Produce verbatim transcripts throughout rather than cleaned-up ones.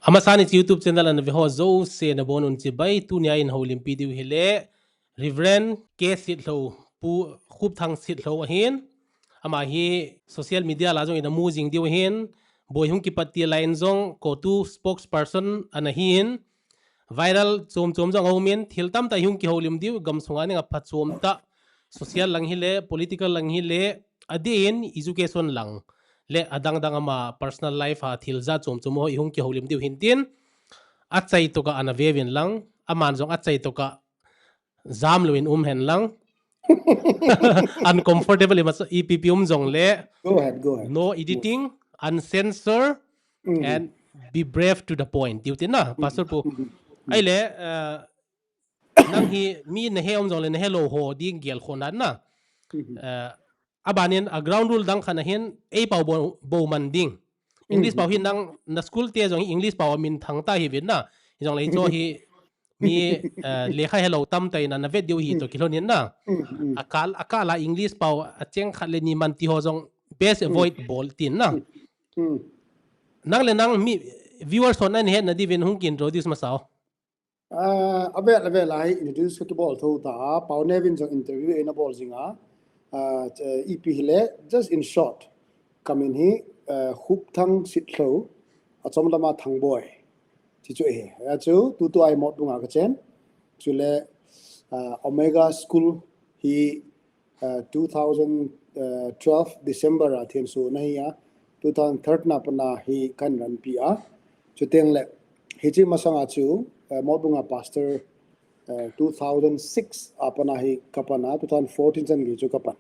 Amasan hiche YouTube channel ana ve ho jouse nabonun chibai, tunia eihoulimpi diu hi le Reverend K Sitlhou, Pu Khupthang Sitlhou ahin. Ama hi social media lah a jong ina mu jing diu ahin. Boi hung kipat til lah in jong COTU spokesperson ana hin. Viral chom chom jong aumin, thil tamtah hung kihoulim diu, gamsunga dinga phachom tah. Social lang hi le, political lang hi le, adeh in education lang le adang dang ama personal life a thil jat chom chom ho ihung kihoulim diu hin tin, achai tokah ana veuvin lang, aman jong achai tokah jam louvin um hen lang. Uncomfortable ima ipi ipi um jong le, Go ahead, go ahead. No editing, uncensor, Mm. and be brave to the point. Diu tin na, Pastor Pu. Ahile, uh, nang hi mi nahe um jong le nahe lou ho ding gel khon na. Mhm. Uh, abanin a ground rule dang khat ahin, ei pao bou, bou man ding. English pao hi nang na school te jong hi English pao a min thang ta hi vin na. Hi jong le cho hi mi, uh, lekha helou tamtah in na vet diu hi to kilhon in na. Mm, mm. Akal, akal a English pao a cheng khat le ni man ti ho jong best avoid bol tin na. Mm. Nang le nang mi viewers hon ahin het na diuvin hung ki introduce masao. Ah, avel, avel a hi introduce ka kibol tho ta, Pau Nevin jong interview eina bol jing a. Ah, ipi hi le, just in short, ka min hi, ah, Khupthang Sitlhou, achom lama Thangboi. Ti chu ahi. Achu, tutua hi Motbung a ka chen. Chule, ah, Omega School hi, uh, two thousand twelve December a thenso na hi a, two thousand thirteen a pat a hi kan ranpi a. Chuteng le, hiche masang a chu, uh, Motbung a pastor, uh, two thousand six a pat a hi ka pan a, two thousand fourteen chan gei chu ka pan.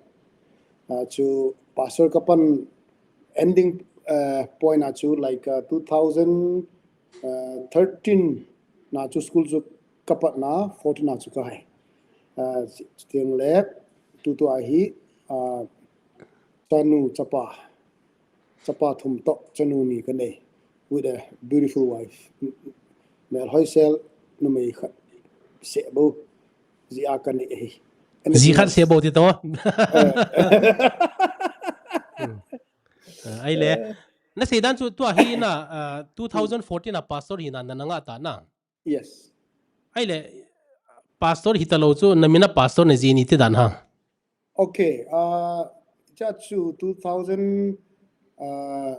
Uh, chu pastor ka pan ending, uh, point a chu, like, uh, two thousand thirteen na chu school chu ka pat na, fourteen na chu ka hai. Ah, chuteng le, tutua hi, ah, chanu chapa, chapa thum toh, chanu ni ka nei, with a beautiful wife. Melhoi sel, numei khat seh bou, ji a ka nei ahi. And Ji the khat thing seh is, bou ti to. eh, Ah, ahile, na seidan chu tua hi na, ah, two thousand fourteen a pastor hi na, na, na ngah ta na. Yes. Ahile, pastor hita lou chu, na min a pastor na ji ni ti dan ha. Okay, uh, cha chu two thousand, uh,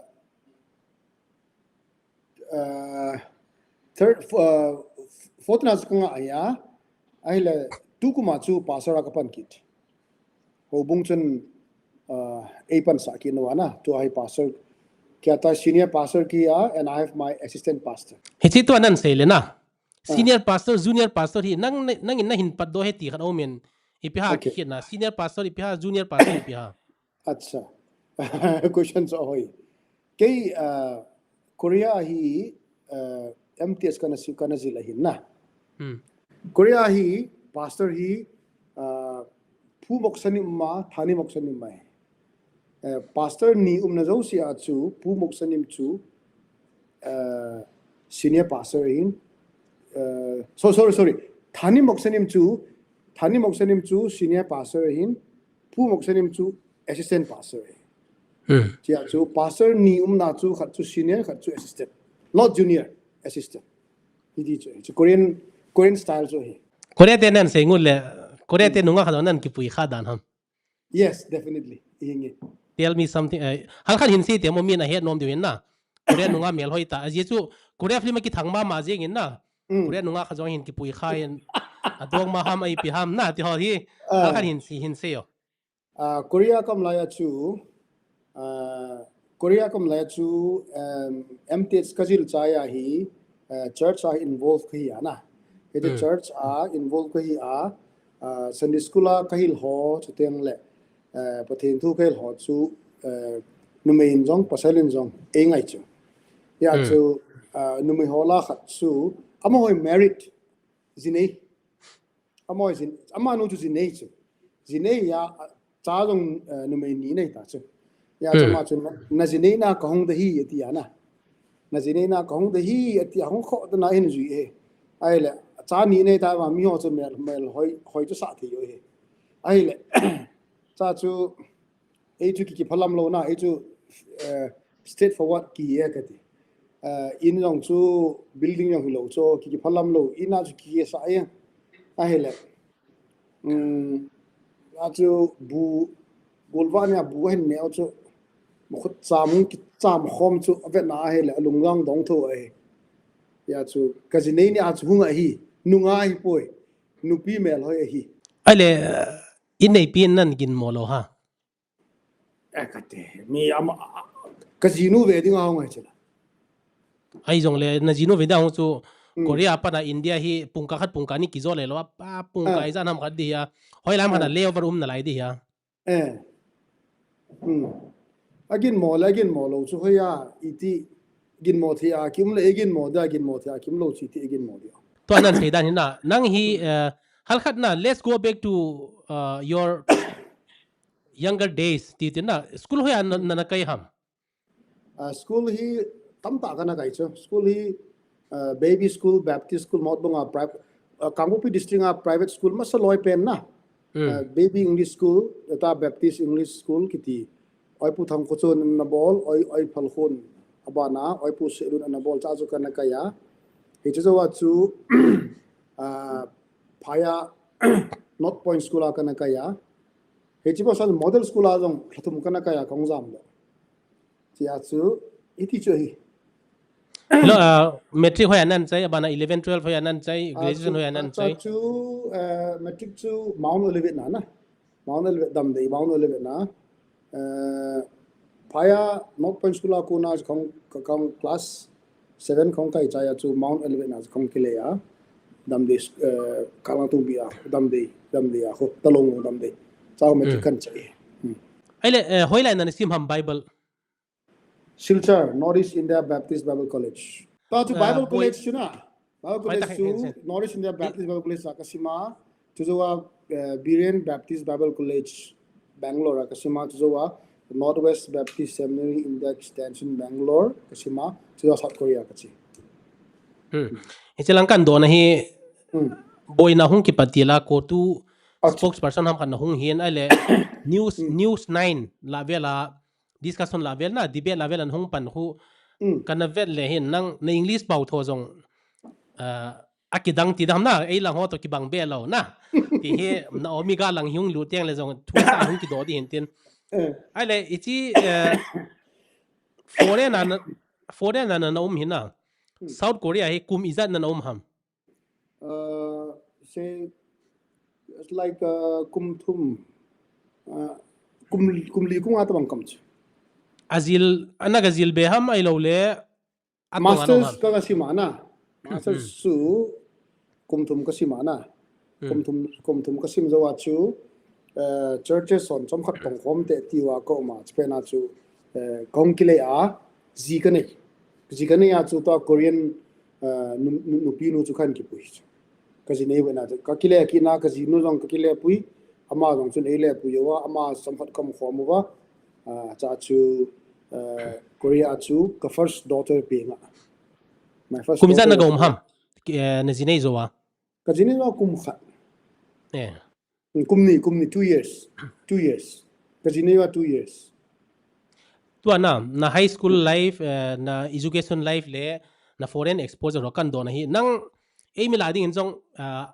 uh, third, uh, fourteen a chu ka ngah ahi a. Ahile, tukum a chu pastor a ka pan kit. Houbung chun, uh, ei pansah kit nau a na. Tua hi pastor, kei a ta senior pastor kahi a, and I have my assistant pastor. Hiche tua nan sei le na. Senior pastor, junior pastor hi, nang, nangin na hin patdoh e ti khat aumin. Ipi ham, okay, kikhel na, senior pastor ipi ham, junior pastor ipi ham. Acha. Question chu ahoi. Kei, uh, Korea hi, uh, M T S kana si, kana jil ahin na. Hmm. Korea hi, pastor hi, uh, Pu Moksanim ma, Thani Moksanim ma. Eh, pastor ni umna jouse a chu, Pu Moksanim chu, eh, senior pastor ahin, eh, so, sorry, sorry. Thani Moksanim chu, Thani Moksanim chu senior pastor ahin, Pu Moksanim chu assistant pastor ahin. Hmm. Chia chu pastor ni umna chu khat chu senior, khat chu assistant. Not junior, assistant. Hiti chu, chu Korean, Korean style chu hi. Korea te nan sei ngut le, Korea te nunga khat nan kipui kha dan ham. Yes, definitely. Ihinge. Tell me something. Eh, halkhat hin sei te mo, min ahet nom diu hin na. Korea nunga melhoi ta. Ajeh chu Korea film a kithang mama jeng in na. Mm. Korea nunga kha jong hin kipui kha in. Adong ma ham, ipi ham na ti ho hi. Ah. Halkhat hin sei, hin sei o. Ah, Korea ka um lai a chu, ah, Korea ka um lai a chu, um, M T S ka jil chai a hi, ah, church a involve kahi a na. Hiti, hmm, church a involve kahi a, ah, Sunday school a ka hil ho, chuteng le, ah, Pathen thu ka hil ho chu, ah, numei in jong, pasal in jong, ei ngai chu. Hia, hmm, chu, ah, numei ho lah a khat chu, amaho hi married, ji nei. Amaho jin, amanu chu ji nei chu. Ji nei a, cha jong, eh, numei ni nei ta chu. Hia, hmm, chu ama chu na, na ji nei na ka hung de hi ati a na. Na ji nei na ka hung de hi ati a, hung kho ta na hin jui e. Ahile, cha ni nei ta ma mi ho chu mel, melhoi, hoi chu sa thei u e. Ahile, cha chu, ei chu ki, kiphalam lou na, ei chu, eh, straightforward kahi e kati. uh, in jong chu building jong hilou chu ki, kiphalam lou, in a chu kisa e. Ahile. Um, a chu bu, golva nia bu hin neo chu, makhut cham, kicham khom chu, avetna ahile, alungjang dong tho ahi. Hia chu, kaji nei nia chu hung ahi, nunga ahipoi, nupi melhoi ahi. Ahile, uh, in neipi in nan ginmo lou ha? Eh, kate, mi ama, kajinu ve ding ahung ahi chila. Ahi jongle, najinu ve ding ahung chu, Hmm. Korea a pat a India hi pungkah khat pungkah ni kijo le lou, a, a pungkah Ah. ijat ham khat di hia. Hoilai ham khat a Ah. layover um nalai di hia. Eh. Hmm. Aginmo le, aginmo lou chu hoiya, iti ginmo thei a kium le, aginmo dia, aginmo thei a kium lou chu iti aginmo dia. Tua nan sei dan hi na, nang hi, Hmm. uh, halkhat na, let's go back to, uh, your younger days, ti ti na, school hoiya na, na, na kai ham? Uh, school hi tamtah kana kai chu. School hi, uh, baby school, Baptist school, Motbung a private, uh, Kangpokpi district a private school, masa loi pen na. Hmm. Uh, baby English school, eta Baptist English school kiti. Oipu Thangkhochun ana bol, oi, oi Phalkhun abana, oipu Sehlun ana bol, cha chu kana kai a. Hiche jou a chu, uh, Phaya North Point School a kana kai a. Hiche pa san model school a jong lha thum kana kai a kahung jam le. Tia chu, iti chu ahi. Hello, uh, matric hoiya nan chai, abana eleven, twelve hoiya nan chai, Ah, graduation chu, hoiya nan ah, chai. Chu, uh, matric chu Mount Olivet na na. Mount Olivet Damdei, Mount Olivet na. Uh, Phaya North Point School a kona kahung, kahung class seven kahung kai chai a chu Mount Olivet na kahung kile a. Damdei, uh, Kalangtung bi a, Damdei, Damdei a, ho, Talong Damdei. Cha ho matric Hmm. kan chai. Hmm. Ahile, uh, hoilai nan sim ham Bible? Silchar, North East India Baptist Bible College. Ta chu Ah, Bible boi. College chu na. Bible Hoi ta College khen chu khen sen. North East India I- Baptist Bible College a kasima. Chu jou a, eh, Biren Baptist Bible College, Bangalore a kasima. Chu jou a, Northwest Baptist Seminary India Extension Bangalore kasima. Chu jou a South Korea kachi. Hmm. Hiche lang kan dona hi Hmm. boina hung kipat til a COTU Acha. Spokesperson ham khat na hung hin ahile news, Hmm. News nine la vela discussion la vel na, debate la vel an hung pan khu, Mm. kana vet le hin nang, na English pau tho jong, ah, akidang ti dam na, ei lang ho to kibang be lou na. Ti hi, Naomi ga lang hi hung lut teng le jong, thu sa hung kido di hin tin. Eh. Ahile, iti, eh, foreign a na, foreign a na, na um hin na. Mm. South Korea hi kum ijat na, na um ham? Uh, say, it's like, uh, kum thum, uh, kum, kum li kum nga tabang kam chu. Ajil, ana ka jil be ham ahilou le, atong anong Masters ham? Ka, ka sim a na. Masters Hmm. chu kum thum ka sim a na. Hmm. Kum thum, kum thum ka sim jou a chu, eh, churches hon chomkhat tong khom te ti uva ka um a, chupet na chu, eh, kahung kile a, ji ka nei. Ji ka nei a chu tua Korean, eh, nu, nu, nupi nu chu kahin kipui chu. Ka ji nei uva na chu, ka kile kit na, ka ji nu jong ka kile pui, ama jong chun ei le pui uva, ama chomkhat ka um khom uva, ah, cha chu, eh, Korea chu ka first daughter pi nga. My first daughter. Kum ijat na ka um ham? Eh, na ji nei jou a? Ka ji nei jou a kum khat. Eh. Kum ni, kum ni, two years. Two years. Ka ji nei jou a two years. Tua na, na high school life, eh, na education life le, na foreign exposure ho kan dona hi. Nang, ei mi la ding in jong, ah,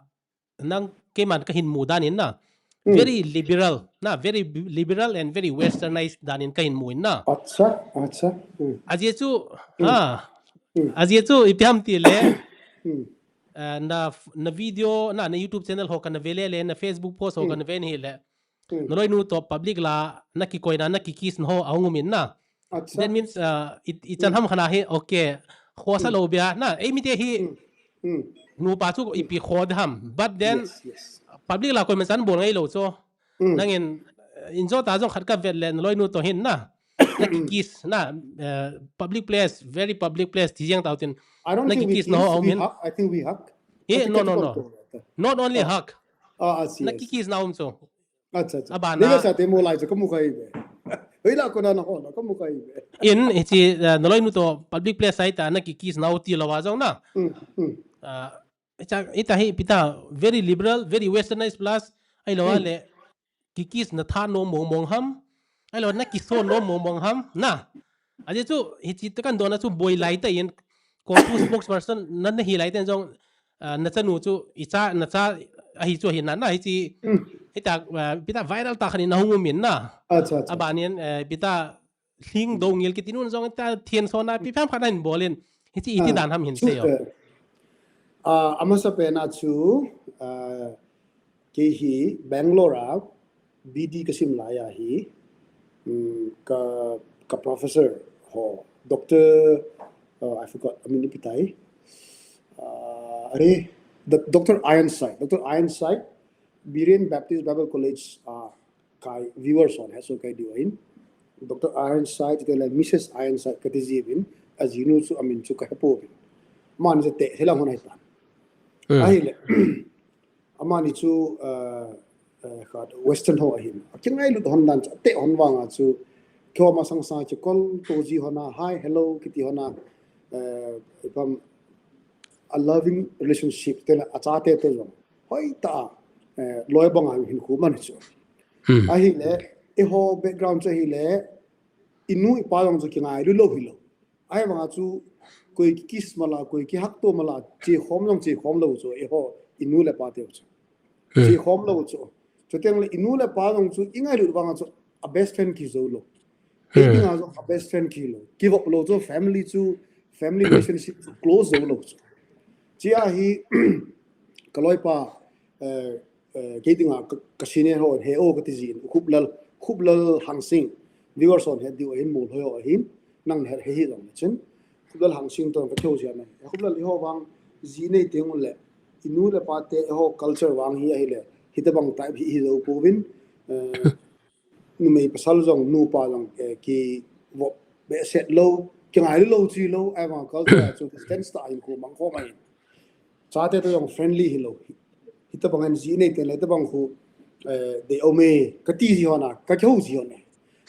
nang keiman ka hin mu dan in na. Hmm. Very liberal, na, very b-, liberal and very westernized dan in ka hin mu in na. Acha, acha. Hmm. Ajeh chu, Hmm. ha. Hmm. Ajeh chu, ipi ham ti le. Hmm. Eh, na, na video, na, na YouTube channel ho kana ve le le, na Facebook post ho Hmm. kana ve ni le. Hmm. Na loinu to public la, na kikoina, na kikiss na ho, ahung um in na. Acha. That means, uh, i, ichan Hmm. ham khat na hi, okay. Khosa Hmm. lou bia, na, ei mi te hi, Hmm. Hmm. nupa chu ipi kho de ham. But then, Yes, yes. public la koiman chan bol ngai lou chu. Hmm. Nang in, uh, in jo ta jong khat ka vet le, na loinu to hin na. Na kikiss, na, uh, public place, very public place, ti jeng tau tin. I don't Na think we kikiss na ho kiss, um we hin. Hug, I think we hug. Eh, I think no, I no, think no. Not only Oh. hug. Ah, I see, Na I see. kikiss na um chu. Acha, acha. Abana. Nei le sa te mo lai chu ka mu khai be. Hoi la ko na na ho na ka mu khai be. In, hichi, uh, na loinu to public place a ita na kikiss na u ti lou a jong na. Hmm, hmm. Uh, ita, ita hi ipi ta very liberal, very westernized plus, ahilou Hmm. le, kikiss na tha nom mong mong ham, ahilou na kiss nom mong mong ham, na. Ajeh chu, hichi te kan dona chu boi lai ta in, CoTU spokesperson na, na hi lai ten jong, ah, na chanu chu, i cha, na cha, ahi chu hi na, na hichi, hita, ah, pita viral ta khan in na hung um in na. Acha, acha. Abanin, eh, pita hling do ngil kiti nun jong ta thian so na, pi pham khan na hin bol in, hichi iti dan ham hin sei o. Ah, amasa pena chu, ah, kei hi Bangalore a B D ka sim lai a hi, um, ka, ka professor ho, Doctor, uh, I forgot, I mean, ipi tai. Uh, are, the, Doctor Ironside, Doctor Ironside, Berean Baptist Bible College, uh, kai viewers hon hesoh kai diu ahin. Doctor Ironside, chuteng le Missus Ironside kati jiuvin, ajinu chu amin chu ka hepouvin. Amani chu te, helang hon ahitan. Hmm. Ahile, amani chu, uh, uh, khat Western ho ahin. Akingailut hon dan chu, ate hon vanga chu, keiho masang sanga kikolto ji hon a, hi, hello, kiti hon a, uh, ipi ham, a loving relationship, te le achate te jong. Hoitah a, eh, loi banga hinkho man chu. Hmm. Ahile, eiho background chu ahile, inu ipa jong chu kingailu lou hilou. Ahivanga chu, koi kikiss mala, koi kihakto mala, chekhom jong chekhom lou chu, eiho, inu le pa teu chu. Hmm. Chekhom lou chu. Chuteng le inu le pa jong chu, ingailut vanga chu, a best friend kihi jou lou. Kei dinga jong a best friend kihi lou. Kivop lou chu family chu, family relationship chu close jou lou chu. Chia hi, ka loipa, eh, eh, kei dinga ka, ka senior ho, he o kati jin, Khuplal, Khuplal Hangsing, viewers hon het diu ahin, Molhoi ho ahin, nang het he hi jong chin. Khuplal Hangsing toh ka kihou jia na. Khuplal, eiho vang ji nei teng ule, inu le pa te eiho culture vang hi ahile, hitobang type hi, hi jou pouvin, eh, numei pasal jong, nupa jong, eh, kivop behseh lou, kingailu lou chi lou, ahivang culture chu distance tah a hinkho mang khom ahin. Chate toh jong friendly hilou. Hitobang in ji nei teng le, hitobang khu, eh, dei um e, kati ji hon a, ka kihou ji hon e.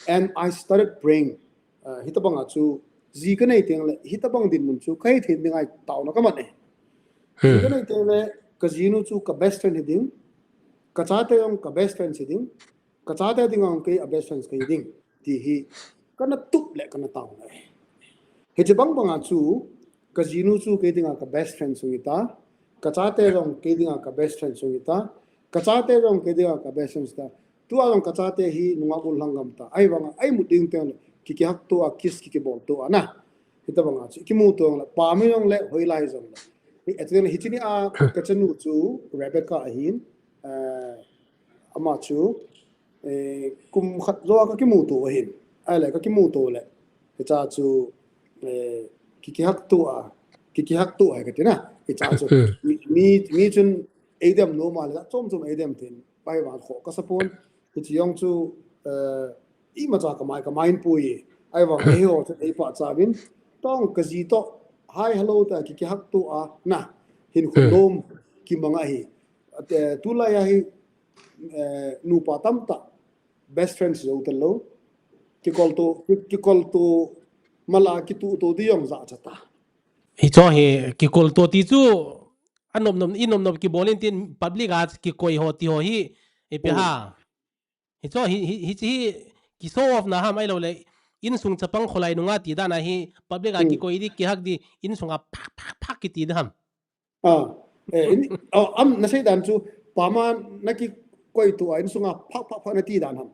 And I started praying, eh, hitobang a chu, ji ka nei teng le, hitobang dinmun chu, ka hithei ding ahi taona ka man e. Ji ka nei teng le, ka jinu chu ka best friend hi ding, ka chate jong ka best friend hi ding, ka chate dinga kei a best friends kahi ding, ti hi kana tup le kana taona e. Hiche bang banga chu, ka jinu chu kei dinga ka best friend chu hita, ka chate jong kei dinga ka best friend chu hita, ka chate jong kei dinga ka best friend chu hita. Tua jong ka chate hi nungah ul lhang gam ta. Ahivanga, imut ding teng le, ki, kihakto a, kiss ki, kibol to a na. Hitobanga chu, kimuto le, pa mi jong le, hoilai jong le. Hi, ati le, hiche ni a, ka chanu chu, Rebecca ahin, eh, ama chu, eh, kum khat jou a ka kimuto ahin. Ahile ka kimuto le. Hicha chu, eh, ki, kihakto a, ki, kihakto a kati na. Hicha chu, mi, mi, mi chun eidem nom a le, chom chom eidem tin. Pai vang kho ka sapon. Hiche jong chu, eh, imacha ka mai, ka mai in pui. Ahivang eiho chu eipachat uvin. Tong ka ji toh, hi, hello ta, ki, kihakto a, na. Hinkho nom, kimang ahi. Ate, tulai a hi, eh, nupa tamtah, best friends jou talou. Kikolto, ki, kikolto, mala kituhto di jong jachat a. Hicho hi, kikolto ti chu, anop nop, inop nop kibol in tin public a kikoi ho ti ho hi, ipi ham. Hicho hi, hi, hi, hi, ki show off na ham ahilou le, insung chapang kholai nunga ti dan a hi, public a kikoi di, kihak di, insunga phak, phak, phak kiti di ham. Ah, eh, in, oh, am, na sei dan chu, pama na kikoi to a, insunga phak, phak, phak na ti dan ham.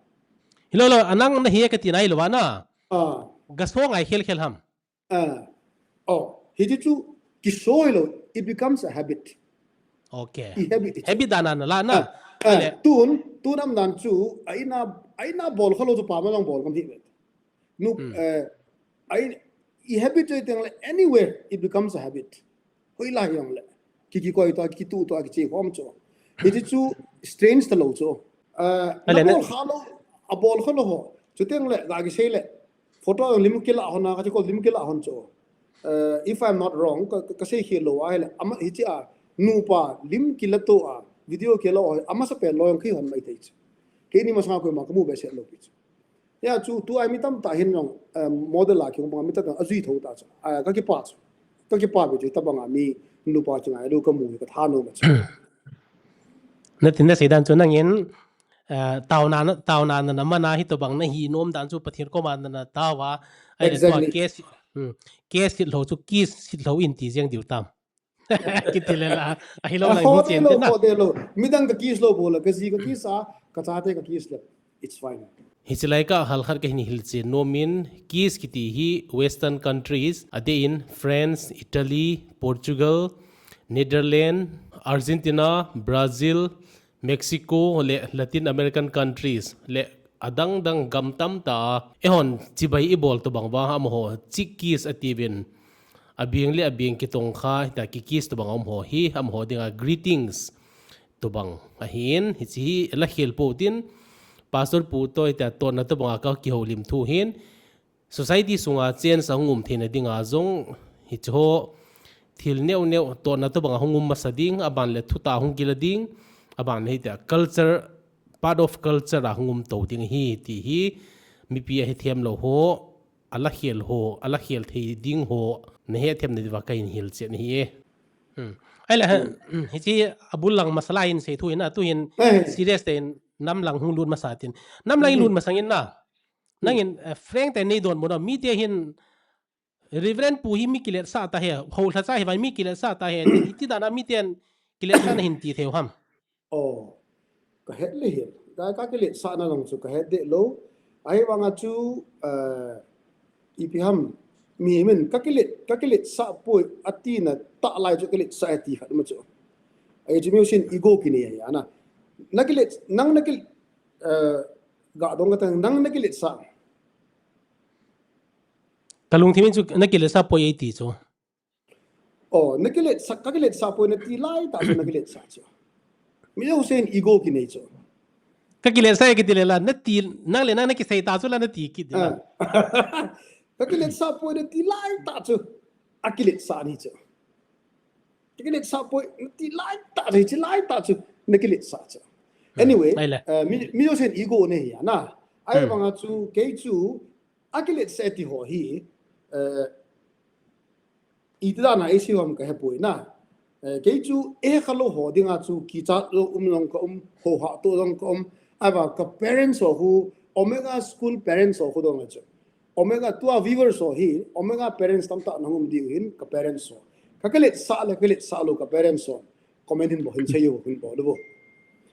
Hilou lou, anang na hi kati nailou va na. Ah. Ga show ngai khel khel ham. Ah. Oh, hiti chu, ki show lou, it becomes a habit. Okay. I habit. Habit dan a na la na. Ah, ah, tun, tun am dan chu, a ina, a ina bol khalou chu pama jong bol kam hi. Nu, eh, I, i habit chu iteng le anywhere it becomes a habit. Hoilai jong le. Ki, kikoi to, kituh to, kiche khom chu. Hiti chu strange talou chu. Eh, na bol khalou, a bol khalou ho. Chuteng le, ga kisei le. Photo jong lim kila hon a, ka chikol lim kila hon chu. Eh, if I'm not wrong, ka, ka, ka sei khel lou ahile. Ama, hiche a, nupa, lim kila to a, video kila ho, amasa pen lou jong kihon mai thei chu. Keini masanga koima kamu behseh lou pi chu. Ya chu, tua mi tamtah hin jong, eh, model a kihung banga mi tamtah ajui tho ta chu. Ah, ka kipa chu. Ka kipa pi chu, tabanga mi nupa chingailu kamu hi ka thanom a chu. Na tin na sei dan chu nangin, eh, taona, taona nana mana hitobang nahi nom dan chu Pathen koma nana taova. Ahile tua exactly. Case, hmm, case hitlou chu kiss hitlou in ti jeng diu tam. Kiti le la, ahilou lai mu chen te na. Midang ka kiss lou bol a, ka ji ka kiss a, ka chate ka kiss le. It's fine. Hiche lai ka hal khat kahin hilchen nom in, kiss kiti hi Western countries, adeh in France, Italy, Portugal, Netherlands, Argentina, Brazil, Mexico, le Latin American countries, le adang dang gam tamtah a, eihon chibai ibol tobang uva, amaho, chik kiss atiuvin, abeng le abeng kitongkha, hita ki kiss tobang a umho hi, amaho dinga greetings tobang ahin, hiche hi la khel pou tin, Pastor pu toh hita totna tobang a ka kihoulim thu hin, society sunga change ahung um theina dinga jong, hiche ho thil neo neo totna tobang a hung um masa ding, aban le thutah hung kila ding, aban le hitia culture, part of culture a hung um to ding ahi, ti hi mipi a hethem lou ho, ala khel ho, ala khel thei ding ho, na hethem na diuva kahin hilchen ahi e. Hmm. Ahile, hmm, hiche abul lang masala in sei thu in na, tu hin serious tah in nam lang hung lut masa tin. Nam lang in lut masang in na. Nangin, eh, Frank te nei donbut na, mite hin, Reverend pu hi mi kiletsah tah e, houlhacha hi vai mi kiletsah tah e, iti dan a miten kiletsah na hin ti thei u ham. Oh, ka het le hin. Ka, ka kiletsah na jong chu ka het deh lou. Ahivanga chu, eh, ipi ham, mihem in ka kilet, ka kiletsah poi atina tah lai chu kiletsah e ti khat ma chu. Ahi chu mi jousen ego kinei ahi ana. Na kilet, nang na kil, eh, ga dong kate, nang na kiletsah. Ka lungthim in chu na kiletsah poi e ti chu. Oh, na kiletsah, ka kiletsah poi nati lai tah chu na kiletsah chu. Mi jousen ego kinei chu. Ka kiletsah e kiti le la, nati, nang le nang na kisei tah chu la nati kit ding. Ah. Ka kiletsah poi nati lai tah chu. A kiletsah ni chu. Ka kiletsah poi nati lai tah chu, hiche lai tah chu. Na kiletsah chu. Hmm. Anyway, ahile, eh, mi, mi jousen ego nei ahi ana. Ahivanga chu, kei chu, a kiletsah ti ho hi, eh, iti dan a eisei u ham ka hepoi na. Eh, kei chu eikha lou ho dinga chu kichat lou um jong ka um, hohah to jong ka um. Ahivang ka parents ho khu, Omega School parents ho khu dong le chu. Omega tua viewers ho hi, Omega parents tamtah nahung um diu hin, ka parents ho. Ka kiletsah le, ka kiletsah lou ka parents ho. Comment hin bol, hin sei u, hin bol u.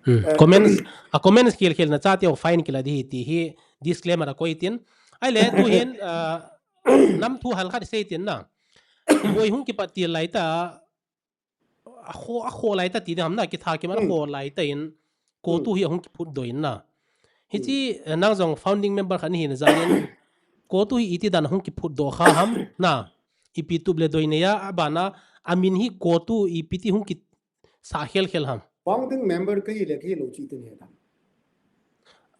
Hmm. Eh, comments, a comments khel khel na chate ho fine kila ding ahi ti hi disclaimer a koi tin. Ahile, tu hin, ah, nam thu hal khat sei tin na. Boi hung kipat til lai tah, a kho, a kho lai tah ti ding ham na, kitha kimat a kho lai tah in, COTU hi ahung kiphutdoh in na. Hiche, eh, nang jong founding member khat nahi na jal in, COTU hi iti dan ahung kiphutdoh kha ham na. Ipi tup le doi nei a, abana, amin hi COTU ipi ti hung ki sah khel khel ham. Founding member kahi le kahi lou chu iti nahet ham.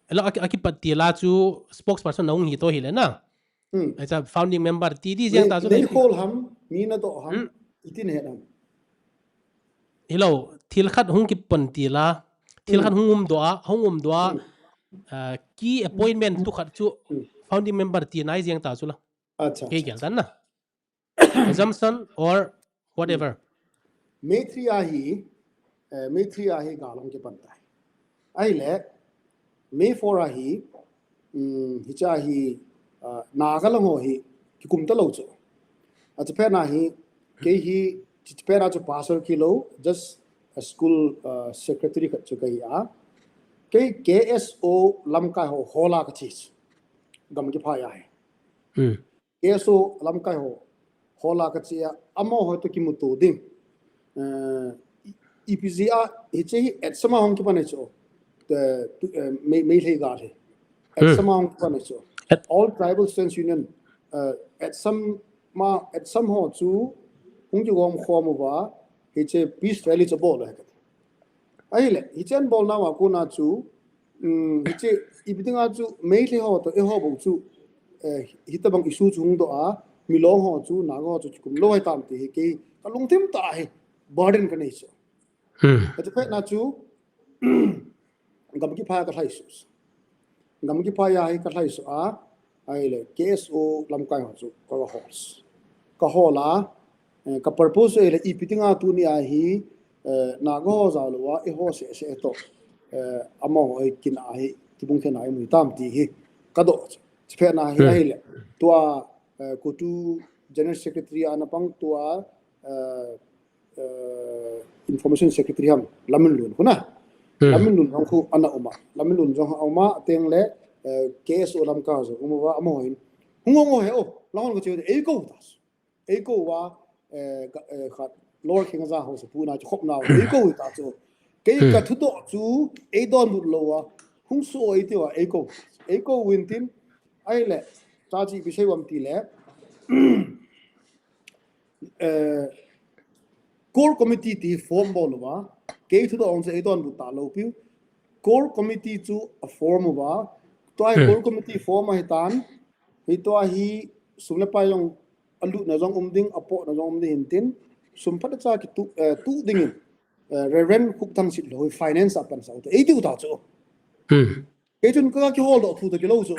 Ahilou, a ki, a kipat til a chu spokesperson nahung hi toh hile na. Hmm. Ahi chu founding member ti di jeng ta chu nei, nei khol ham, mi nadoh ham, hmm, iti nahet ham. Hilou, thil khat hung kipan til a, thil khat hung umdoh a, hung umdoh a, ah, key appointment tu khat chu founding member ti nai jeng ta chu la. Acha, kei acha, gel acha. Dan na. Assumption or whatever. May three a hi, eh, May three a hi gal hung kipan tai. Ahile, May four a hi, um, hiche a hi, ah, Naga lang ho hi, kikum talou chu. Achu phat na hi, kei hi, hiche phat na chu pastor kilou, just a school, ah, secretary khat chu kahi a. Kei K S O lamkai ho, hola kache chu. Gam kiphai a hi. Hmm. K S O lamkai ho, hola kache a, amaho toh kimuto ding. Eh, I P Z a, hiche hi, ATSUM a hung kipan ahi chu. Eh, tu, eh, Mei, Meitei gal hi. Hmm. ATSUM a hung kipan ahi chu. At- All Tribal Students Union, eh, ATSUM ma, ATSUM ho chu, hung kigom khom uva, hiche peace rally chu bol u ahi kati. Ahile, hiche abolnauva kona chu, um, hiche, ipi dinga chu, Meitei ho toh, eiho bou chu, eh, hitobang issue chu hungdoh a, Milong ho chu, Naga ho chu, kikum lou ahi tam ti hi kei, kalungthim tah a hi, burden kanei chu. Hmm. Achu phat na chu, gam kiphai a kalhai suh. Gam kiphai a hi kalhai suh a, ahile, K S O lamkai ho chu, ka, kahol. Kahol a, eh, ka purpose ahile, ipi dinga tuni a hi, eh, Naga ho jao lou a, eiho seh seh toh. eh, amaho ei kin a hi, kibung thei na ei mu tam ti hi, ka doh chu. Chiphet na hi, hmm, ahile, tua, eh, COTU General Secretary a na pang tua, eh, eh, Information Secretary ham, Laminlun khu na. Hmm. Laminlun jong khu ana um a. Laminlun jong a um a, teng le, eh, K S O Lamka jong um uva, amaho hin. Hung ong o he o, la hon ko che, ei ko ta. Ei ko uva, eh, ka, eh, khat, Lower Khengjang ho se pu na chu khop na, ei ko ta chu. Kei ka, hmm, thudoh chu, ei donbut lou a, hung so ei ti uva, ei ko. Ei ko uvin tin, ahile, cha chi ipi sei uvam ti le, eh, Core Committee ti form bol uva, kei thudoh ong chu ei donbut talou piu. Core Committee chu a form uva, tua hi, hmm, Core Committee form ahi tan, hi tua hi sum le pai jong a lutna jong um ding, a pohna jong um ding hin tin, sum phatecha kitu, eh, tu dingin, eh, Reverend Khupthang Sitlhou hi finance a pansah u te, ei tiu ta chu. Hmm. Kei chun ka kihol doh thu ta kilou chu.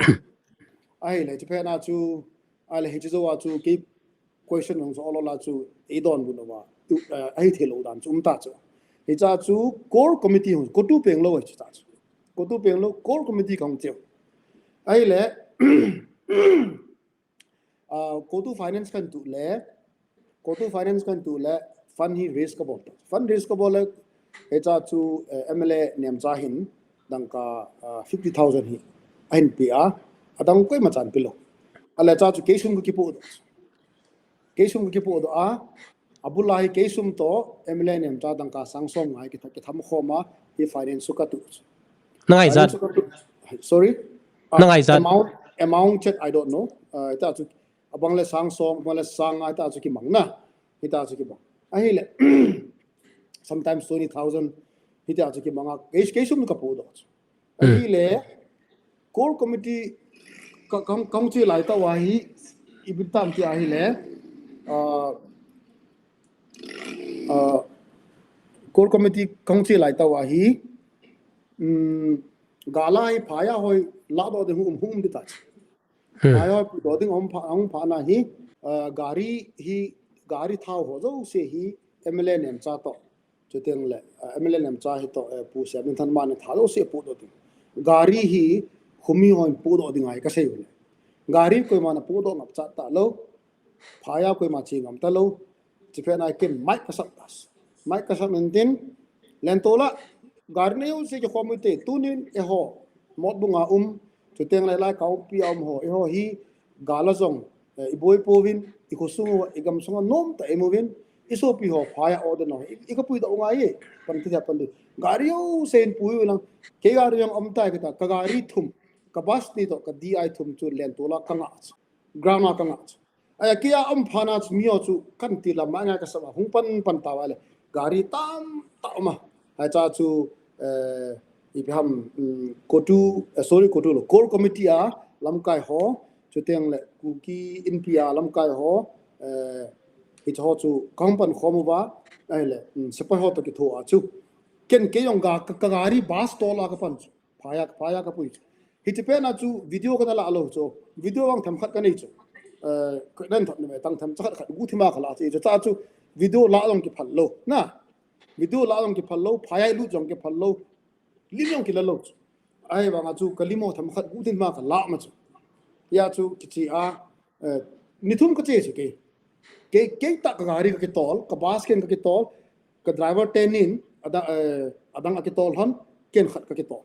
Ahile, chiphet na chu, ahile, hiche jou a chu, kei question jong chu ol ol a chu, ei donbut uva, tu, eh, ahi thei lou dan chu um ta chu. Hicha chu Core Committee hung, COTU peng lou ahi chu ta chu. COTU peng lou, Core Committee ka hung cheu. Ahile, ah, COTU Finance kan tu le, COTU Finance kan tu le, fund hi raise ka bol ta. Fund raise ka bol le, hicha chu, eh, M L A Nemcha hin, dangka, ah, fifty thousand hi, ahin pe a, adang koima chan pe lou. Ahile cha chu kei sum ka kipoh doh. Kei sum ka kipoh doh a, abul a hi kei sum toh, M L A Nemcha dangka sang som ngai kitha, kitham khom a, hi finance chu ka tu. Na ngai jat. Finance chu ka tu. Sorry? Ah, na ngai jat. Amount, amount chet, I don't know. Ah, ita chu, abang le sang som, abang le sang ngai ita chu kimang na. Ita chu kimang. Ahile, sometimes twenty thousand, ita chu kimang a, kei, kei sum ka poh doh. Hmm. Ahile, Core Committee ka, ka, ka hung che lai tah uva hi, ipi tam ti ahile, ah, ah, Core Committee ka hung che lai tah uva hi, um, gal a hi phai a hoi ladoh ding hung um, hung um di ta. Hmm. Phai a hoi puidoh ding um pha, um pha na hi, ah, gari hi, gari thao ho jouse hi, M L A Nemcha toh. Chuteng le, ah, M L A Nemcha hi toh, eh, Pu Siaminthan mani tha jouse pudoh ding. Gari hi khumi hon pudoh ding ahi ka sei u le. Gari koiman apudoh ngap chat talou. Phai a koima che ngam talou. Chiphet na ken mic ka sap tas. Mic ka sap in tin, Lentol a, gari nei jouse kikhom u te, tunin eiho Motbung a um, chuteng le lai Kangpokpi a um ho, eiho hi, gal a jong, eh, i boi pouvin, i khosung uva, i gamsung a nom tah i um uvin, i sopi ho phai a order nau, i, i ka puidoh u ngai e, pan ti pan ti. Gari jouse in pui u lang, kei gari jong um tai ka ta, ka gari thum, ka bus ni toh, ka D I thum chu Lentol a ka ngah chu, ground a ka ngah chu. Ahi a kei a um phat na chu mi ho chu kan ti lam ma ngai ka sap a, hung pan pan tauva le, gari tamtah um a. Ahi cha chu, eh, ipi ham, um, COTU, eh, sorry, COTU lou, Core Committee a lamkai ho, chuteng le Kuki Inpi a lamkai ho, eh, hiche ho chu ka hung pan khom uva, ahile, um, sepai ho toh kitho a chu. Ken kei jong ga, ka, ka gari bus tol a ka pan chu. Phai a, phai a ka pui chu. Hiche pet na chu video ka na la lou chu. Video vang themkhat ka nei chu. Eh, ka nen thot ni me tang them cha khat khat guhthim a ka la chu. Hiche cha chu video la jong kiphal lou. Na. Video la jong kiphal lou, phai a i lut jong kiphal lou. Lim jong kila lou chu. Ahivang a chu ka lim ho themkhat guhthim a ka la ma chu. Hia chu kiche a, eh, ni thum ka che chu kei. Kei, kei tah ka gari ka kitol, ka bus ken ka kitol, ka driver ten in, ada, eh, adang a kitol hon, ken khat ka kitol.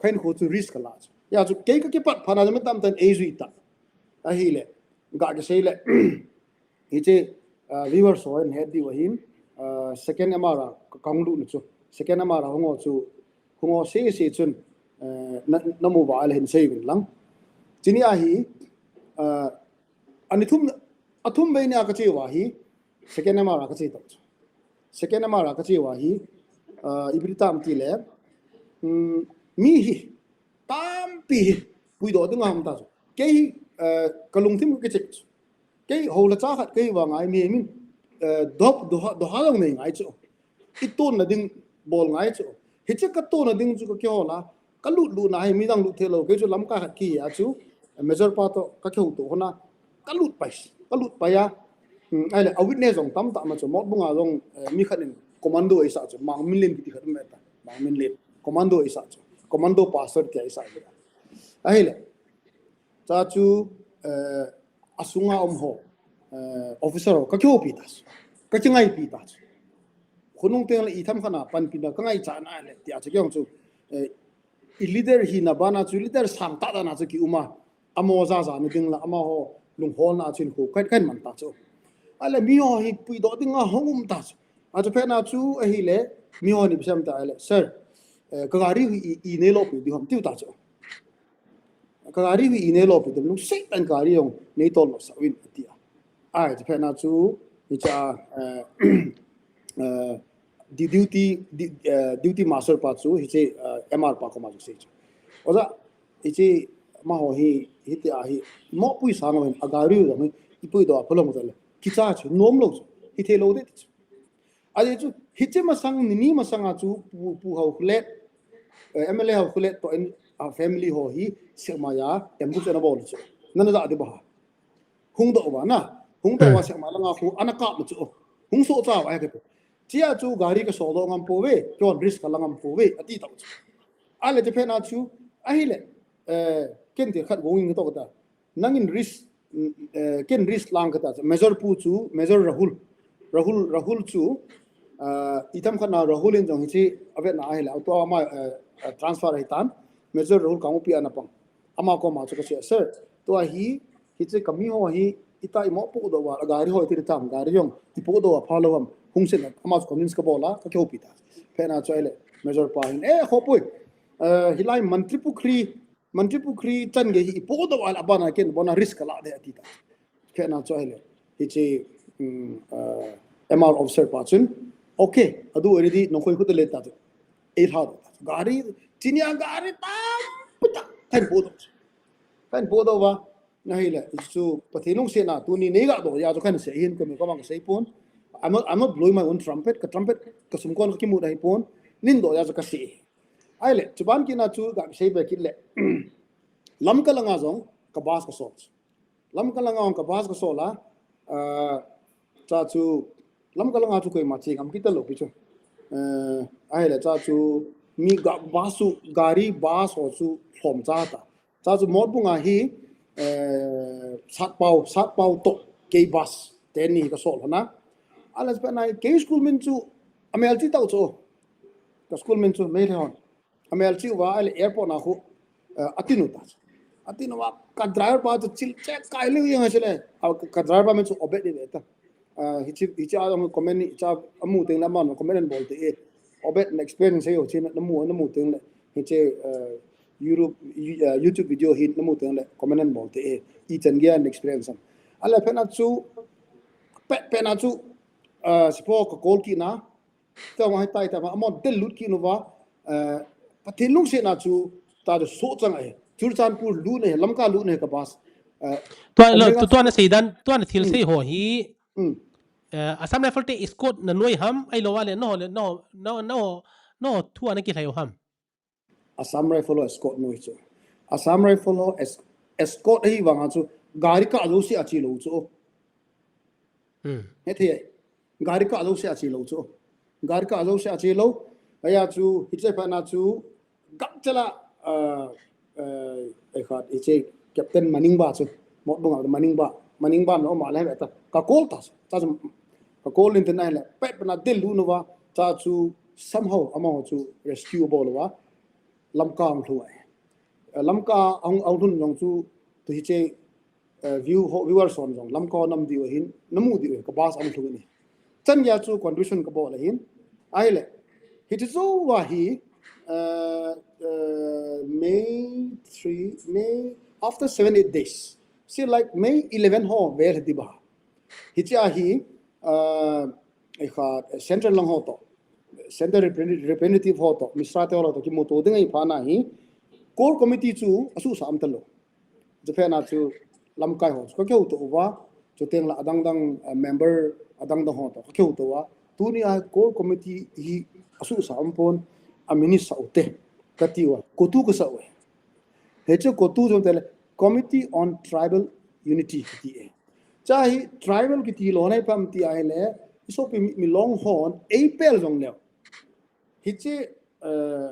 Ka hinkho chu risk ka la chu. Hia chu kei ka kipat phat na chu mi tamtah in ei jui ta. Ahile, ga kisei le, hiche, ah, viewers ho in het diu ahin, ah, second M R a ka, ka hung lut na chu. Second M R a hung o chu, hung o sese chun, eh, na, na mu uva le hin sei uvin lang. Chuni a hi, ah, Ani thum, athum vei nia ka che uva hi, second M R a ka che tau chu. Second M R a ka che uva hi, ah, ipi ti tam ti le, um, mi hi, tampi hi, puidoh ding a um ta chu. Kei hi, eh, ka lungthim ka che chu. Kei ho la cha khat kei vang a mi min, eh, doh, doh, doh ha jong nei ngai chu. I tonna ding bol ngai chu. Hiche ka tonna ding chu ka kihol a. Ka lut lut na hi midang lut thei lou. Kei chu lamkai khat kihi a chu. Major pa toh ka kihouto hon a. Ka lut pai. Ka lut pai a. Hmm, ahile a witness jong tamtah um a chu. Motbung a jong, eh, mi khat in commando eisa chu. Mangminlen kiti khat um e ta. Mangminlen. Commando isa chu. Commando pastor tia isa chu. Ahile. Cha chu, eh, asunga um ho, eh, officer ho, ka kihoupi ta chu. Ka kingaipi ta chu. Khonung teng le i tham khana panpi na ka ngaicha na le tia chu kihong chu, eh, i leader hina bana chu, leader sang tah tah na chu ki uma. Amo jaja na ding la, amaho lungholna a chun khu, kan, kan man ta chu. Ahile miho hi puidoh ding a hung um ta chu. A chu phetna chu ahile, miho ni bisem ta ahile, "Sir, eh, ka gari hi i, i nei lopi ding ham?" tiu ta chu. "Ka gari hi i nei lopi ding, lungset tah in ka gari jong nei tol lou sah uvin," ati a. Ai, chu phetna chu, hicha, eh, eh, di-, duty, di-, eh, duty master pa chu, hiche, eh, M R pa koma chu sei chu. Oja, hiche, amaho hi, hitia hi, moh pui sang uvin, a gari jong hi, i puidoh a phalou ta le. Kicha chu, nom lou chu, hithei lou ding ti chu. Ajeh chu, hiche masang, nini masang a chu, Pu, Pu Haokholet, eh, M L A Haokholet toh in, a family ho hi, Sekmai a, ambush ana bol chu. Nana ja ding ba ha. Hung doh uva na, hung doh uva Sekmai langa khu, ana kap chu. Hung soh cha uva, ai ka pu. Chia chu gari ka sodoh ngam pouve, keiman risk ka la ngam pouve, ati tau chu. Ahile chu phetna chu, ahile, eh, ken ti khat gong in toh kata. Nangin risk, mm, eh, ken risk lang kata. Major pu chu, Major Rahul. Rahul, Rahul chu, ah, i tham khat na Rahul in jong hiche, avetna ahile, tua ama, eh, eh, transfer ahi tan. Major Rahul Kangpokpi ana pang. Ama koma chu ka sei, "Sir, tua hi, hiche ka miho hi, ita i moh pohdoh uva, a gari ho iti tam, gari jong i pohdoh uva phalou ham, hung sen," ama chu convince ka bol a, ka kihoupi ta. Phetna chu ahile, Major pa hin, "Eh, kho pui, eh, hilai Mantripukhri, Mantripukhri chan gei hi i pohdoh uva, abana ken, abana risk ka la ding," ati ta. Phetna chu ahile, hiche, um, uh, M R officer pa chun, "Okay, I do already, nang khoi khut le ta chu." Ei lha doh ta chu. Gari, chinia gari tam, puta, kan pohdoh. Kan pohdoh uva, ahile, chu Pathen lungsetna, tuni nei ga doh jeh a chu kan sei hin, koi mi koma ka sei pon. I'm not, I'm not blowing my own trumpet, ka trumpet, ka sumkon ka kimu ahi pon, nei doh jeh a chu ka sei. Ahile, chuban kit na chu ka sei be kit le. Lamka langa jong, ka bus ka sol. Lamka langa jong ka bus ka sol a, ah, cha chu, Lamka langa chu koima che ngam kit talou pi chu. Eh, ahile cha chu, mi ga, bus chu, gari bus ho chu lhom cha ta. Cha chu Motbung a hi, eh, Satpao, Satpao toh, kei bus, teni ka sol hon a. Ahile chu phetna hi, kei school min chu, amel chi tau chu. Ka school min chu, Meitei hon. Amel chi uva, ahile airport na khu, eh, atin u ta. Atin uva, ka driver pa chu chil che kai leu jeng a chule. A, ka, ka driver pa min chu Obed ahi ve ta. Ah, hiche, hiche a comment ni, hiche a amu teng le aman comment ana bol te e. Obed na experience ho chu na, namu, namu teng le. Hiche, eh, Europe, You-, eh, YouTube video hi namu teng le comment ana bol te e. Ichan gei a na experience am. Ahile phetna chu, phet, phetna chu, ah, suppose ka call kit na, Tua ma hi tai ta ma, amon del lut kit uva, eh, Pathen lungsetna chu, ta chu soh chang ahi. Churachandpur lut ahi, Lamka lut ahi ka bus. Eh, Tua lo, Omega tu, tua na sei dan, tua na thil Hmm. sei ho hi. Hmm. Eh, Assam Rifle te escort na nuai ham, ahilou le, nangho le, nangho, nangho, nangho, nangho thu ana kilhai u ham. Assam Rifle ho escort nuai chu. Assam Rifle ho es-, escort ahi vang a chu, gari kah jouse a che lou chu. Hmm. Hethei, gari kah jouse a che lou chu. Gari kah jouse a che lou. Ahia chu, hiche phatna chu, gachela, ah, eh, ei khat, hiche Captain Maningba chu. Motbung a Maningba. Maningba na um a le ta. Ka call ta. Ta chu, ka call in tin ahile. Pet phatna del lut uva. Ta chu somehow amaho chu rescue bol uva. Lamka ahung lhung ahi. Eh, Lamka ahung, ahung lhun jong chu tu hiche, eh, view ho, viewers hon jong Lamka ho nam diu ahin, namu diu ahi, ka bus ahung lhung in ahi. Chan gei a chu contribution ka bol ahin. Ahile, hiche jou uva hi, eh, eh, May three, May, after seven, eight days. Still like May eleven ho vel hi diba. Hiche a hi, ah, ei khat, Central lang ho toh, Central Representative, Representative ho toh, Mishra te ho toh, kimuto ding ahi phat na hi, Core Committee chu asuhsah um talou. Chuphat na chu lamkai ho chu ka kihouto uva, chuteng le adang dang, ah, member adang dang ho toh ka kihouto uva, tuni a Core Committee hi asuhsah um pon, a minute sah u te, kati uva, COTU kasah uve. Hiche COTU chu tile, Committee on Tribal Unity kiti e. Cha hi tribal kiti lona ipi ham ti ahile, isopi mi, Milong hon, eipel jong leu. Hiche, eh,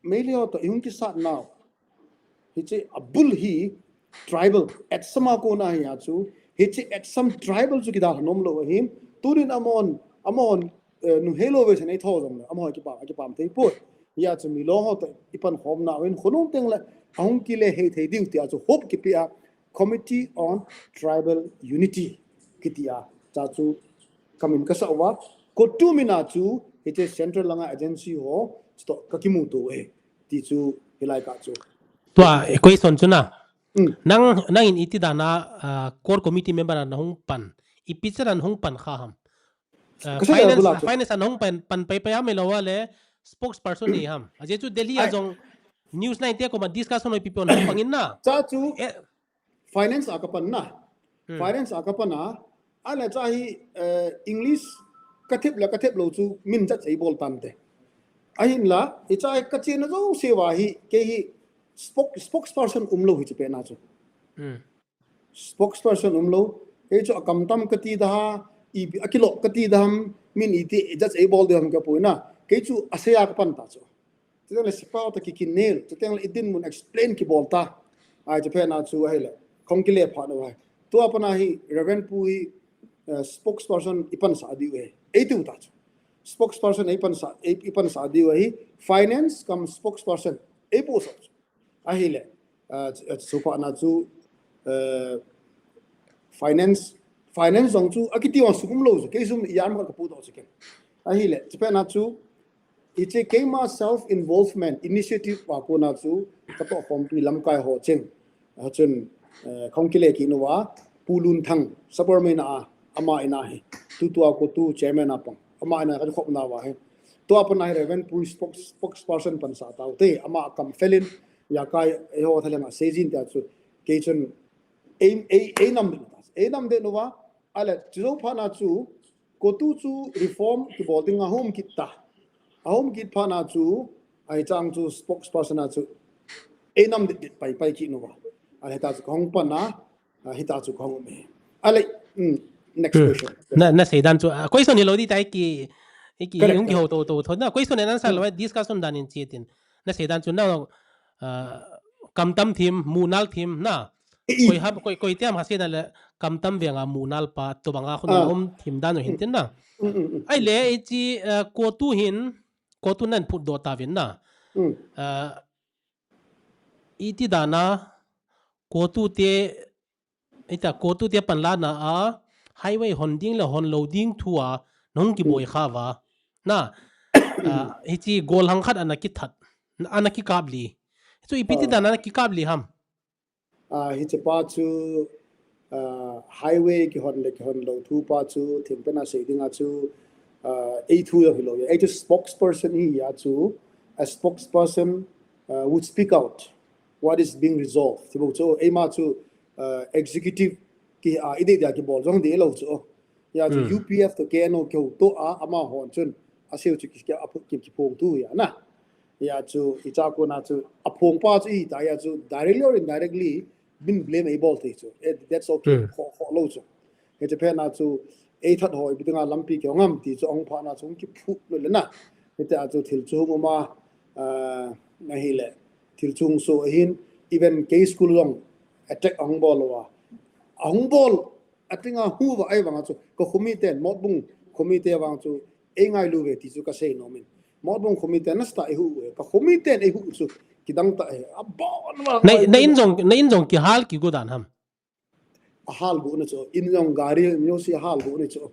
Meitei ho toh ihung kisat nau, hiche abul hi tribal, etsam a kona hi a chu, hiche etsam tribal chu kidalha nom lou ahin, tunin amahon, amahon, eh, nuhei lou ve sen ei tho jongle, amaho kipam, kipam thei poi. Hia chu milong ho toh ipan khom nau hin, khonung tengle, ahung kile hei thei diu tia chu hope kipe a, Committee on Tribal Unity kiti a, cha chu kamin kasah uva, COTU min a chu, hiche central langa agency ho, chutoh kakimuto e, ti chu hilai kah chu. Tua, eh, question chu na. Hmm. Nang, nangin iti dan a, ah, core committee member a nahung pan, ipi chan a nahung pan kha ham? Ah, Kasei finance, abul a chu. Finance a nahung pan, pan pai pai ham, ahilou le spokesperson hi ham? Ajeh chu Delhi a Ai. jong News nine te koma discussion hoi pi pi hung pang in na. Cha chu Eh. Finance a kapan na. Hmm. Finance a kapan a, ahile cha hi, eh, English kathep le kathep lou chu min jat ei bol tante. Ahinla, hicha hi kachena jouse uva hi, kei hi spok-, spokesperson umlou hi chu pena chu. Hmm. Spokesperson umlou, kei chu akam tam kati da ham, ipi akilop kati da ham, min iti judge ei bol diu ham kapui na. Kei chu asei a kapan ta chu. Chuteng le sipa toh kikinel, chuteng le idinmun explain kibol ta. Ai chu pena chu ahile, kahung kile phat u ahi. Tua pat a hi Reverend Pu hi, eh, spokesperson ipansah diu ahi. Eitiu ta chu. Spokesperson ipansah, i, ipansah diu ahi. Finance cum spokesperson eiposah chu. Ahile, ah, ch-, ah, chu phat a chu, eh, finance, finance jong chu akiti vang sum umlou chu, kei sum ijat ham khat kapudoh chu ken. Ahile, chu pena chu, hiche keima self involvement initiative a kona chu, katoh khompi lamkai ho cheng. Ah, chun, eh, kahung kile kit uva, Pu Lunthang, Sapormeina a, ama in ahi. Tutua COTU chairman a pang. Ama in a kakhop nauva hi. Tua pat a hi Reverend Pu spokes-, spokesperson pansah taute, ama akam felin, Jakai, eiho thalheng a seijin tia chu, kei chun, ei, ei, ei nam den ta, ei nam den uva, ahile, chu jou phat a chu, COTU chu reform kibol ding ahung kit ta. Ahung kit phat a chu, ahi chang chu spokesperson a chu, ei nam den den pai pai kit uva. Ahile ta chu kahung pan a, ah, hita chu kahung um e. Ahile, mm, next Hmm. question. Na, nasei dan chu, ah, question hilou di tai ki, ki Correct, hung ki ho correct. to, to, to. Na question and answer Hmm. lou, discussion dan in chi tin. Nasei dan chu na, ah, kamtam thim, munal thim, na. I, i. Koi ham, koi, koi tiam ha sei dan le, kamtam veng a munal pa, tobang a khun Ah. um thim dan u hin tin na. Mm, mm, mm. Ahile, hiche, ah, COTU hin, COTU nan phutdoh tauvin na. Mm. Ah, iti dan a, COTU te, ita COTU te panlana a, highway hon ding le hon lou ding thu a, nahung kiboi Hmm. kha uva. Na, ah, hiche golhang khat ana kithat, ana kikap li. Chu ipi ti Ah. dan a ana kikap li ham? Ah, hiche pa chu, ah, highway kihon le kihon lou thu pa chu, thim pen a sei ding a chu, ah, ei thu jong hilou. Ei chu spokesperson hi a chu, a spokesperson, ah, would speak out what is being resolved. Ti bou chu, eima chu, ah, executive ki, ah, idei dia kibol jong dei lou chu. Hia chu Hmm. U P F toh K N O kihou toh a, amahon chun, asei u chu ki, ki, a phu-, ki, kiphong thu hia na. Hia chu, hicha kona chu, aphong pa chu hita, hia chu, directly or indirectly, min blame eibol thei chu. Eh, that's okay. Hmm. Kho, kho lou chu. Hiche phat a chu, eithat ho, ipi dinga lampi kihong ham ti chu, ahung phat a chu, hung kiphu le na. Hitia chu, thil chu hung um a, ah, ahile, thil chu hung soh ahin, even kei school jong, attack ahung bol uva. Ahung bol, Atinga hu va ai vanga chu, ka khomi ten, Motbung khomi te vang chu, ei ngailu ve ti chu ka sei nom in. Motbung khomi ten, nasa tah ei hu ve, ka khomi ten ei hu chu, kidang tah e, abon va. Na, na in jong, na in jong kihal kigo dan ham? Ahal go na chu, in jong gari, in jong si ahal go na chu.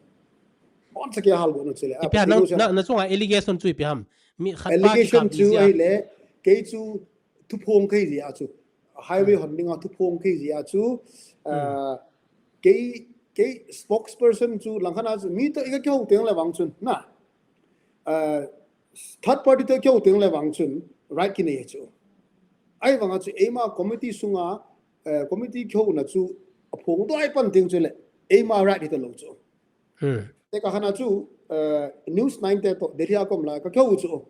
Bon sa kihal go na chu le. Ipi ham, na, na chunga allegation chu ipi ham? Mi khat pa allegation kikap chu jia. Ahile, kei chu, thuphong kei jia chu. Highway Hmm. hon dinga thuphong kei jia chu, Hmm. ah, kei, kei spokesperson chu langkhat a chu mi toh i kihou teng le vang chun, na. Ah, third party toh kihou teng le vang chun, right kinei chu. Ahivanga chu eima committee sunga, eh, committee kihouna chu aphong doh a i pan teng chu le, eima right hita lou chu. Hmm. Tekah a chu, eh, News nine te toh Delhi a ka um lai a ka kihou chu.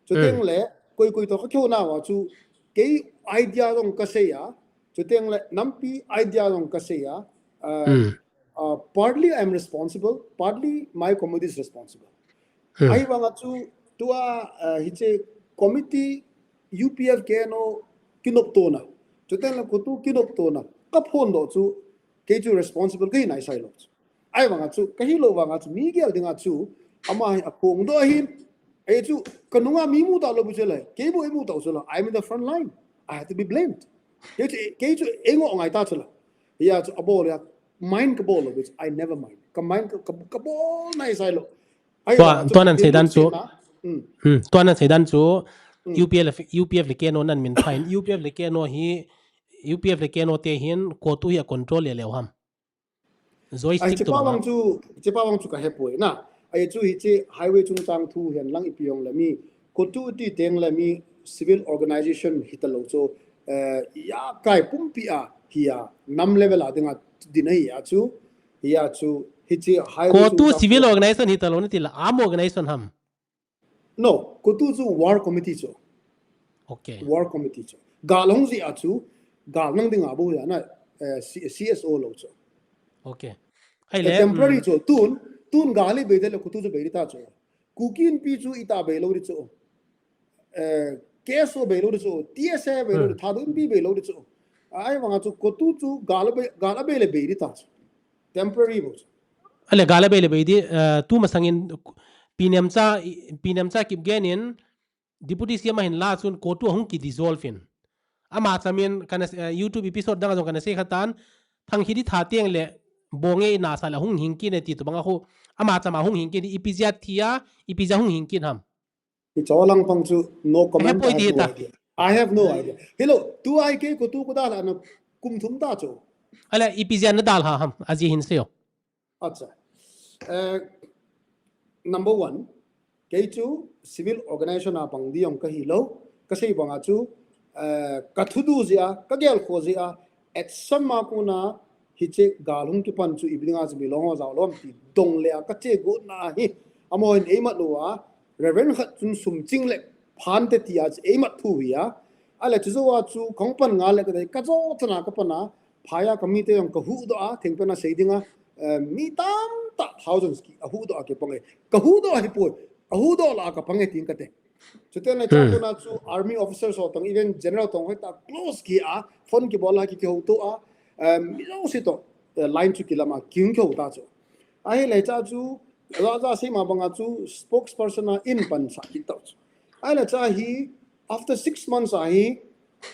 Chuteng Hmm. le, koi koi toh ka kihou nauva chu, kei idea jong ka sei a, chuteng le, nampi idea jong ka sei a, uh, Hmm. uh, partly I am responsible, partly my committee is responsible. Hmm. Ahivanga chu, tua, uh, hiche committee U P F K N O kinoptona, chuteng le COTU kinoptona ka phondoh chu, kei chu responsible kahi naisai lou chu. Ahivanga chu, kahi lou vanga chu, mi gel dinga chu, ama hi aphongdoh ahin, ei chu, kanunga mi mu talou bu chu le, kei bu ei mu tau chu le, I'm in the front line. I have to be blamed. Kei chu, kei chu, ei ngo ngai ta chu le. Hia chu, abol ya, mind kabol lou bu chu, I never mind. Ka mind ka, ka, kabol naisai lou. Tua, tua nan seidan chu, hmm, tua nan seidan chu, U P F, U P F le K N O nan min phain, U P F le K N O hi, U P F le K N O te hin, COTU hi a control le leu ham. Joystick tu vang chu, hiche pa vang chu ka hepoi na. Ahi chu hiche highway chungchang thu hihen lang ipi jong le mi, COTU ti teng le mi civil organization hita lou chu, eh, ya kai pumpi a hi a, nam level a dinga din ahi a chu, hi a chu, hiche highway COTU chungchang civil organization hita lou nati la, arm organization ham. No, COTU chu war committee chu. Okay. War committee chu. Gal hung jia chu, gal nang dinga bou ya na, eh, C-, C S O lou chu. Okay. Ai le, temporary chu, tun, tun gal hi bei de le COTU chu bei di ta chu. Kuki Inpi chu ita bei lou di chu. Eh, K S O bei lou di chu, T S A bei lou di, Thadou Inpi bei lou di chu. Ahivanga chu COTU chu gal bei, gal bei le bei di ta chu. Temporary bou chu. Ale gal bei le bei di, eh, tu masangin Pi Nemcha, Pi Nemcha Kipgen in Deputy C M ahin la chun COTU ahung ki dissolve in. Ama chamin kana, eh, YouTube episode dang a jong kana sei khatan, Thangkhidi tha teng le Bonge nasa le hung hing kit e ti tu banga khu, ama chama hung hing kit, ipi jeh a thi a, ipi jeh a hung hing kit ham. Hiche lang pang chu no comment. I have no idea. I have no idea. Hello, tu ai ke COTU ko da la na kum thum ta chu. Ale ipi jeh a na dalha ham, ajeh hin seiyo. Acha. Eh, number one, kei chu civil organization a pang di jong kahi lou, kasei banga chu, eh, ka thudu jeh a, ka gelkhoh jeh a, at some a kona hiche gal hung kipan chu ipi dinga chu mi lung ho jao lou ham ti dong le a kache got na hi. Amaho hin eimat uva, Reverend khat chun sum ching le phan te ti a chu eimat thu hi a. Ale chu jou a chu kahung pan ngal le ka dei, ka jo chana ka pan a, phai a ka mite jong ka huhdoh a, thengpen a sei dinga, eh, mi tamtah thousands ki, a huhdoh a kipang e. Ka huhdoh a hi poi, a huhdoh la a ka pang e tin ka te. Chuteng le chua kona chu army officers ho tong, even general tong hoi ta close ki a, phone kibol a ki, kihouto a, eh, mi jouse toh, eh, line chu kilam a, kihung kihou ta chu. Ahile cha chu, ja, ja sei ma banga chu spokesperson a in pan sa kit tau chu. Ahile cha hi, after six months a hi,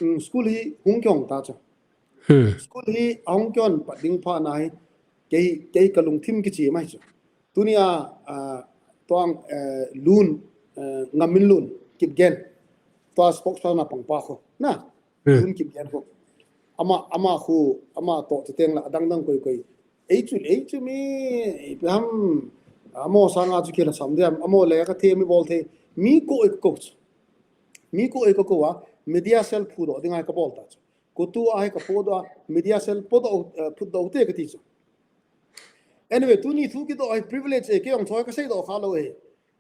um, school hi hung kihong ta chu. Hmm. School hi ahung kihon pat ding phat na hi, kei, kei ka lungthim kichim ahi chu. Tunia, ah, tuang, eh, Lun, eh, Ngamminlun Kipgen. Tua spokesperson a pang pa khu. Na, hmm. Lun Kipgen khu. Ama, ama khu, ama toh chuteng le adang dang koi koi. Ei chu, ei chu mi, ipi ham, amaho sanga chu kila sam diam, amaho le ka thei mi bol thei, mi ko ei ko chu. Mi ko ei ko ko a, media cell phudoh dinga ka bol ta chu. COTU a hi ka phudoh a, media cell phudoh, eh, phudoh te ka ti chu. Anyway, tuni thu kidoh hi privilege e, kei jong choi ka seidoh kha lou e.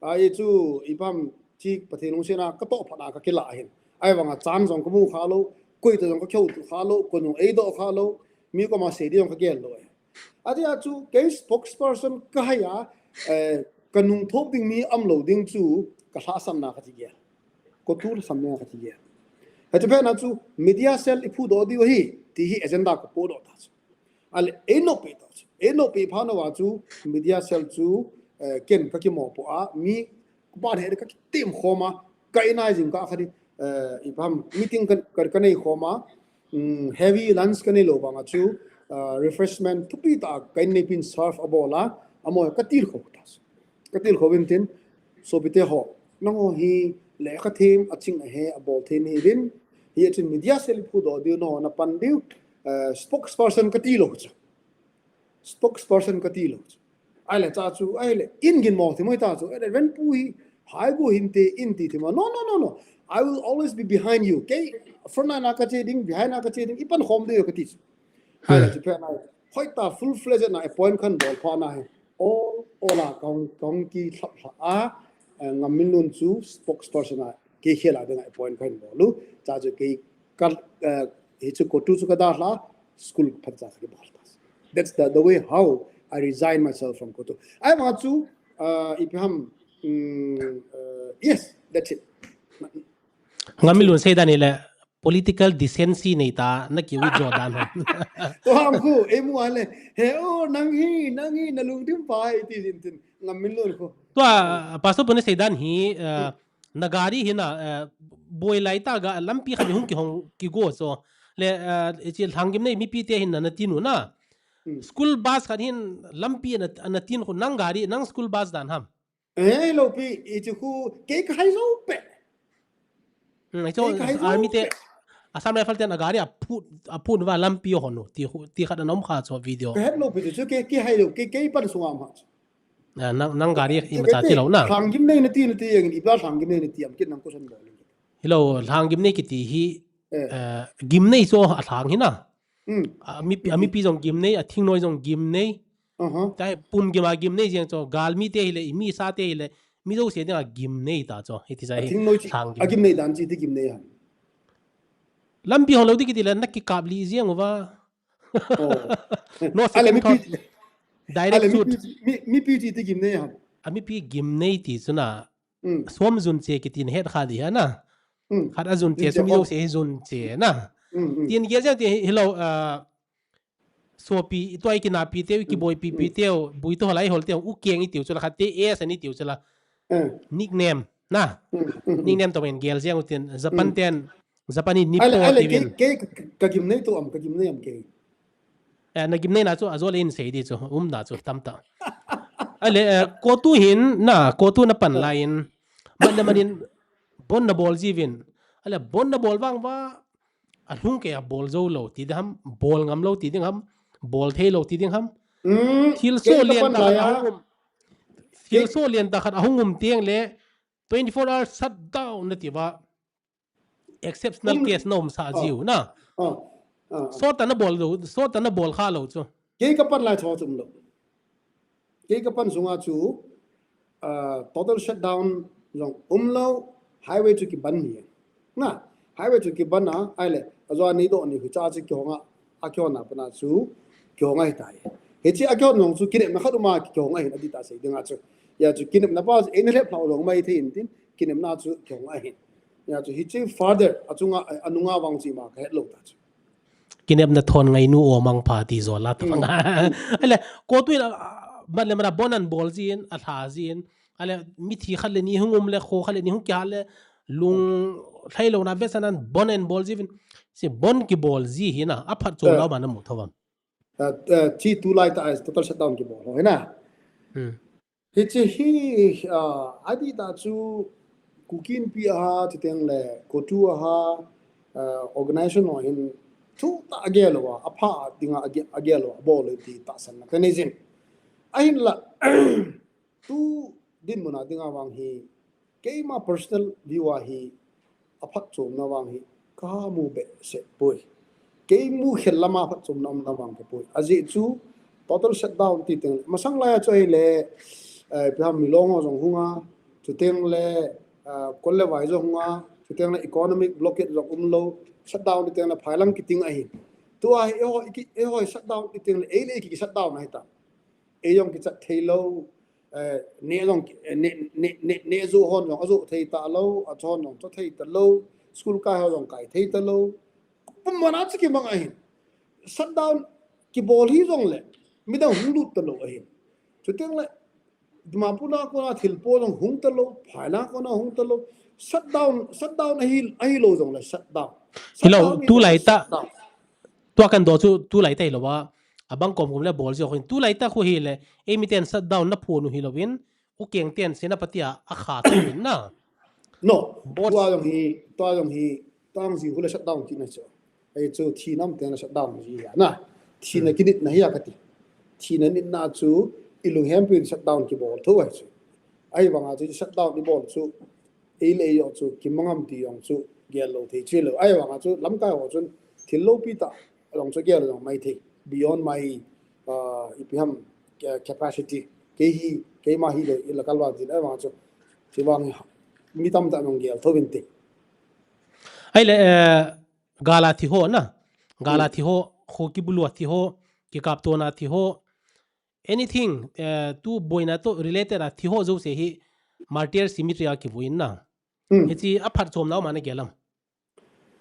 Ahi chu, ipi ham, chi Pathen lungset a ka toh phat a ka kila ahin. Ahivanga chan jong ka mu kha lou, koi toh jong ka kihouto kha lou, koi jong eidoh kha lou, mi koma sei di jong ka gel lou e. Atia chu, kei spokesperson ka hi a, eh, ka nung thop ding mi um lou ding chu, ka lhahsamna ka ti gel. COTU lhahsamna ka ti gel. Hiche phat na chu, media cell i phudoh diu ahi, ti hi agenda ka phudoh ta chu. Ale, ei noppi ta chu. Ei noppi phat na uva chu, media cell chu, eh, ken ka kimopoh a, mi, ka ban he ka kitim khom a, ka inai jing ka kha di, eh, ipi ham, meeting ka, ka, ka nei khom a, um, heavy lunch ka nei lou vanga chu, eh, refreshment thupi tah ka in neipin serve a bol a, amaho ka tilkhou ta chu. Ka tilkhou in tin, sopite ho, nangho hi lekha them a ching ahi, a bol thei nahi uvin, hijeh chun media cell i phudoh diu, nangho na pan diu, eh, spokesperson ka ti lou chu. Spokesperson ka ti lou chu. Ahile cha chu, ahile, in gin mo thim hoi ta chu, ahile, Reverend pu hi, hai gu hin te, in ti thim a. No, no, no, no. I will always be behind you. Kei, front line a ka che ding, behind a ka che ding, i pan khom diu ka ti chu. Ahile, chu phat na, hoi ta full fledged na appoint khan bol phat na hi. All, all a kong, kong ki thlap thla a, eh, Ngamminlun chu spokesperson a, kei khel a dinga appoint khan bol u. Cha chu kei ka, eh, hichu COTU chu ka dalha, school phat cha ka bol ta. That's the, the way how I resign myself from COTU. Ahivang chu, uh, ipi ham, mm, uh, yes, that's it. Ngamin Lun seidan hile political decency neita, na ki withdraw dan ham. Tua khu, ei mu a le, he o, nang hi, nang hi, na lungdim pa hi, ti jin tin, Ngamin Lun khu. Tua, Pastor Pu na seidan hi, uh, na gari hi na, uh, boi lai ta ga, lampi khat hung kihong kigo so. Le, uh, chi Lhanggimnei mipi te hin na, na tin u na. Hmm. School bus khat hin lampi na, na tin khu nang gari, nang school bus dan ham. Eh, lo pi, i chu khu, kei ka hai zo pe. Hmm, i chu Kei ka hai zo army te, pe. Assam Rifle ten a gari a phut, a phut va lampi hon u, ti khu, ti khat a nom kha chu video. Ka het lo pi chu, kei, kei hai lo, kei, kei pan sunga ma chu. Ah, nang, nang gari i Kei ma cha te, ti lo na. Lhanggimnei na ti, na ti, yang i ba Lhanggimnei na ti, am kit nang ko san bo. Hilo, Lhanggimnei kiti hi, Eh. eh, Gimnei so a Lhang hi na. Hmm. A mipi, a mipi jong Gimnei, a thingnoi jong Gimnei. Aha. Tai pum gim a Gimnei jeng chu, galmi te hile, i mi sa te hile, mi jouse dinga Gimnei ta chu. Hiti sa A hi thingnoi chi, Lhanggimnei. A Gimnei dan chi ti Gimnei han. Lampi hon lo ti kiti le, na kikap li jeng uva. Oh. No Ale second mipi thought. chi, Direct ale shoot. mipi chi, mi, mipi chi ti Gimnei han. A mipi Gimnei ti chu na. Hmm. Som jun che kiti na het kha di ha na. Hmm. Khat a jun che, Jun che sum ko. jouse hi jun che na. Hmm, hmm. Tin gel jeng ti hi, hilo, ah, sopi, i tuai kinapi teu, i kiboipipi Hmm. teu, bui to holai hol teu, u keng i tiu chula khat te, e san i tiu chula. Hmm. Nickname, na. Hmm, hmm, hmm. Nickname to men gel jeng u tin, Japan Hmm. ten, Japan i nipo Ale, ale, ti kei, vin. kei ka, ka Gimnei to am, ka Gimnei am kei. Eh, na Gimnei na chu, a jo le in sei di chu, um na chu, tam ta. Ale, eh, kotu hin, na, kotu na pan Hmm. lai in, man na manin, bon na bol ji vin. Ale, bon na bol vang va, a lhung kei a bol jou lo ti ding ham, bol ngam lo ti ding ham, bol thei lo ti ding ham. Hmm, Thil kei so ka lian pan ta lai khat a a. hung um. Thil Kei so lian ta khat a hung um tieng le twenty-four hours shutdown na ti va. Exceptional Um, case na um sa ah, jiu na. ah, ah, ah. Sot ta na bol lo, sot ta na bol kha lo chu. Kei ka pan lai tho chu um lo. Kei ka pan sunga chu, ah, total shutdown jong um lo, highway chu kiban ni. Na, highway chu kiban a, ai le, a jo a ni do ni hu cha chu kihong a, a kihon a pana chu, kihong a hi tai. Hichi a kihon jong chu, kinepna khat um a kihong a hin a di ta sei ding a chu. Ya chu kinepna pa chu, ei na lhep hlau jong mai thei in tin, kinepna chu kihong a hin. Ya chu hichi father, a chunga, a nunga vang chi ma ka het lo ta chu. Kinepna thon ngai nu o mang pha ti zo la ta Hmm. vang. Hmm. Ale, kotu in, a, a, man le man a bon an bol jin, a lha jin. Ale, mithi khat le ni hung um le, kho khat le ni hung kia le, lung Hmm. lhai lo na ve san an bon an bol jin. Si bon kibol ji hi na, a phat chom Eh. lo ma na mu tho vam. Eh, eh, chi tu lai ta, eh, total shutdown kibol ho hi na. Hmm. Hichi hi, ah, a di ta chu Kuki Inpi a ha, chuteng le kotu a ha, ah, organization ho hin thu ta a gel uva, a pha dinga a ge-, a gel uva, bol le ti tahsan na ka nei jin. A hin la, tu dinmun a dinga vang hi, keima personal view a hi, a phatchomna vang hi ka mu behseh poi. Kei mu khel lama phatchomna umna vang ka poi. Ajeh chu total shutdown ti teng le, masang lai a chu ahile, eh, ipi ham Milong ho jong hung a, chuteng le, eh, kol le vai jong hung a, chuteng le economic blockade jong um lo, shutdown ti teng le phailang kiting ahi. Tua hi eiho, eiho shutdown ti teng le, ei le ei ki shutdown ahi ta. Ei jong kichat thei lo, eh, neh jong, eh, neh, neh, neh, neh jo hon jong ajo thei ta lo, a chon jong cho thei ta lo, school kai ho jong kai thei ta lo. Pum mana chu kimang ahin. Shutdown kibol hi jong le, midang hung lut ta lo ahin. Chuteng le, Dimapur na kona thilpo jong hung ta lo, phai na kona hung ta lo. Shutdown, shutdown ahi, ahi lo jong le shutdown. Hilou, shutdown tu lai ta. Shutdown. Tua kan do chu, tu lai ta hilou a. Abang kom kom le bol jo khin. Tu lai ta khu hile, ei miten shutdown na phon u hilou in, u keng ten Senapati a, a kha ta in na. No, boss. Tua jong hi, tua jong hi, tang ji khu le shutdown ti na chu. Ei chu thi nam ten le shutdown ji ya na. Thi na kinit na hi ya kati. Thi na nit na chu, i lunghem pin shutdown kibol tho ai chu. Ahivang a chu shutdown i bol chu. Ei le ei jong chu, kimangam ti jong chu, gel lou thei chu lou. Ahivang a chu, lamkai ho chun, thil loupi ta, jong chu gel jong mai thei. Beyond my, uh, ipi ham, ca-, capacity. Kei hi, keima hi le, i la kalvan tin, ahivang a chu, ti vang hi, mi tam ta jong gel tho vin te. Ai le, eh, gala thi ho na. Gala thi ho, kho kibulu thi ho, kikap to na thi ho. Anything, eh, tu boina to related a thi ho jo se hi, martyr cemetery a kivuin na. Hmm. Hichi a phatchomna ma na gelam.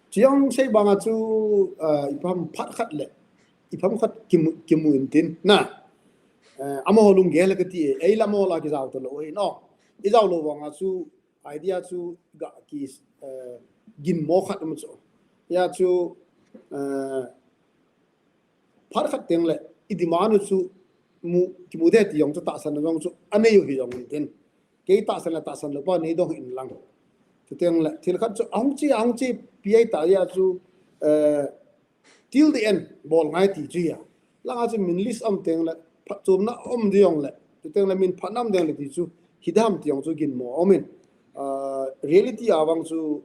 Chiang sei banga chu, uh, ipi ham phat khat le, ipi ham khat kimu, kimu in tin, na. Uh, amaho lunggel le kati e, ei la amaho la kijao talou e, no. Ijao lou banga chu, idea chu ga ki, uh, ginmo khat um chu. Hia chu, uh, phat khat teng le, i demand u chu mu, kimu de ti jong chu tahsan jong chu, anei u hi jong in tin. Kei tahsan le tahsan lou pa nei dong in lang. Chuteng le, thil khat chu, ahung chi, ahung chi, pi ai ta hia chu, eh, till the end, bol ngai ti chu hia. Langa chu min list um teng le, phatchomna um di jong le, chuteng le min phatna um ding le ti chu, hidam ti jong chu ginmo um in. Ah, reality a vang chu,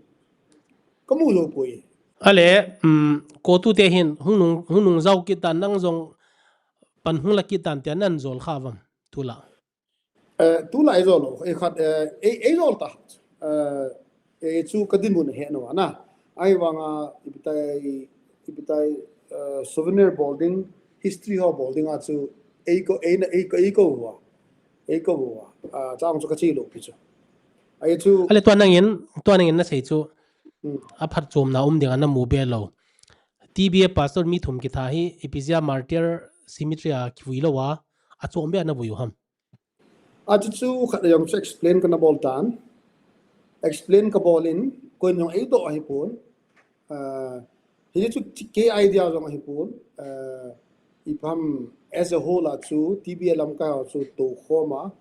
kamu jou poi. Ale, um, CoTU te hin, hung nung, hung nung jao kit tan nang jong, pan hung la kit tan tia nan jol kha vam, tulai. Eh, tulai ei jol lou, ei khat, eh, ei, ei jol ta. Eh, ei chu ka dinmun he no na. Ahivanga, ipi tai, ipi tai, eh, souvenir bol ding, history ho bol ding a chu, ei ko, ei na, ei ko, ei ko wa. Ei ko wa. Ah, chang chu ka chi lou pi chu. Ai chu. Ale tua nangin, tua nangin na sei chu. Hmm. A phatchomna um ding a na mu be lou. T B A pastor mi thum kitha hi, ipi jeh a Martyr Cemetery a kivui lou a, achom be a na vui u ham. A chu chu khat jong chu explain ka na bol tan. Explain ka bol in, koin jong ei doh ahi pon. Ah, hi chu kei idea jong ahi pon. Ah, ipi ham as a whole a chu T B A lamkai ho chu tou khom a,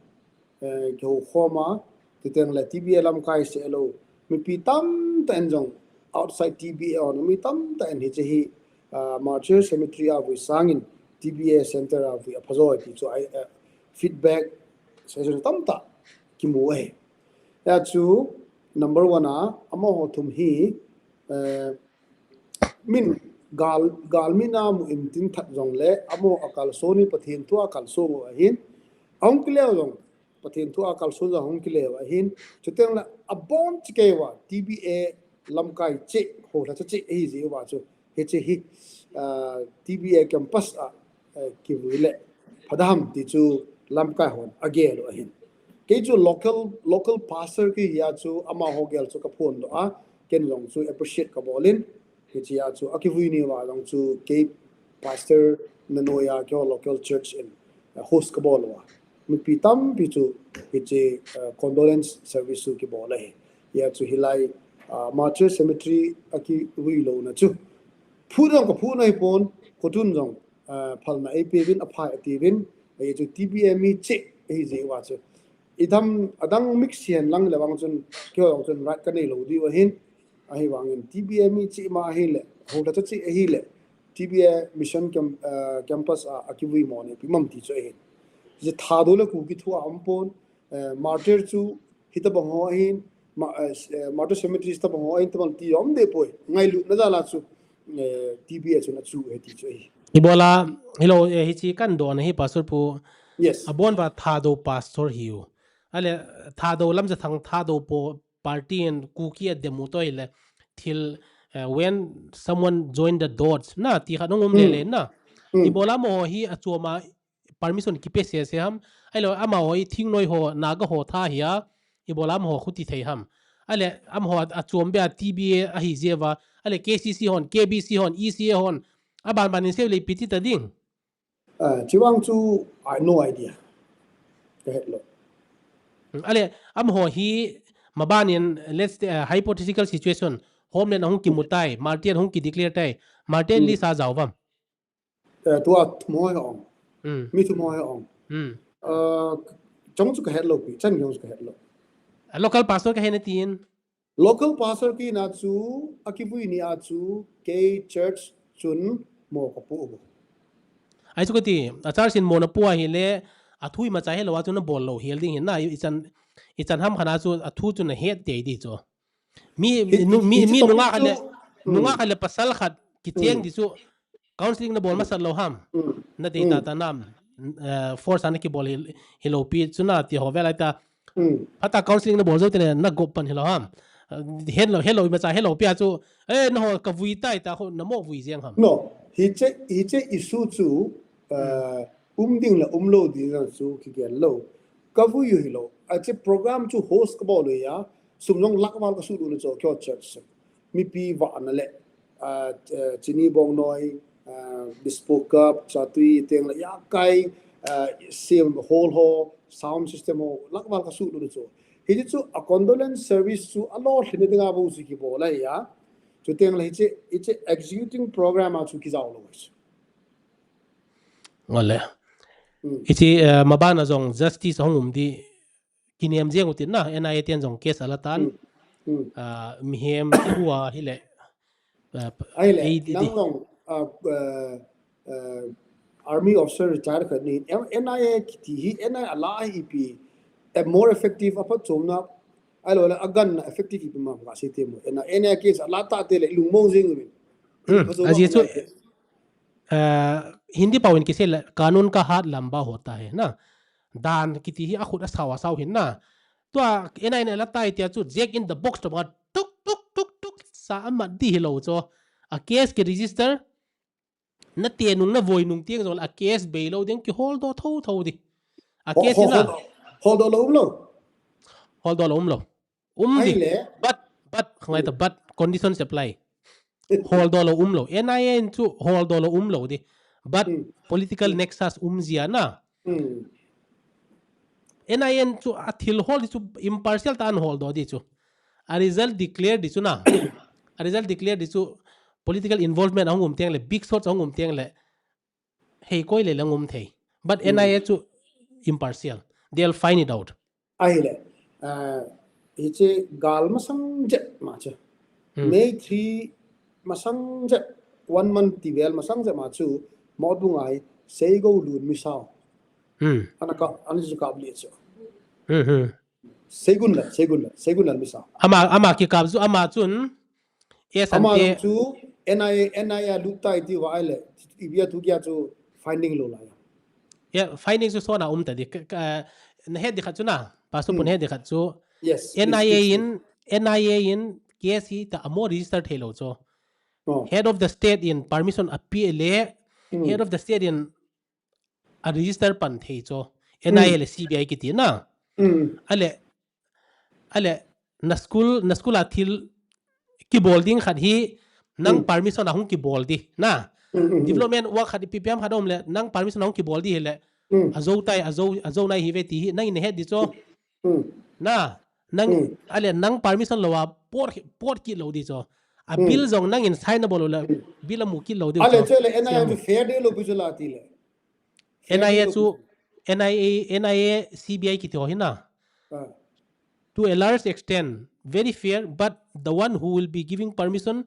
eh, kihou khom a, chuteng le T B A lamkai seh lou, mipi tamtah in jong outside T B A hon, mi tamtah in hiche hi, ah, Martyr Cemetery a vui sangin T B A center a vui apha jo ti chu ai, eh, feedback session tamtah kimu e. Hia chu number one a, amaho thum hi, eh, min gal, gal min a mu in tin that jong le, amaho a kalson hi Pathen thu a kalson u ahin, ahung kile u jong, Pathen thu a kalson jong ahung kile u ahin, chuteng le abon chikei uva, T B A lamkai cheh, houlhacha cheh ahi jeh uva chu, hiche hi, ah, T B A campus a, eh, kivui le, phadam ti chu lamkai hon agel u ahin. Kei chu local, local pastor kihi a chu amaho gel chu ka phondoh a, ken jong chu appreciate ka bol in, hiche a chu akivui ni uva jong chu kei pastor na noi a keiho local church in, eh, host ka bol uva. Mipi tampi chu hiche, eh, condolence service chu kibol ahi. Hia chu hilai, ah, Martyr Cemetery a kivui louna chu. Phu jong ka phu na hi pon, kotun jong, ah, phalna ei pe vin, aphai ati vin, hia chu T B A mi cheh ahi jeh uva chu. Idam, adang mix hihen lang le vang chun, keiho jong chun right ka nei lou diu ahin, ahivangin T B A mi cheh ma ahile, houlhacha cheh ahile, T B A mission camp, ah, campus a, akivui mo ne, ipi mam ti chu ahin. Hiche Thadou le Kuki thu a um pon, eh, Martyr chu hitabang ho ahin, ma, eh, eh, Martyr Cemetery hitabang ho ahin, tabang ti um de poi. Ngailutna jal a chu, eh, T B A chun achu ahi ti chu ahi. Ibola, hilou, eh, hiche kan dona hi Pastor pu. Yes. Abon uva Thadou Pastor hiu. Ale, Thadou Lamjathang Thadou po party in Kuki a dem u toh hile, thil, eh, when someone join the dots, na, ti khat hung um le le na. Mm. Ibola amaho hi achom a permission kipe sese ham. Ahilou, amaho hi thingnoi ho, Naga ho tha hi a, ibola amaho khuti thei ham. Ale, amaho a, achom be a T B A ahi jeh uva. Ale, K C C hon, K B C hon, E C A hon. Aban ban in sei le ipi ti ta ding. Ah, chuvang chu, I no idea. Ka het lou. Hmm, ale, amaho hi, maban in, let's say, uh, hypothetical situation, Homeland ahung kimu tai, Martyr ahung ki declare tai, Martyr list a jao vam. Eh, tua thum ho hi ong. Hmm. Mi thum ho hi ong. Hmm. Eh, chong chu ka het lou pi, chan jong chu ka het lou. A local pastor ka he na tin. Local pastor kiti na chu, akivui ni a chu, kei church chun mo ka pu u. Ai chu kati, a church in mo na pu ahile, athu imacha helou a chu na bol lou hel ding hin na, ichan, ichan ham khat a chu, athu chu na het tei di chu. Mi, mi, mi nunga khat le, nunga khat le pasal khat kicheng di chu counseling na bol masat lou ham. Na dei ta ta nam, eh, force a na kibol hi, hilou pi chu na ti ho ve lai ta. Phat a counseling na bol jou teng le na gop pan hilou ham. Eh, helou, helou imacha helou pi a chu, eh, na ho ka vui tai ta ho na mo vui jeng ham. No, hiche, hiche issue chu, eh, um ding le um lou ding jong chu kigel lou. Ka vui u hilou. Ache program chu host ka bol u a, sum jong lakh val ka suh u le chu keiho church. mipi vahna le, ah, eh, chini bongnoi, ah, dispo cup, chatui teng le yakai, ah, sim hall ho, sound system ho, lakval ka su lu chu. Hichu a condolence service chu a lo thina dinga bo chu kibol a ya. Chu teng le hiche, hiche executing program a chu kijao lo chu. Ngole. Hmm. Hiche, eh, mabana jong justice hong um di kinem jeng utin na, N I A ten jong case ala tan. Hmm. Hmm. Ah, mihem ua hile. Ah, Ahile, ei di nang di. Jong, ah, ah, ah, army officer retired khat ni, N I A kiti hi, N I A ala hi ipi, a more effective, aphat chomna, ahilou le, agan na effective ipi ma, ka se te mo. N I A, N I A case ala ta te le, lungmong jing uvin. Hmm, Phajo aji ma chu, ngai te. Ah, Hindi paovin kisei le, kanun ka haath lamba hota hai na. Dan kiti hi akhut asao asao hin na. Tua N I A in ala tai tia chu, Jack in the Box to ba tuk, tuk, tuk, tuk, sa amat di hilou chu. A case ki register, na te nung na voi nung tiang jong a case bei lou ding kihol do tho tho di. A Ho-, case ho-, na. Hol, hol do lou um lou. Hol do lou um lou. Um di. Ahile. But, but, khangai ta, Hmm. but conditions apply. Hol do lou um lou. N I A in chu hol do lou um lou di. But Hmm. political Hmm. nexus um jia na. Hmm. N I A in chu a thil hol di chu impartial ta an hol do di chu. A result declare di chu na. A result declare di chu political involvement ahung um tiang le, big shots ahung um tiang le. Hei koi le lang um thei. But Hmm. N I A chu impartial. They'll find it out. Ahile, ah, hiche gal masang jet ma chu. Hmm. May three masang jet, one month ti vel masang jet ma chu, Motbung a hi, Seigo Lun Misao. Hmm. Ana ka, ana chu kap le chu. Hmm, hmm. Seigun la, Seigun la, Seigun la Misao. Ama, ama kikap chu, ama chun, Yes, Ama ante. Chu N I A, N I A lut tai ti va ahile, ibia tu kia chu finding lou lai. Yeah, finding chu sona um ta di. Ka, ka, na het di khat chu na, Pastor Pun Hmm. het di khat chu. Yes, please, N I A please, in, please. N I A in case hi ta amo register thei lou chu. Oh. Head of the state in permission appeal le, Hmm. head of the state in a register pan thei chu. Hmm. N I A le C B I kiti na. Hmm. Ale, ale, na school, na school a thil kibol ding khat hi, nang Hmm. permission a hung kibol di, na. Hmm, hmm, hmm. Development work khat, P P M khat um le, nang permission a hung kibol di hi le, Hmm. a zo tai, a zo, a zo nai hi ve ti hi, nang in het di chu. Hmm. Na, nang, Hmm. ale, nang permission lou a, pot, pot kit lou di chu. A Hmm. bill jong nang in sign a bol lou le, Hmm. bill a mu kit lou di Ale, chu. Chu le, N I A Siam. Chu fair de lou pi chu la ti le. Fair N I A de lou chu, pi. N I A, N I A, C B I kiti ho hi na. Ah. To a large extent, very fair, but the one who will be giving permission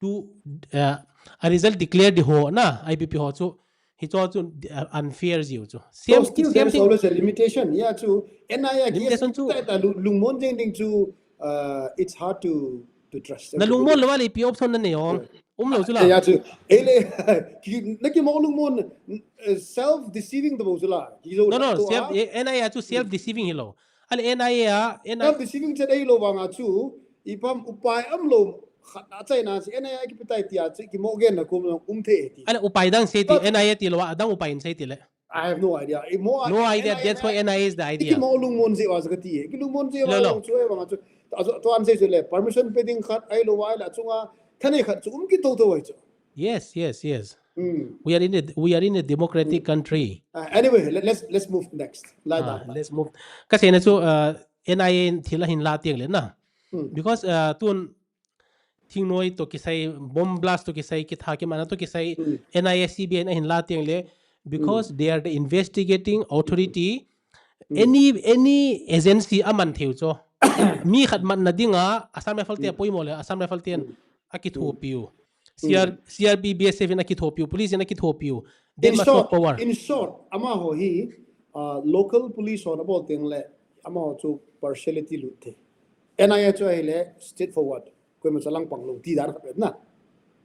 to, uh, a result declare di ho na, I P P ho chu, hi chu chu, uh, unfair jiu chu. So Same, still same there is thing. Always a limitation. Yeah, chu, N I A case Limitation chu. Ta, ta, lu-, lungmon jeng ding chu, uh, it's hard to, to trust Na them. Lungmon lou a le ipi option na nei ong. Yeah. Um lou chu la. Yeah, chu. Ele, ki, na kimo lungmon, uh, self deceiving to bo chu la. Ki zo No, no, to self, a. Eh, N I A chu self deceiving hi lou. Ale N I A a, N I A Self deceiving chet ahi lou vang a chu, ipi ham upai um lou, khat a chai na chu, N I A kipe tai ti a chu, kimo gen na kum um thei ti. Ale upai dang sei ti, But N I A ti lou a, adang upai in sei ti le. I have no idea. I mo No idea, N I A that's why N I A is the idea. Kimo lungmon jeh a chu ka ti e. Ki lungmon jeh Lo, a lo. Chu e vang a chu. A chu, chu an sei chu le, permission pe ding khat ahi lou a le, chunga, thanei khat chu um kit to to ahi chu. Yes, yes, yes. Hmm. We are in a, we are in a democratic Hmm. country. Uh, anyway, let, let's, let's move next. Lai Ah, da. Let's move. Ka sei na chu, uh, N I A in thil ahin la tiang le na. Hmm. Because, uh, tun thingnoi to kisai, bomb blast to kisai, kitha kimana to kisai, Hmm. N I A C B I in ahin la tiang le, because Hmm. they are the investigating authority, Hmm. any, any agency a man thei u chu. Mi khat man na ding a, Assam Rifle te Hmm. a poimo le, Assam Rifle te Hmm. a kithopi u. Hmm. C R, C R P B S F in a kithopi u, police in a kithopi u. They In must have short, power. In short, amaho hi, uh, local police ho na bol teng le, amaho chu partiality lut thei. N I A chu ahi le, straightforward. Koima chalang pang lou, ti dan khat na.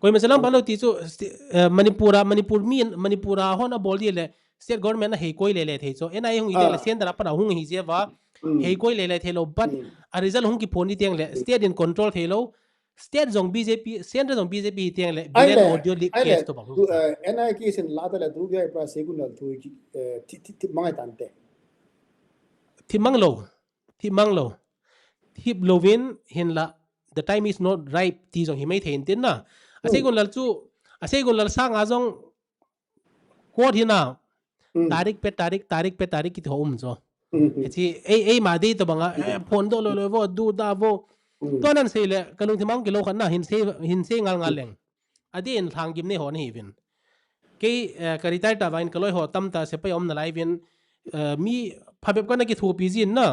Koima chalang pang lou ti chu, sti-, eh, Manipur a, Manipur mi, Manipur a hon a bol di le, state government a hei koi le le thei chu. N I A hung i te le, Ah. center a pan a hung hi je va, Hmm. hei koi le le thei lou, but Hmm. a result hung kiphon di teng le, Hmm. state in control thei lou, state jong B J P, center jong B J P hi teng le, Ahile, Biren audio leak ahile, case to bang. Tu, eh, N I A case in la ta le tu, gya pra se kun la tu, eh, thi, thi, thi, mangai tante. Thi mang lou, thi mang lou. Thip louvin hin la, the time is not ripe ti jong hi mai thei intin na. A Seigon Lal chu, a Seigon Lal sanga jong quote hi na, tarik pe tarik, tarik pe tarik kiti ho um chu. Hichi ei ei ma dei to banga, eh, phon do lo lo vo, du da vo. Tua nan sei le ka lungthim ang kilo khan na hin sei hin sei ngal ngal leng. Adin lhang gim nei ho na hi vin. Kei, eh, ka retire ta vang ka loi ho tam ta sepai om na lai vin, eh, mi phabep ka na kithopi jin na.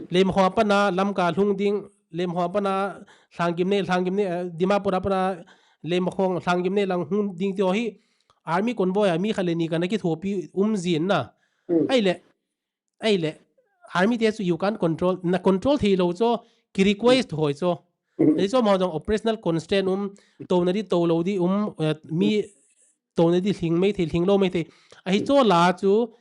Lem ho pana Lamka lhung ding, lem ho pana lhang gim nei, lhang gim nei, eh, Dimapur a pana lem ho lhang gim nei lang hung ding ti ho hi army convoy a mi kha le ni ka na kithopi um jin na. Ai le Ai le, army te chu you can't control, na control thei lo chu, ki request hoi chu. Ei chu ma jong operational constraint um, to na di to lo di um, eh, mi to na di hling mai thei, hling lo mai thei. Ahi chu la chu,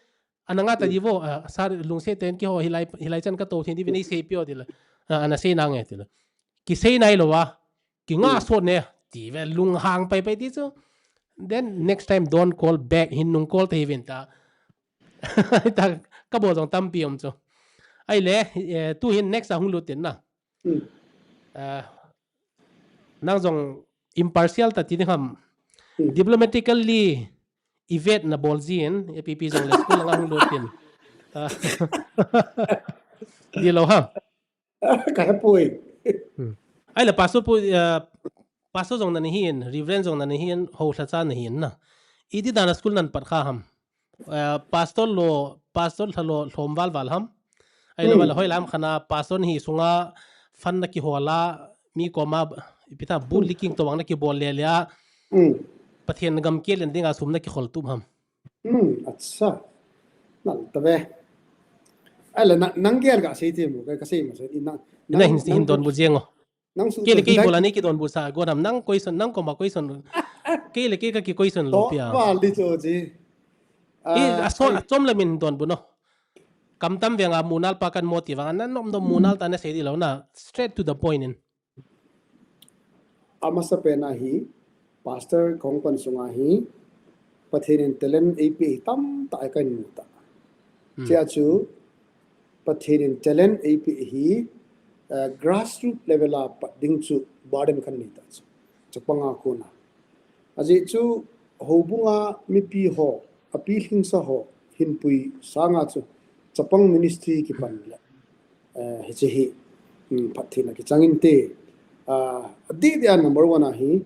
ana nga ta di vo, ah, sir lungset ten ki ho hilai, hilai chan ka to thei di vin ei sei pio di la. Ah, ana sei na nge ti la. Ki sei nai lo wa, ki nga sot ne, ti ve lunghang pai pai ti chu. Then next time don't call back, hin nung call thei vin ta. Ta, ka bol jong tampi um chu. Ai le, eh, tu hin next a hung lut tin na. Eh, nang jong impartial ta ti ding ham. Diplomatically, i vet na bol jin, A P P jong le school lang a hung lut tin. Ah. Di lo ha. Ka hepoi. Ai le pastor pu, eh, pastor jong na ni hin, reverend jong na ni hin, ho thla cha na hin na. I ti dan a school nan pat kha ham. Eh, pastor lo, pastor thla lo, lhom val val ham. Ai lo val hoi lam khana, pastor hi sunga fan na ki hola, mi koma, ipi ta bu liking to wang na ki bol le le a. Pathen gam ke len ding a sum na ki khol tum ham. Hmm, acha. Nal ta ve. Ai le na, nang gel ka sei ti mu, ka, ka sei ma sei, i nang, Ina nang, hin, nang hin don bu jeng o. Nang su Ke le tu ke dai. Bola ni ki don bu sa, go nam nang question, nang koma question. Ke le ke ka ki question lo To pia. Ba li cho ji. I, Ah, a so, ai. A chom la min don bu no. Kam tam veng a munal pa kan mo ti vang, na nom dom munal ta na sei di lo na. Straight to the point in. Amasa pen a hi, pastor kong pan sunga hi, Pathen in talent ei pe hi tam ta ai kan mu ta. Hmm. Chia chu, Pathen in talent ei pe hi, eh, grassroot level a pat ding chu burden kan nei ta chu. Chapang a kona. Ajeh chu, houbung a mipi ho, a pilhingsa ho, hinpui sanga chu, chapang ministry kipan le. Eh, hiche hi, um, phattheina kichang inte. Ah, adeh deh a number one a hi,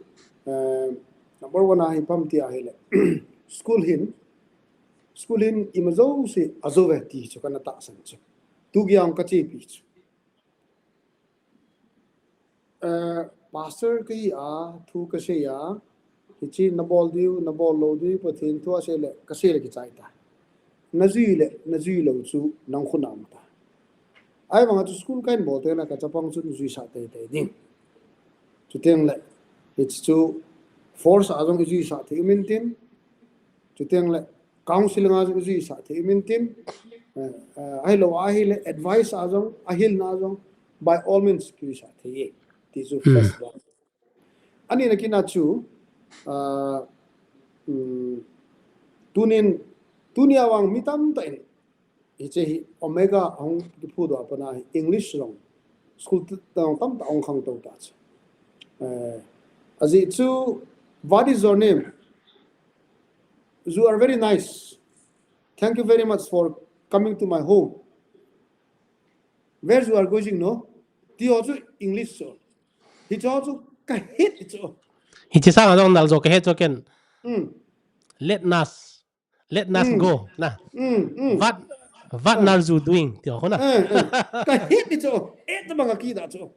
eh, number one a hi pam ti a hi le. School hin, school hin ima jouse a jo ve ti chu kana tahsan chu. Tu giang ka chepi chu. Eh, pastor ka hi a, thu ka sei a, hiche na bol diu, na bol lou diu, Pathen thu a sei le, ka sei le kichai ta. Na jui le, na jui lou chu nang khut a um ta. Ahivang a chu school ka hin bol teng le ka chapang chu jui sah tei tei ding. Chuteng le, hiche chu force a jong i jui sah thei um intin. Chuteng le, counseling a jong i jui sah thei um intin. Eh, eh, ahilou a hi le, advice a jong, ahilna a jong, by all means, ki jui sah thei e. Ti chu first one. Ani na kina chu, ah, um, tunin, tunia vang mi tam ta in, hiche hi Omega hong kiphu do apana hi English long school t-, tang tam ta hong khang to ta chu. Eh, ajeh chu, what is your name? You are very nice. Thank you very much for coming to my home. Where you are going, no? Ti ho chu English chu. Hiche ho chu ka het chu. Hiche sang a jong nal jo ka het chu ken. Mm. Let us, let us Mm. go. Na. Mm, mm. What, what Mm. are you doing? Ti ho na. Eh, eh. Ka het chu. Eh, ta bang a ki da chu.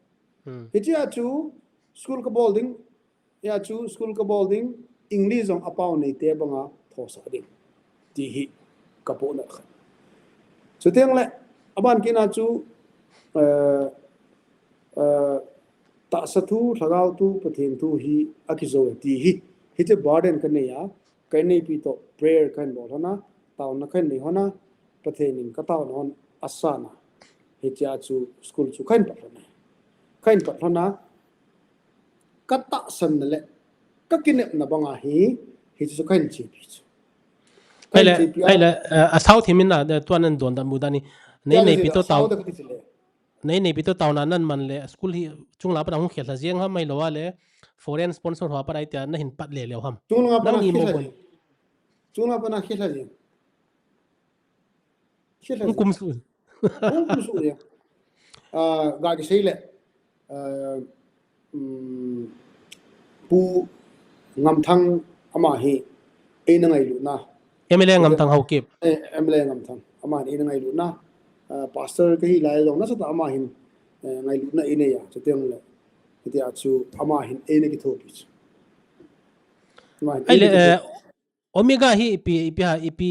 Mm. Hiche a chu school ka bol ding. Hia chu school ka bol ding, English jong apao neite banga thosah ding. Ti hi ka pohnat khat. Chuteng le, aban kit na chu, eh, eh, tahsa thu, lhagao thu, Pathen thu hi akijou e ti hi. Hiche burden ka nei a, ka inneipi toh prayer ka hin bol lhon a, taona ka hin nei lhon a, Pathen in ka taona hon asan a. Hiche a chu school chu ka hin pat lhon a. Ka hin pat lhon a, ka tahsan na le, ka kinepna banga hi, hiche chu ka hin chepi chu. Ka hin Ahile, chepi a. Ahile, eh, a sao thim in na, eh, tua nan don dan mu dan ni. Nei, Tua nei ni pi to sao tao. Da ka ti chu le. Nei nei pi to tauna nan man le school hi chunglang a pat a hung khel lha jeng ham, ahilou le foreign sponsor ho a pat a tia na hin pat le leu ham. Chunglang a pat Nang a ni khel mo lha boi. jeng. Chunglang a pat a khel lha jeng. Khel lha Hung jeng. Kum su. Hung kum su jeng. Ah, ga kisei le. Ah, um, Pu Ngamthang ama hi eina ngailutna. M L A Ngamthang Haokip. Eh, M L A Ngamthang. Ama hin eina ngailutna. Ah, pastor kahi lai jong nasatah a ama hin, eh, ngailutna eina nei a. Chuteng le. Hitia chu ama hin eina kithopi chu. Ama hin Ahile, eina kithopi. Eh, Omega hi ipi, ipi ha, ipi,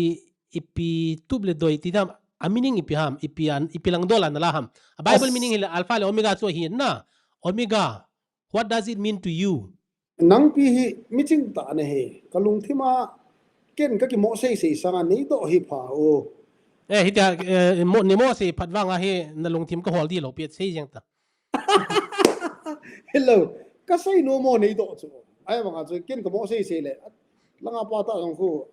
ipi tup le doi ti ham, a meaning ipi ham, ipi an, ipi lang dol a na la ham. A Bible As- meaning hi le Alpha le Omega chu hi na. Omega, what does it mean to you? Nangpi hi miching tah nahi. Ka lungthim a ken ka kimo sei sei sanga nei doh hi pha o. Eh, hitia, eh, mo, ni mo sei phat vang a hi na lungthim ka hol di lou pi sei jeng ta. Hello. Ka sei nom mo nei doh chu. Ahivang a chu ken ka mo sei sei le. Langa pa ta jong khu.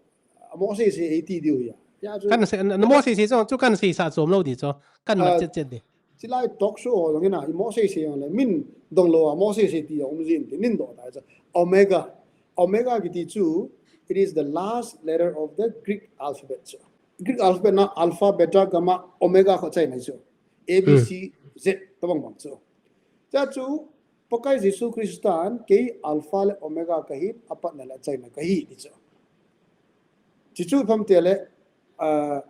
Mo sei sei ei ti diu hi a. Ya chu. Kan sei, na mo sei sei chu, chu kan sei sa chom lou di chu. Kan mat chet chet di. Chilai talk show ho jong ina, i mo sei sei jong le, min dong lou a, mo sei sei ti jong um jin ti, nin doh ta chu. Omega. Omega kiti chu, it is the last letter of the Greek alphabet chu. Greek alphabet na alpha, beta, gamma, omega kho chaina chu. A, B, C, Z, tabang bang chu. Cha chu, Pakai Jesu Christan, kei alpha le omega kahi, apatna le achaina kahi, ti chu. Chi chu pham te le, ah,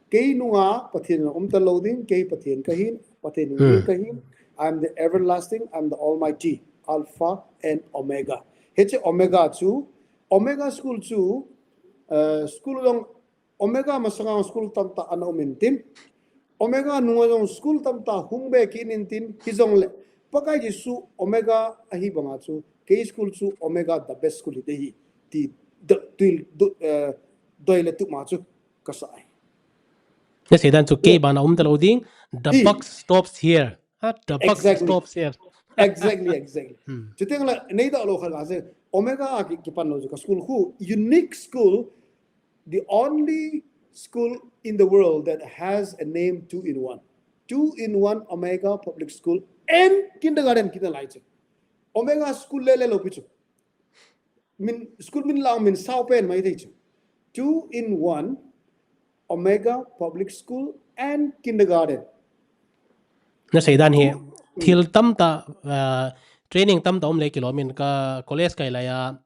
kei nunga Pathen na um ta lou ding, kei Pathen kahin, Pathen nung kahin, I am the everlasting, I am the Almighty, Alpha and Omega. Hiche Omega chu, Omega school chu, ah, school jong Omega masanga school tamtah ana um intin, Omega nunga jong school tamtah hung be kit intin, hijongle, Pakai Jesu Omega ahi banga chu, kei school chu Omega the best school hite hi, ti, do, tu, do, eh, doi le tup ma chu, ka sa ai. Na sei dan chu kei bang na um ta lou ding, the buck stops here. Ha, the buck stops here. Exactly, exactly. Chuteng le, nei doh lou khat ka sei, Omega a ki, kipan lou chu ka school khu, unique school, the only school in the world that has a name two in one. Two in one Omega Public School and kindergarten kiti nalai chu. Omega school le le lou pi chu. Min, school min lang min sao pen mai thei chu. Two in one Omega Public School and kindergarten. Na sei dan hi, thil tamtah, ah, training tamtah um le kilom in ka college kai lai a,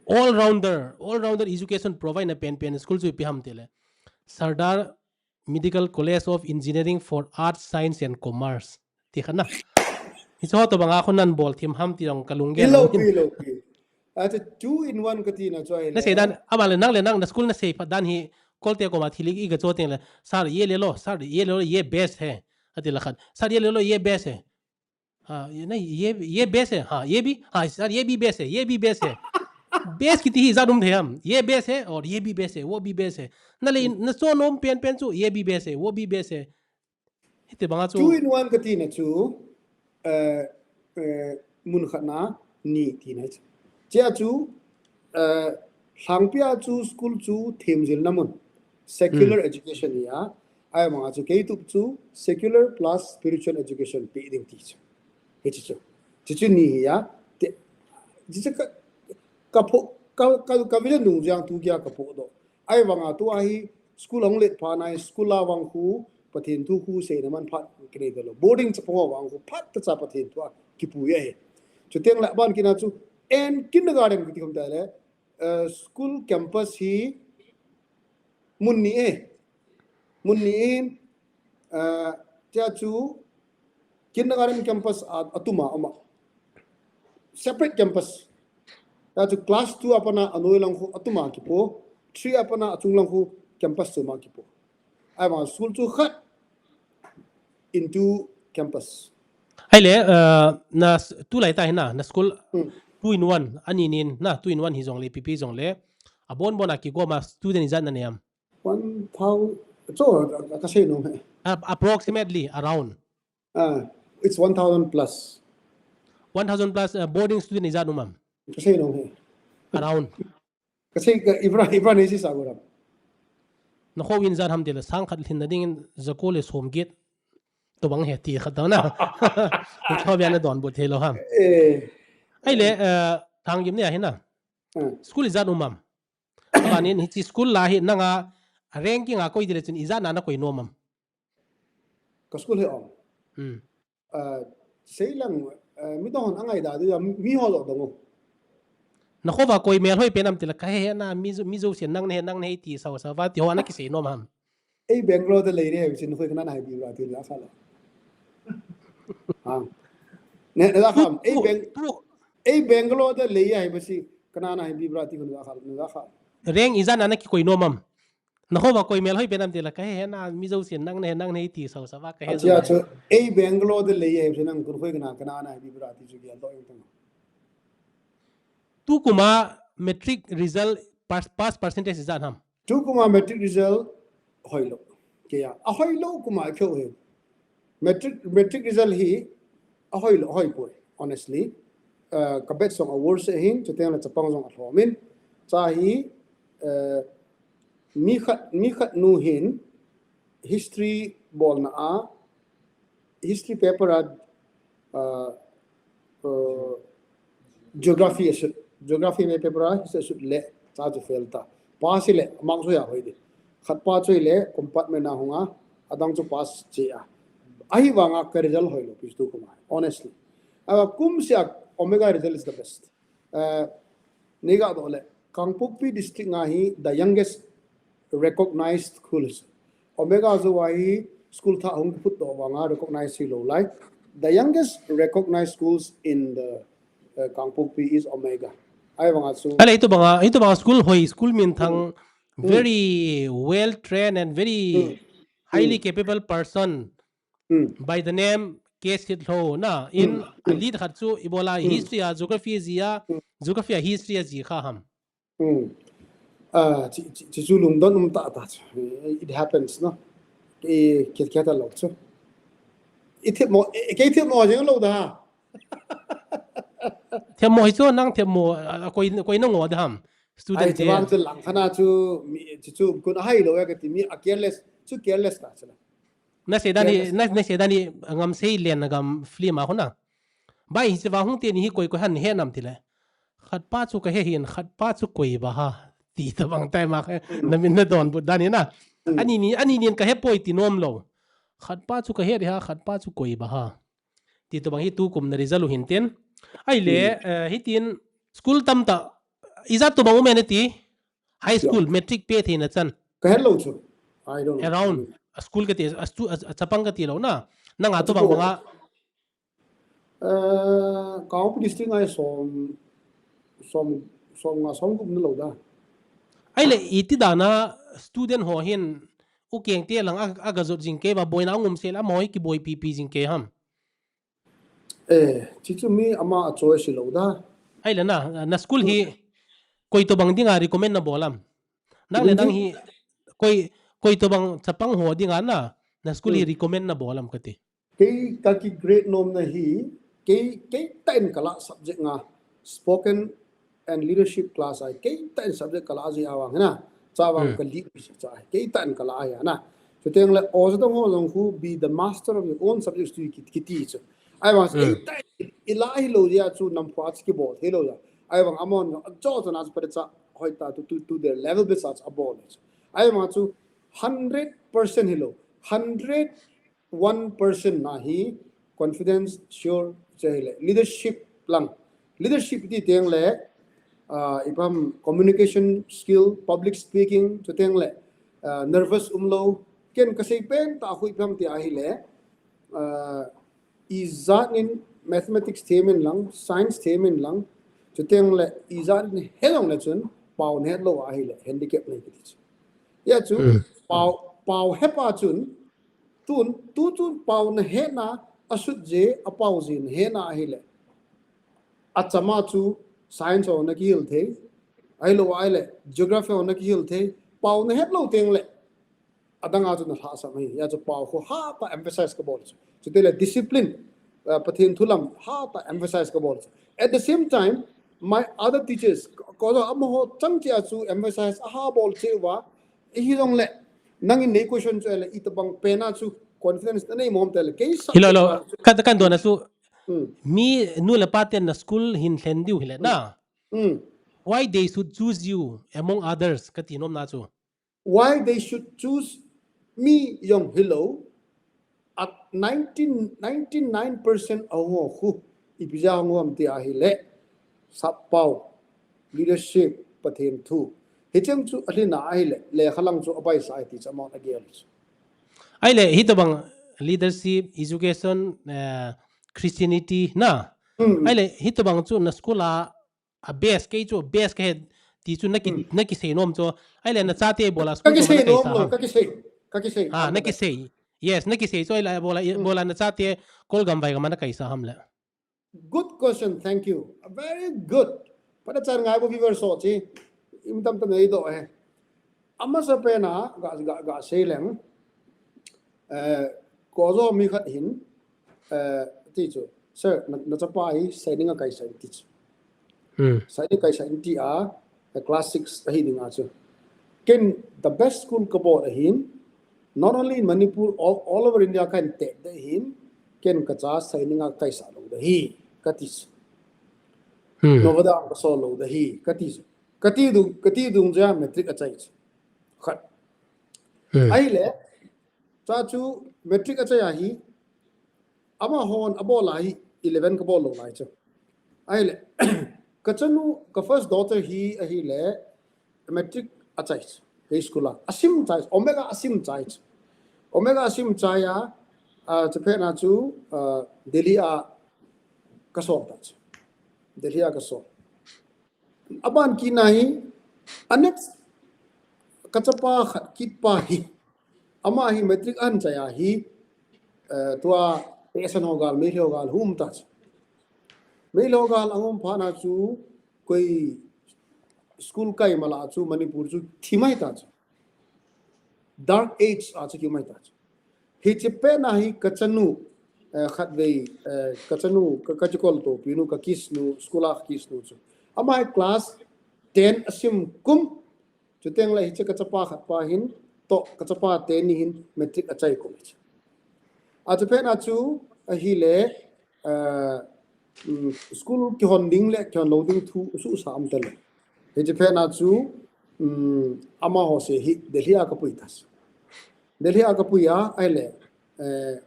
all rounder, all rounder education provide na pen pen school chu ipi ham ti le. Sardar Medical College of Engineering for Arts, Science and Commerce. Ti khat na. Hiche ho tobang a khu nan bol thim ham ti jong ka lunggel. Hilou pi, hilou pi. Achu two in one kati na chu ahile. Na sei dan, ama le nang le nang na school na sei phat dan hi, kolte koma thil i ga cho teng le, sir, ye le lo, sir, ye le lo, ye best hai. Ati la khat. Sir, ye le lo, ye best hai. Ha, ye nahi, ye, ye best hai. Ha, ye bhi, ha, sir, ye bhi best hai, ye bhi best hai. Best kiti hi jat um thei ham. Ye best hai, aur ye bhi best hai, wo bhi best hai. Na le, na cho nom pen pen chu, ye bhi best hai, wo bhi best hai. Hiti banga chu. Two in one kati na chu, eh, eh, mun khat na ni ti na chu. Chia chu, eh, lhangpia chu school chu themjil na mun. Secular education hi a, ahivanga chu kei tup chu secular plus spiritual education pe ding ti chu. Hiche chu. Hiche chu ni hi a, ti, hiche ka, ka pho, ka, ka, ka vision dung jang tu kia ka pho doh. Ahivanga tua hi school hung let phat na hi school a vang khu, Pathen thu khu seina man phat kinei ta lou. Boarding chapang a vang khu phat ta cha Pathen thu a kipui ahi. Chuteng le aban kit na chu, and kindergarten kiti khom ta le, eh, school campus hi mun ni e. Mun ni in, eh, tia chu kindergarten campus a, atuma ama. Separate campus. Tia chu class two a pat na anoi lang khu atuma kipo. Three a pat na achung lang khu campus chom a kipo. Ahivang school chu khat into campus. Ahile, eh, na s-, tulai ta hi na, na school two in one, ani nin, na two in one hi jongle, P P jongle. Abon bon a kigom a student ijat na nei am. One thousand, chu, ka sei nom e. Ap-, approximately, around. Ah, it's one thousand plus. One thousand plus, uh, boarding student ijat um am. Ka sei nom e. Around. Ka sei ka, ibra, ibra nei sei sa go ram. Na kho in ijat ham ti le sang khat lhin na ding in jako le som get. Tobang he ti khat dang na. Tho bia na donbut thei lou ham. Eh. Ahile, eh, Thanggim ni ahi na. Hmm. School ijat um am. Abanin hiche school la hi nanga ranking a koi dile chun ijat na na koi nom am. Ka school hi om. Hmm. Ah, sei lang, ah, midang hon angai da, da, mi ho lo dong. Na kho va koi mel hoi pen am tila ka he he na, mi zo, mi zo sian nang ne, nang ne ti sao sao va ti ho na kisei nom ham. Ei Bangalore da lei re, sin khoi kana na hai bi ra ti la kha la. Ha. Ne, la kha, ei Bang-, ei Bangalore da lei hai ba si kana na hai bi ra ti khun la kha, la kha. Rank ijat na na kikoi nom am. Na kho va koi mel hoi pen am tila ka he he na, mi zo sian nang ne, nang ne ti sao sao va ka he. Acha, zo. Acha, ei Bangalore da lei hai, sin nang kun khoi kana, kana na hai bi ra ti chu ki an to eng tang. Tu kuma matric result pass, pass percentage ijat ham. Tu kuma matric result hoilou. Kei a, ahoilou kuma keu he. Matric, matric result hi ahoilou, ahoi poi, honestly. Uh, ka batch jong a worse hin, chuteng le chapang jong alhom in. Cha hi, uh, mi khat, mi khat nu hin history bolna a, history paper a, uh, uh, geography a sut, geography me paper a history a sut le, cha chu fail ta. Pass le, mark chu ahoi di. Khat pa chu le, compartment a hung a, adang chu pass che a. Ahivanga ka result hoilou, pi chu tu kuma, honestly. Uh, kum sia Omega result is the best. Uh, nei ga doh le, Kangpokpi district nga hi the youngest recognized schools. Omega jo a hi school thah hung phut doh vanga recognized hilou lai. The youngest recognized schools in the, uh, Kangpokpi is Omega. Ahivanga chu. Ahile hitobanga, hitobanga school hoi, school minthang, hmm, very well trained and very, hmm, highly, hmm, capable person. Hmm. By the name K. Sitlhou na, in, hmm, a lead khat chu ibola, hmm, history a, geography a ji a, hmm, geography a history a ji kha ham. Hmm. Ah, chi, chi, chi chu lungdon um tah tah chu. It happens, no? Kei, kei, kei ta lou chu. I themmo, eh, kei themmo jeng lou da. Themmo hi chu nang themmo, ah, koi, koi na ngo da ham. Student ai, te. Chuban chu lang khana chu, mi, chu, chu, kun ahai lou ya ka ti mi, a careless, chu careless ta chu la. Na sei dan hi, careless. Na, na sei dan hi, Ngamsei Len na gam film a hona. Bai hi chiva hung te ni hi koi koi han he nam ti le. Khat pa chu ka he hin, khat pa chu koi ba ha. Ti tabang tai ma khe, hmm, na min na donbut dan hi na. Hmm. Ani ni, ani nin ka he poi ti nom lou. Khat pa chu ka he ri ha, khat pa chu koi ba ha. Ti tabang hi tu kum na result u hin tin. Ahile, hmm, eh, hitin school tam ta, ijat tobang um e na ti. High school, yeah, matric pe theina chan. Ka het lou chu. I don't know. Around. A school ka ti, a stu-, a, a chapang ka ti lou na. Nanga tobang banga. Eh, Kangpokpi district ngai som, som, som nga som gup na lou da. Ahile, iti dan a student ho hin, u keng te lang a, a ga jot jing kei va boina ngum sel a mo hi kiboi pipi jing kei ham. Eh, chi chu mi ama a choice lou da. Ahile na, na school hi, hmm, koi tobang dinga recommend na bol am. Nang le nang hi, koi, koi tobang chapang ho dinga na, na school hi, hmm, recommend na bol am ka ti. Kei ka ki grade nom na hi, kei, kei tah in ka la subject nga, spoken and leadership class a, kei tah in subject ka la ji a vang na, cha vang, hmm, ka lead cha, kei tah in ka la a na. Chuteng le, o jadong ho jong khu, be the master of your own subject chu ki, ki ti chu. Ahivang, hmm, kei tah in, i la hi lou jeh a chu, nam phu a chu kibol thei lou jeh a. Ahivang, amon, a cho cho na chu pare cha, hoi ta, to, to, to their level bit cha, cha bol. Ahivang chu, hundred percent hi lou, hundred one percent na hi confidence, sure, che hi le. Leadership lang. Leadership ti teng le, ah, ipam communication skill, public speaking, chuteng le, ah, nervous um lou. Ken ka sei pen ta khu ipam ti ahi le, ah, ijat in mathematics them in lang, science them in lang, chuteng le ijat in he jong le chun, pao na het lou ahi le, handicap na hi kiti chu. Ya chu, hmm, pao, pao he pa chun, Tun, tu chun pao na hetna, a sut je, a pao je na hetna ahi le. A chama chu science ho na kihil thei, ahilou ahile, geography ho na kihil thei, pao na het lou teng le. Adang a chu na lhasam ahi, ya chu pao khu ha ta emphasize ka bol chu. Chuteng le discipline, uh, Pathen thu lam ha ta emphasize ka bol chu. At the same time, my other teachers, ko, ko amaho chang chia chu emphasize a ha bol che uva, Ihi jong le, nangin nei question chu le, itobang pen a chu, confidence na nei mom tele. Kei sa Hilo, hilo. Ka, ka don asu. Hmm. Mi nu le pa ten na school hin thlen diu hile na. Hmm. Why they should choose you among others, kati nom na chu. Why they should choose me jong hilou. At nineteen, ninety-nine percent a ho khu. Ipi ja ho ngom ti ahile. Sappao. Leadership, Pathen thu. Hicheng chu alhina ahile. Lekha lang chu abai sa ai ti cha mon agel chu. Ahile, hitobang leadership, education, eh, Christianity, na. Hmm. Ahile, hitobang chu na school a, a best, kei chu best kahe, ti chu na ki, Hmm. na kisei nom chu. Ahile, na chate bola Ka school kisei na nom kaisa lo, ham. ka kisei. Ka kisei. Ah, Am na ka kisei. Yes, na kisei chu, ahile, bola, Hmm. bola na chate Kolgam Vaigam a na kaisa ham le. Good question, thank you. Very good. Pada chan ngai bo viewer so chi. Im tam tam nei do he. Amasa pen a, ga, ga, ga sei leng. Eh, ko jo mi khat hin, eh, ti chu. Sir, na, na chapa hi saining a kaisa ti chu. Hmm. Saining kaisa ti a, eh, class six ahi ding a chu. Ken the best school kabol ahin, not only in Manipur, all, all over India kahin tep ding ahin, ken kacha saining a kaisa lou ding ahi, kati chu. Hmm. Navodaya kasol lou ding ahi, kati chu. Kati dung, kati dung ja matric achai chu. Khat. Hmm. Ahile, cha chu matric achai ahi, amahon abol ahi, eleven kabol lou lai chu. Ahile, kachanu, ka first daughter hi ahile, matric achai chu, high school a. Asim chai chu, Omega asim chai chu. Omega asim chai a, ah, chapet na chu, ah, Delhi a kasol ta chu. Delhi a kasol. Aban kit na hi, a next kachapa khat kit pa hi. Ama hi matric ahin chai ahi, eh, tua Tesan ho gal, Meitei ho gal, hung um ta chu. Meitei ho gal ahung um phat na chu, koi school kai mala chu, Manipur chu, thi mai ta chu. Dark age a chu, thi mai ta chu. Hiche pet na hi kachanu, eh, khatvei, eh, kachanu, ka, kachikol topi nu, ka kiss nu, school a kiss nu chu. Ama hi class ten asim kum, chuteng le hiche kachapa khat pa hin, to kachapa teni hin matric achai kum chu. Achu pet na chu, ahile, eh, um, school kihon ding le, kihon lou ding thu, suhsa um tale. Hiche pet na chu, um, amaho se hi, Delhi a kapui ta chu. Delhi a kapui a, ahile, eh,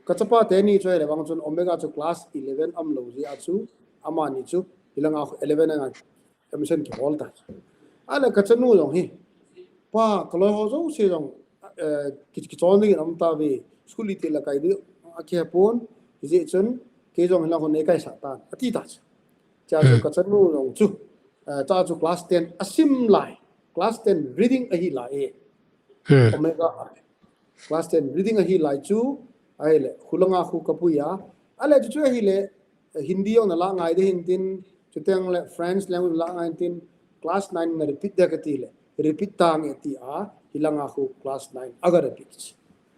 kachapa teni chu ahile, vang chun Omega chu class eleven aum lou jeh a chu, amani chu, hilanga eleven anga admission kihol ta. Ahile kachanu jong hi, pa, kaloi ho jouse jong, eh, ki, kichon ding in aum tauve, school iti la kai ding, akihe pon, hijeh chun, kei jong hilang hon nei kaisa tan, ati ta chu. Cha chu Hmm. kachanu jong chu, eh, cha chu class ten asim lai, class ten reading ahi lai e. Hmm. Omega a. Class ten reading ahi lai chu, ahile, khulanga khu kapui a. Ahile chu chu ahile, Hindi jong na la ngai ding ahin tin, chuteng le French language la ngai tin, class nine na repeat ding kati le, repeat tange ti a, hilanga khu class nine aga repeat.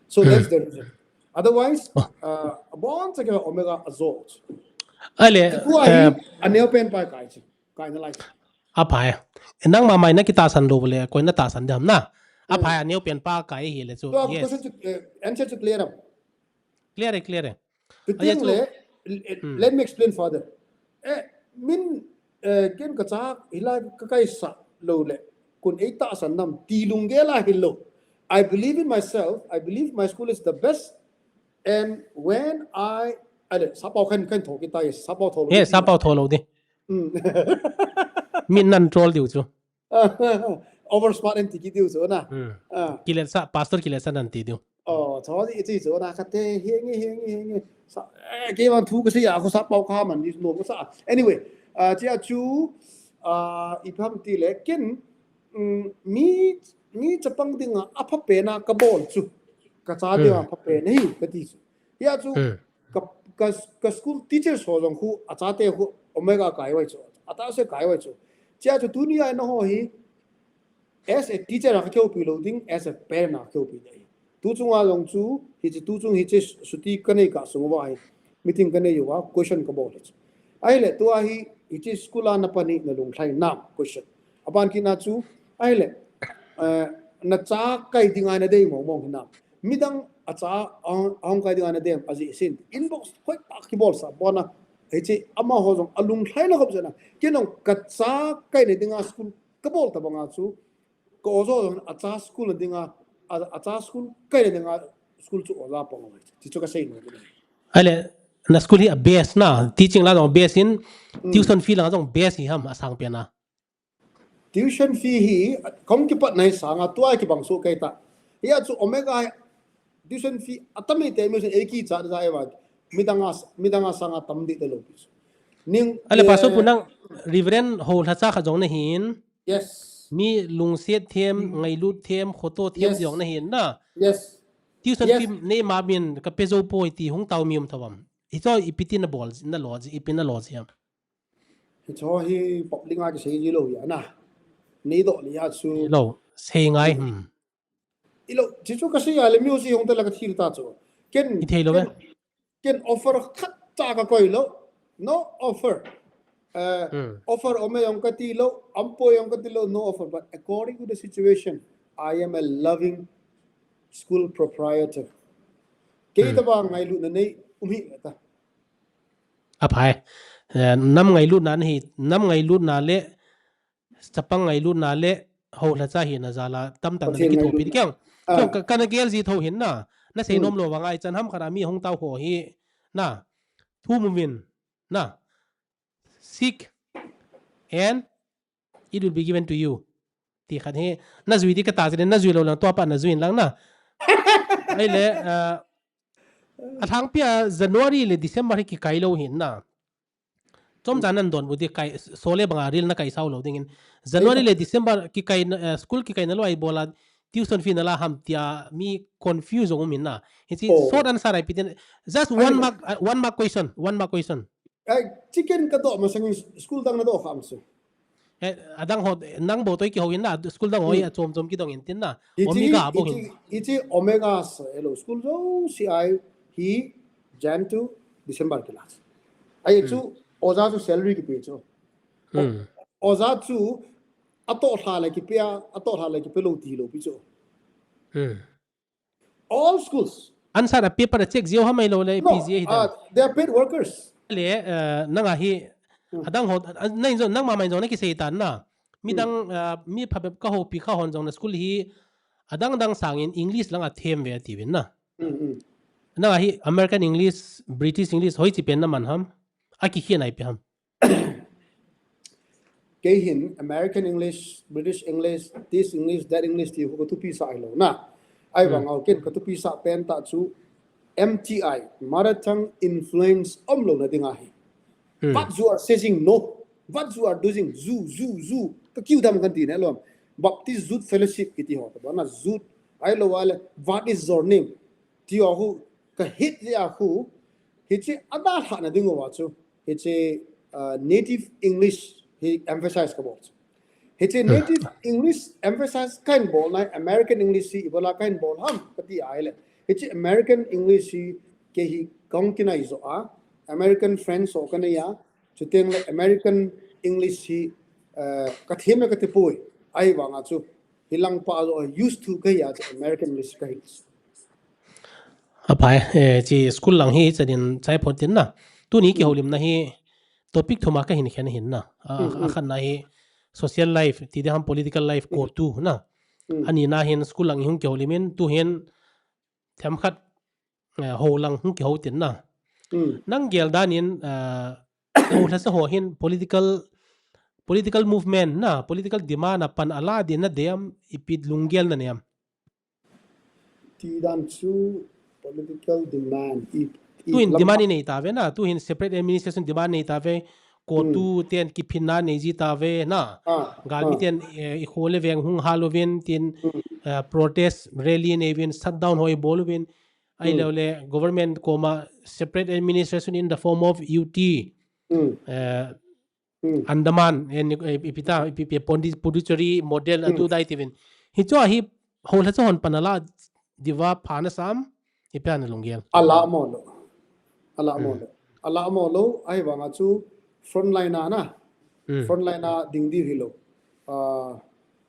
So Hmm. that's the reason. Otherwise, Oh. uh, abon cha ke Omega ajo. Ahile, Chu khu ahi, eh, aneo pen pa kai chu. Kai na lai chu. Aphai. Nangma mai na kitahsan lou le, koi na tahsan ding ham na. Hmm. Aphai, aneo pen pa kai hile chu. To, Yes. question chu, eh, answer chu clear am? Clear e, clear e. Chuteng Ahi chu. le, eh, Hmm. let me explain further. Eh, min, eh, ken kacha hilai kakaisa lou le, kon eitahsan nam ti lunggel a hilou. I believe in myself. I believe my school is the best. And when I, ale, sappao khen, khen tho kit tai, sappao tho lou Yes, ding. sappao tho lou ding. Hmm. Min nan troll diu chu. Over smart em ti kit diu chu na. Hmm. Ah. Kiletsah, pastor kiletsah nan ti diu. Oh, chodi iti chu na kate, henge, henge, henge. Sa, eh, kei vang thu kasei a, khu sappao kaman ni nom kasa. Anyway, ah, chia chu, ah, ipi ham ti le, ken, mm, mi, mi chapang dinga, apha pen a kabol chu. Kacha dinga, Hmm. apha pen hi, kati chu. Hia chu, Hmm. ka, ka, ka school teacher ho jong khu, achate khu, Omega kai uve chu. Atahsa kai uve chu. Chia chu tuni a nangho hi, as a teacher a kakihoupi lou ding, as a parent a kakihoupi ding. Tu chunga jong chu, hiche tu chung hiche chuti kanei kah sung uva hi. Meeting kanei uva, question kabol hi chu. Ahile, tua hi, hiche school a napan hi nalung lhai nam, question. Aban kit na chu, ahile, eh, nacha kai dinga nadei mong mong hinam. Midang acha ahung, ahung kai dinga nadem, ajeh sin. Inbox khoi tah kibol sa pon a. Hiche amaho jong alung lhai na khop jeh a. Kei jong kacha kaina dinga school kabol tabang a chu. Ka oja jong acha school na dinga, a, acha school kaina dinga school chu oja pang a. Ti chu kasei nom. Ahile, na school hi a best na, teaching la jong best in, Hmm. tuition fee la jong best hi ham, asang pen a. Tuition fee hi, kong kipat nai sanga, tua kibang su kai ta. Hia chu Omega hi, tuition fee atam ni te mi sun eki cha da e wa. Midang a, midang a sanga tam di te lo pi chu. Ning, Ahile, eh, Pastor pu nang Reverend ho lha cha kha jong na hin. Yes. Mi lungset them, Hmm. ngailut them, khoto them Yes. jong na hin na. Yes. Tuition Yes. fee nei ma min ka pe jo poi ti hung tao mi um tho am. Hicho ipi ti na bol, na lo ji, ipi na lo ji am. Hicho hi public a kisei ji lo ya na. Nei do li ya chu. Lo, sei ngai, hmm. Ilo, chi chu kasei a le music hung te la kathil ta chu. Ken, I thei lo ken, ve. ken offer khat cha kakoi lo. No offer. Eh, Hmm. offer ome jong kati lo, ampoi jong kati lo, no offer. But according to the situation, I am a loving school proprietor. Kei Hmm. tabang ngailutna nei, um hi ta. Aphai. Eh, nam ngailutna na hi, nam ngailutna le, chapang ngailutna le, ho lha cha hina jal a, tam tan na Pathen kithopi ngailutna. Keng. Ah. Keng, ka, kana gel ji tho hin na. Na sei Hmm. nom lo vang a ichan ham khat a mi hung tao ho hi. Na. Thu mu vin. Na. Seek. And it will be given to you. Ti khat hi, na jui di kata jin, na jui lo lang, tua pa na jui lang na. Ahile, ah, a thang pia January le December hi kikai lo hin na. Chom jan nan don bu di kai, so le banga ril na kai sao lo dingin. January le December kikai na, eh, school kikai na lo ai bola, tuition fee na la ham tia mi confuse jong um hin na. Hichi Oh. short answer ai pitin. Just one Ai. mark, uh, one mark question, one mark question. Ai, chicken ka do masang school dang na do kham su. Eh, adang ho, nang bo toi kihou in na, school dang ho Hmm. a chom chom kidong in tin na. Ichi, Omega bo ichi, hin. ichi Omega sa, hello, school jo si ai hi Jan to December class. Ai Hmm. chu, oja chu salary kipe chu. O-, Hmm. oja chu, ato hla le kipe a, ato hla le kipe lo ti lo pi chu. Hmm. All schools. Answer a paper a check jio hamai lo le No, P G A hi uh, ta. They are paid workers. Le, uh, nang a hi, Hmm. adang ho, uh, nang jong, nang ma mai jong na kisei tan na. Mi Hmm. dang, uh, mi phabep ka hopi kha hon jong na school hi, adang dang sangin English lang a them ve ti vin na. Hmm, hmm. Nang a hi American English, British English, hoi chi pen na man ham. A kikhen ai pe ham. Kei hin American English, British English, this English, that English ti hu ka thupi sa ai lo na. Ai Hmm. vang au ken ka thupi sa pen ta chu M T I, Mother Tongue Influence um lo na ding ahi. Hmm. What you are saying, no. What you are doing, zu, zu, zu. Ka kiu dam kan ti ne lo. Baptist Youth Fellowship kiti ho ta ba na youth. Ai lo wale, what is your name? Ti ho hu, ka hit ya hu, hichi ada hla na ding wa chu. Hichi, uh, native English hi emphasize ka bol chu. Hichi Hmm. native English emphasize kahin bol na American English hi ibola kahin bol ham kati ai le. Hichi American English hi kei hi kong kinai jo a, American friends ho kanei a, chuteng le American English hi, uh, ka them le ka te poi. Ai vang a chu. Hi lang pa jo used to ka hi a chu American English ka hi. Aphai, eh, chi school lang hi chanin chai phot tin na. Tuni Hmm. kihoulim na hi topic thum a ka hin khen hin na. A, Hmm, a hmm. khat na hi social life, ti de ham political life, Hmm. ko tu na. Hmm. Ani na hin school lang hung kihoulim in, tu hin them khat, eh, ho lang hung kihou tin na. Hmm. Nang gel dan in, eh, ho lha sa ho hin political, political movement na, political demand a pan ala din na dem, ipi lunggel na nem. Ti dan chu political demand, i, i Tu hin lam demand pa- i nei ta ve na, tu hin separate administration demand nei ta ve, ko Hmm. tu ten kiphinna nei ji ta ve na. Ah, Galmi ah. ten, eh, i kho le veng hung hal uvin, tin, Hmm. eh, protest rally nei uvin, shutdown hoi bol uvin. Ai Hmm. lo le government koma separate administration in the form of U T. Hmm. Eh, Hmm. Andaman, eh, ni, eh, ipi ta, ipi, ipi, Pondi-, Puducherry model Hmm. atu dai tivin. Hicho hi, ho lha cho hon pan ala diva pha na sam, ipi ana lunggel. Ala mo lo. Ala mo Hmm. lo. Ala mo lo, ai vang a chu frontline a na. Hmm. Frontline a ding diu hi lo. Ah,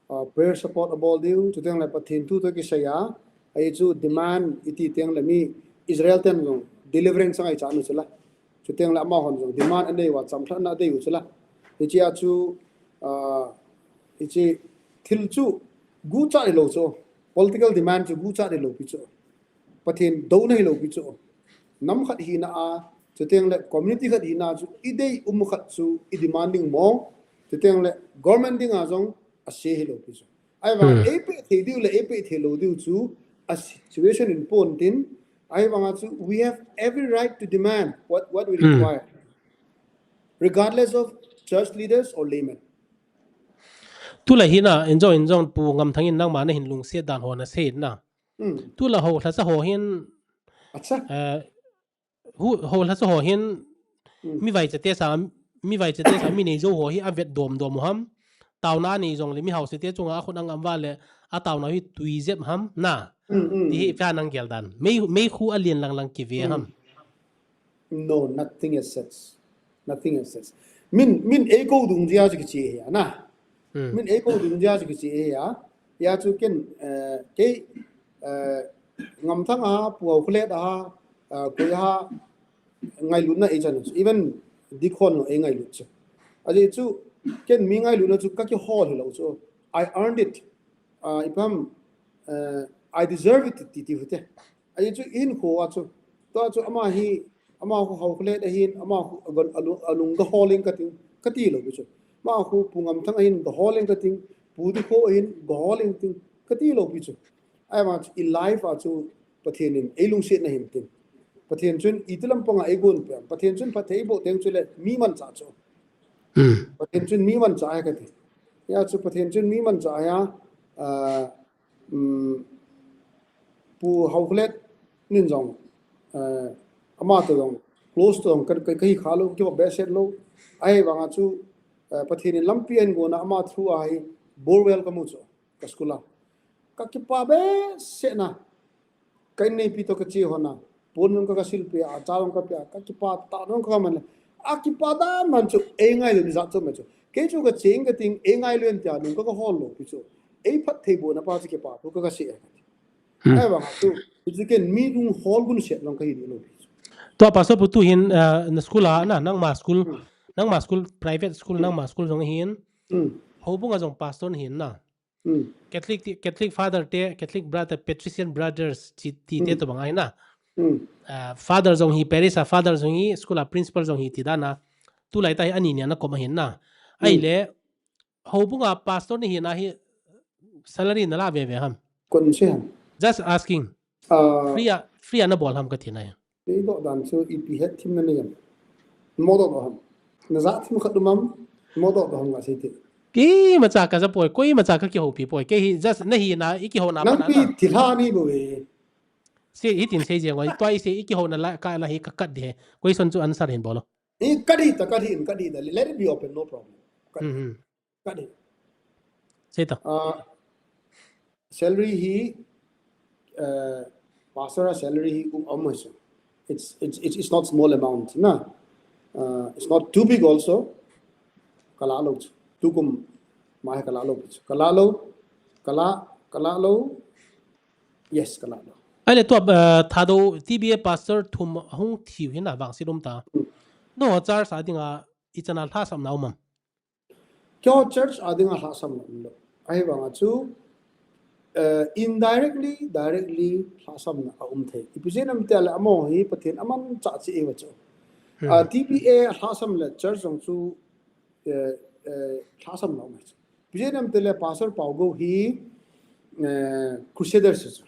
ah, prayer support a bol diu, chuteng le Pathen thu to kisei a, Ahi chu demand iti teng le mi Israel ten jong deliverance angai chan u chu la. Chuteng le amahon jong demand anei uva chamlhatna adei u chu la. Hichea chu, ah, hiche thil chu guchat hilou chu. Political demand chu guchat hilou pi chu. Pathen douna hilou pi chu. Nam khat hina a, chuteng le community khat hina chu idei um khat chu i demanding mong. Chuteng le government dinga jong ase hilou pi chu. Ahivang, hmm, eipeh thei diu le eipeh thei lou diu chu a situation in pon tin, ahivanga chu we have every right to demand what, what we, hmm, require, regardless of church leaders or laymen. Tulai hina, injong, injong Pu Ngamthang in nangma nahin lungset dan ho nasei na. Hmm. Tulai ho lhasa ho hin, acha, eh, hu, ho lhasa ho hin, hmm, mi vaichate sa, mi vaichate sa, mi neijou ho hi avet dom dom u ham. Taona anei jong le mi hausate chunga akhut angam uva le, ataona hi tui jep ham, na. Hmm, hmm. Ti hi, hmm, ipi ham nang gel dan. Mei, meikhu alen lang lang kive, hmm, ham. No, nothing as such. Nothing as such. Min, min eikou dungjui a chu kiche hi a, na. Hmm. Min eikou dungjui a chu kiche hi a. Hia chu ken, eh, kei, eh, Ngamthang a, Pu Haokholet a, eh, koi a, ngailutna eichan chu. Even deacon ho eingailut chu. Ajeh chu, ken mi ngailutna chu kakihol hilou chu. I earned it. Ah, ipi ham, eh, I deserve it ti, ti u hite. Ajeh chu ihinkho a chu. Tua chu ama hi, ama khu Haokholet ahin, ama khu agal-, alu-, alung gahol ing kating, kati lou pi chu. Ama khu Pu Ngamthang ahin gahol ing kating, Pu Dikho ahin gahol ing ting, kati lou pi chu. Ahivang chu i life a chu Pathen in eilungsetna hin tin. Pathen chun iti lampanga eigon pen. Pathen chun phatthei eiboh teng chule mi manchah chu. Hmm. Pathen chun mi manchah ahi kati. Hia chu Pathen chun mi manchah ahi a, ah, um, Pu Haokholet nin jong, eh, ama toh jong, close toh jong, ka, ka, kahi kha lou, kiva behseh lou. Ahivanga chu, eh, Pathen in lampi ahin gonna, ama through a hi, bore well kamu chu, ka school a. Kakipah behseh na, ka inneipi toh kache hon a, pon jong ka, kasilpeh a, acha jong kapeh a, kakipah tah jong kaman le. Akipah dan man chu, eingailu ni jat chu mai chu. Kei chu kacheng kating, eingailu in tia, nung ka, kahol lou pi chu. Eiphattheibohna pa chu kipah thu ka, kasei a. Hmm. Ahivang chu, hichu ken mi lunghol gunset jong kahi lou pi chu. Tua Pastor Pu tuhin, ah, na school a, na, nangma school, hmm, nangma school, private school, hmm, nangma school jong hin. Hmm. Houbung a jong pastor nahin na. Hmm. Catholic, Catholic Father te, Catholic Brother, Patrician Brothers, ti, ti te, hmm, tobang ahi na. Hmm. Ah, Father jong hi, Parish a Father jong hi, school a Principal jong hi, ti dan a. Tulai tah hi ani ni ana kom ahin na. Hmm. Ahile, houbung a pastor nahina hi, salary nala veve ham? Kon sei ham? Just asking. Ah. Free a, free a nabol ham kati na hi. Kei doh dan chu ipi hetthemna nei ham. Mo doh doh ham. Najat them khat um am. Mo doh doh ham kasei te. Kei macha kaja poi, koi macha kakihoupi poi. Kei hi just nahina, ikihouna. Nangpi thilha nei bou ve. Sei, hitin sei jeng oi. Tua isei ikihouna la, ka la hi kakat de. Question chu answer hin bol o. Eh, cut hita, cut hita, cut hita. Let it be open, no problem. Cut. Hmm, hmm. Cut hita. Sei ta. Ah, salary hi, eh, pastor a salary hi um, um, it's, it's, it's, it's not small amount, na. Uh, it's not too big also. Kala lou chu. Tukum ma hi kala lou chu. Kala lou, kala, kala lou. Yes, kala lou. Ahile tua, uh, Thadou T B A pastor thum ahung thiu hin avangset um ta. Hmm. Nangho church a dinga ichan a lhahsamna um am? Keiho church a dinga lhahsamna um lou. Ahivanga chu, uh, indirectly, directly lhahsamna aum thei. Ipi jeh ham itile amaho hi Pathen amanchah cheh ahi chu. Hmm. Uh, T B A lhahsam le church jong chu, uh, uh, lhahsamna um ahi chu. Ipi jeh ham itile Pastor Paugou hi, uh, Crusaders ahi chu.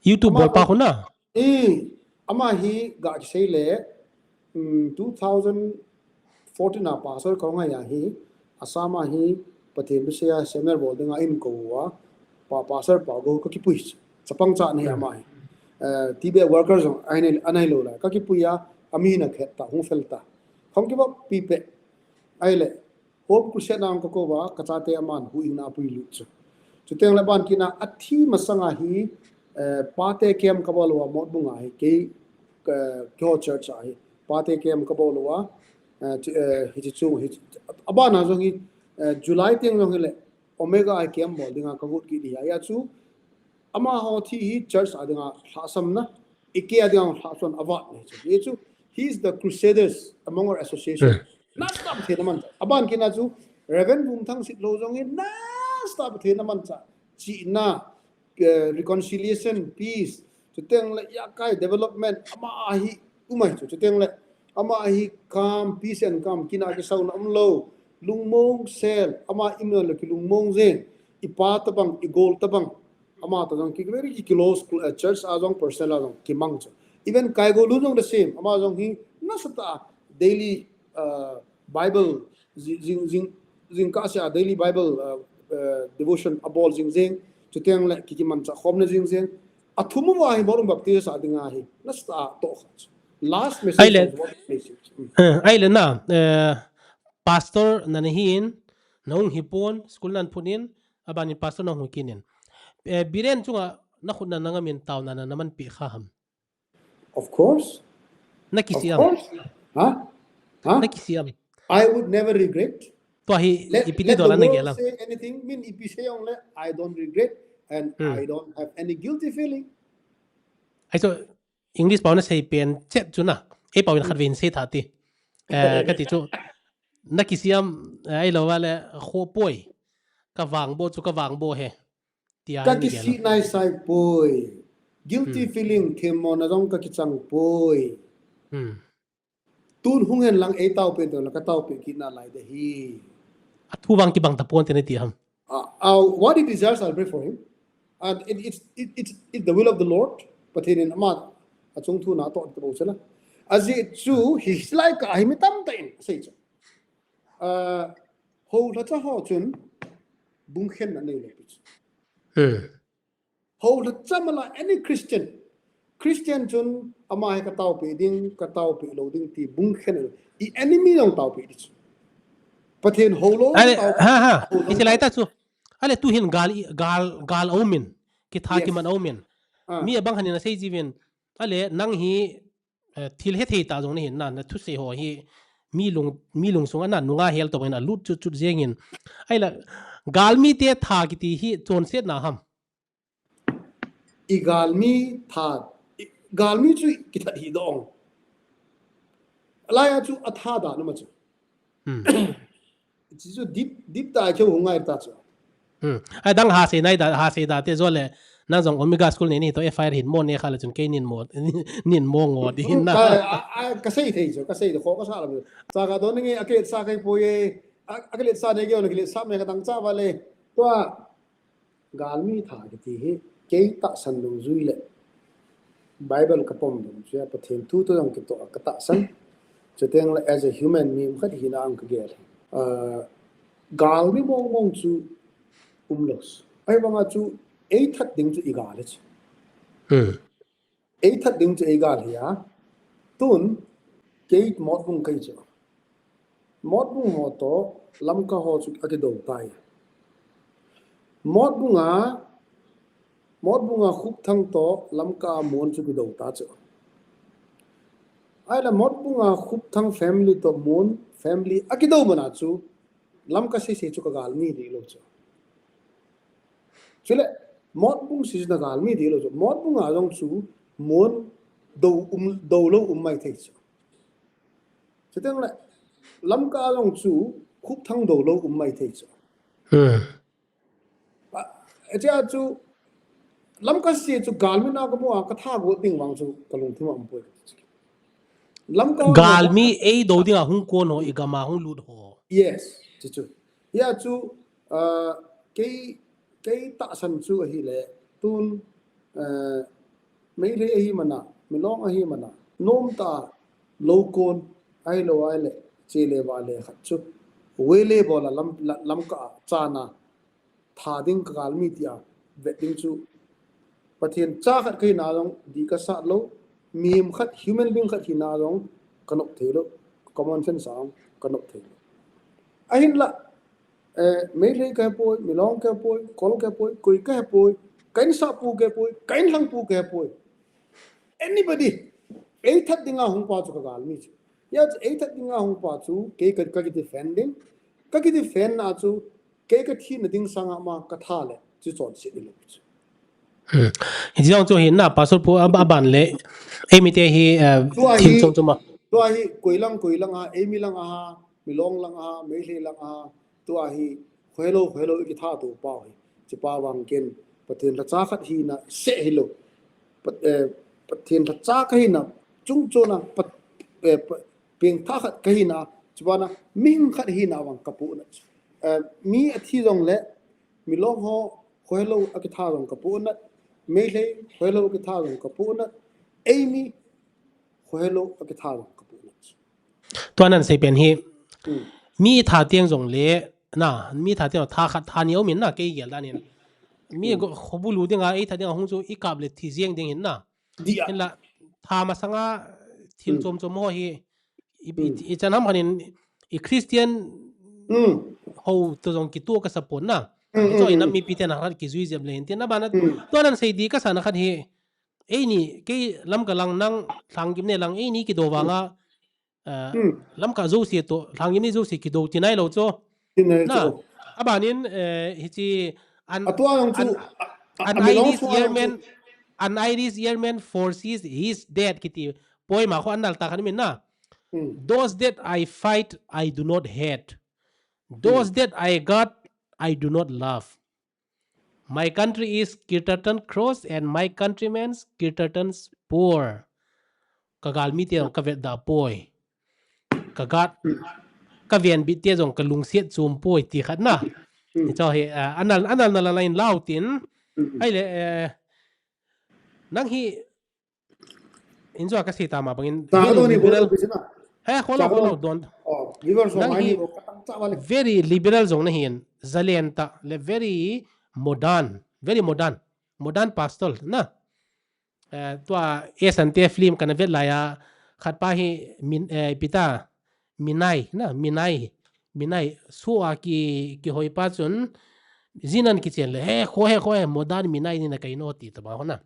YouTube bolpa khu na? Eh, ama hi ga kisei le, um, two thousand fourteen a pastor kahung ngai a hi, Assam a hi Pathen bisei a seminar bol dinga eikou uva, pa, Pastor Paugou kakipui. Chapang cha nei ama hi. Eh, T B A worker jong, ahi nei, anei lou lai. Kakipui a, ami na khet ta, hung fel ta. Kahung kibahpi peh. Ahile, Home Crusade na hung kakou uva, kachate aman huhhingna apui lut chu. Chuteng le ban kit na athi masanga hi, eh, pate camp kabol uva Motbung a hi, kei, eh, keiho church a hi. Pate camp kabol uva, eh, chu, eh, hiche chu, hiche, abana jong hi, eh, July teng jong hile, Omega a camp bol dinga kagot kit hi, ahia chu, Amaho thi hi church a dinga lhahsamna, ike a dinga lhahsamna avat nei chu. Hichu, he is the crusaders among our association. Nasa ta Pathen aman. Aban kit na chu, Reverend Vumthang Sitlhou jong hi nasa ta Pathen aman cha. Chihna, eh, reconciliation, peace, chuteng le ijakai development, ama ahi umai chu, chuteng le ama ahi calm, peace and calm, kina kisauna umlou, lungmong sel, ama imna le kilungmong jeng, ipa tabang, igol tabang, ama to jong ki very ki close, eh, church a jong personal a jong kimang chu. Even Kaigolun jong the same, ama jong hi nasa ta daily, uh, Bible, jing, jing, jing, jingkah sea daily Bible, uh, uh, devotion abol jing jing, chuteng le kikimancha khomna jing jing. Athum uva hi Morung Baptist a dinga hi nasa ta toh kha chu. Last message. Ahile, of what message. Hmm. Eh, ahile na, eh, pastor nana hin, nahung hipon, school nan phunin, abanin pastor nahung kinin. Eh, Biren chunga nakhut na nangamin taona na naman pi kha ham? Of course. Nakisiam. Of course. Ha? Ha? Nakisiam. I would never regret. Tua hi, let, ipi ti let the dola na world gelam. Say anything, min ipi sei jongle, I don't regret and, hmm, I don't have any guilty feeling. Ai so, English pao nasei pen chet chu na. Ei pao in khat vin sei tha ti. Eh, kati chu, nakisiam, eh, ahilou vale, kho poi. Ka vangbo chu ka vangbo he. Tia ka kisih naisai poi. Guilty feeling, themmona jong ka kichang poi. Hmm. Tun hung hen lang ei taopi teng le ka taopi kit nalai de hi. Athu vang kibang tapon te nati ham? Uh, uh, what he desires, I'll pray for him. And it, it's, it, it's, it's the will of the Lord. Pathen in ama achung thu natoh tapon sela. Ajeh chu hi lai ka hi mi tamtah in sei chu. Uh, Houlhacha ho chun bungkhenna neilou pi chu. Hmm. Houlhacha mala any Christian. Christian chun ama hi ka taopi ding, ka taopi lou ding ti bungkhen. I enemy jong taopi ding chu. Pathen houlou. Ale, taopi, ha, ha. Houlou. Iti lai ta chu. Ale tu hin gal, gal, gal aumin. Kitha, yes, kiman aumin. Ah. Mi abang hanin asei jiuvin. Ale nang hi, eh, thil hethei ta jong nahin na, na thusei ho hi mi lung, mi lungsung a na nunga hel to in alut chut chut jengin. Ahila, galmi te tha kiti hi chonsetna ham? I galmi tha, i galmi chu kithat hi dong. Alai a chu atha da na ma chu. Hmm. Chu chu dip, dip ta keu hung ngai ta chu. Hmm. Ai dang ha sei nai da, ha sei da te jo le, nang jong Omega School nei ni to F I R hin mo ne kha le chun kei nin mo, nin mo ngo di hin na. Ka, a, a, ka sei thei chu, ka sei kho ka sa la. Cha ka don nge a ke sa kai poi e, a, a ke sa ne ke on ke sa me ka dang cha vale. Tua, galmi tha kiti hi, kei tahsan dungjui le Bible ka pom dungjuia Pathen thu to jong kitoh a ka tahsan. Chuteng le as a human mi khat hina ang ka gel. Uh, galmi mong mong chu umlou. Ahivanga chu ei that ding chu i gal e chu. Hmm. Ei that ding chu ei gal hi a. Tun, kei Motbung kai chu. Motbung ho to, Lamka ho chu akidou tai. Motbung a, Motbung a Khupthang to, Lamka a Mon chu kidou ta chu. Ahila Motbung a Khupthang family to Mon family akidou mana chu, Lamka sese chu ka galmi ding lou chu. Chule, Motbung sese na galmi ding lou chu. Motbung a jong chu Mon dou um, dou lou um mai thei chu. Chuteng le, Lamka a jong chu Khupthang dou lou um mai thei chu. Hmm. A, achea chu, Lamka sese chu galmi na ka mu a ka tha got ding vang chu ka lungthim a um poi. Lamka galmi ei dou ding a hung kon ho, i gam a hung lut ho. Yes, chu chu. Hia chu, uh, kei, kei tahsan chu ahile, tun, uh, Meitei ahi mana, Milong ahi mana, nom ta lou kon, ahilou ahile, che le va le khat chu. Vele bol a Lam, la, Lamka a chana, tha ding ka galmi tia vet ding chu. Pathen cha khat ka hina jong dih ka sah lou, mihem khat, human being khat hina jong ka nop thei lou, common sense a jong ka nop thei lou. Ahinla, eh, Meitei ka hepoi, Milong ka hepoi, Kol ka hepoi, koi ka hepoi, ka insahpu ka hepoi, ka inlhangpu ka hepoi. Anybody, ei that dinga hung pa chu ka galmi chu. Hia chu ei that dinga hung pa chu, kei ka, ka kidefend ding, ka kidefend na chu, kei ka thina ding sanga ama ka tha le, chu chonset ding lou chu. Hmm. Hiche jong chu hin na, Pastor pu a, a ban le, eimi te hi, eh, tua thil hi, chom chom a. Tua hi, koi lang, koi lang a, eimi lang a, Milong lang a, Meitei lang a, tua hi, khohelou, khohelou, i kitha to pau hi. Hiche pa vang ken, Pathen lhacha khat hina, se hilou. Pat-, eh, Pathen lhacha ka hina, chung chona, pat-, eh, pa-, pengtha khat ka hina, chubana, mihing khat hina vang ka pu na. Eh, mi athi jong le, Milong ho, khohelou a kitha jong ka pu na, Meitei, khohelou a kitha jong ka pu na, eimi, khohelou a kitha jong ka pu na. Tua nan sei pen hi, Hmm. mi tha tiang jong le, na, mi tha tiang tha khat tha ni um in na, kei gel dan in. Mi Hmm. go, khobulu ding a, ei tha ding a hung chu i kap le thi jeng ding hin na. Dia. Hinla, tha masanga thil Hmm. chom chom ho hi, i, i, Hmm. i chan ham khan in, i Christian Hmm. ho to jong kito ka support na. Hmm, Hicho hmm, ina hmm. mipi ten a khat kijui jep le hin tin na bana, Hmm. tua nan sei di ka sa na khat hi, eini, kei Lamka lang nang, Lhanggimnei lang, eini kido vanga, Hmm. eh, Hmm. Lamka jouse to, Lhanggimnei jouse kido ti nai lou chu. Ti nai Na, chu. Abanin, eh, hiche an, Atua jong chu, an, a, a, an a Milong Irish suang jong German, chu. An Irish German forces his death kiti poima kho an nal ta khan min na. Hmm. Those that I fight, I do not hate. Those Hmm. that I got, I do not love. My country is Kirtan cross and my countrymen's Kirtan's poor. Ka galmi te jong ka vetda poi. Ka gat, Hmm. ka venbit te jong ka lungset chom poi ti khat na. Hmm. Hicho hi, ah, anal, anal na la line lau tin. Hmm. Ahile, eh, nang hi, in jo ka sei ta ma bangin, Ta very ka don ni liberal. Bol, bol, bol, na. He, kholo, Cha ka kholo, don. don. Oh, viewers, Nang mai hi ni, oh, ka tang cha wale. Very liberal jong na hin, zalen ta, le very modern, very modern, modern pastor, na. Eh, tua Asante film kana vet lai a, khat pa hi min, eh, pita, Minai, na, Minai, Minai, sua ki, kihoi pa chun, jinan kichen le, he, kho he, kho he, modern Minai ni na kai no ti ta ba ho na.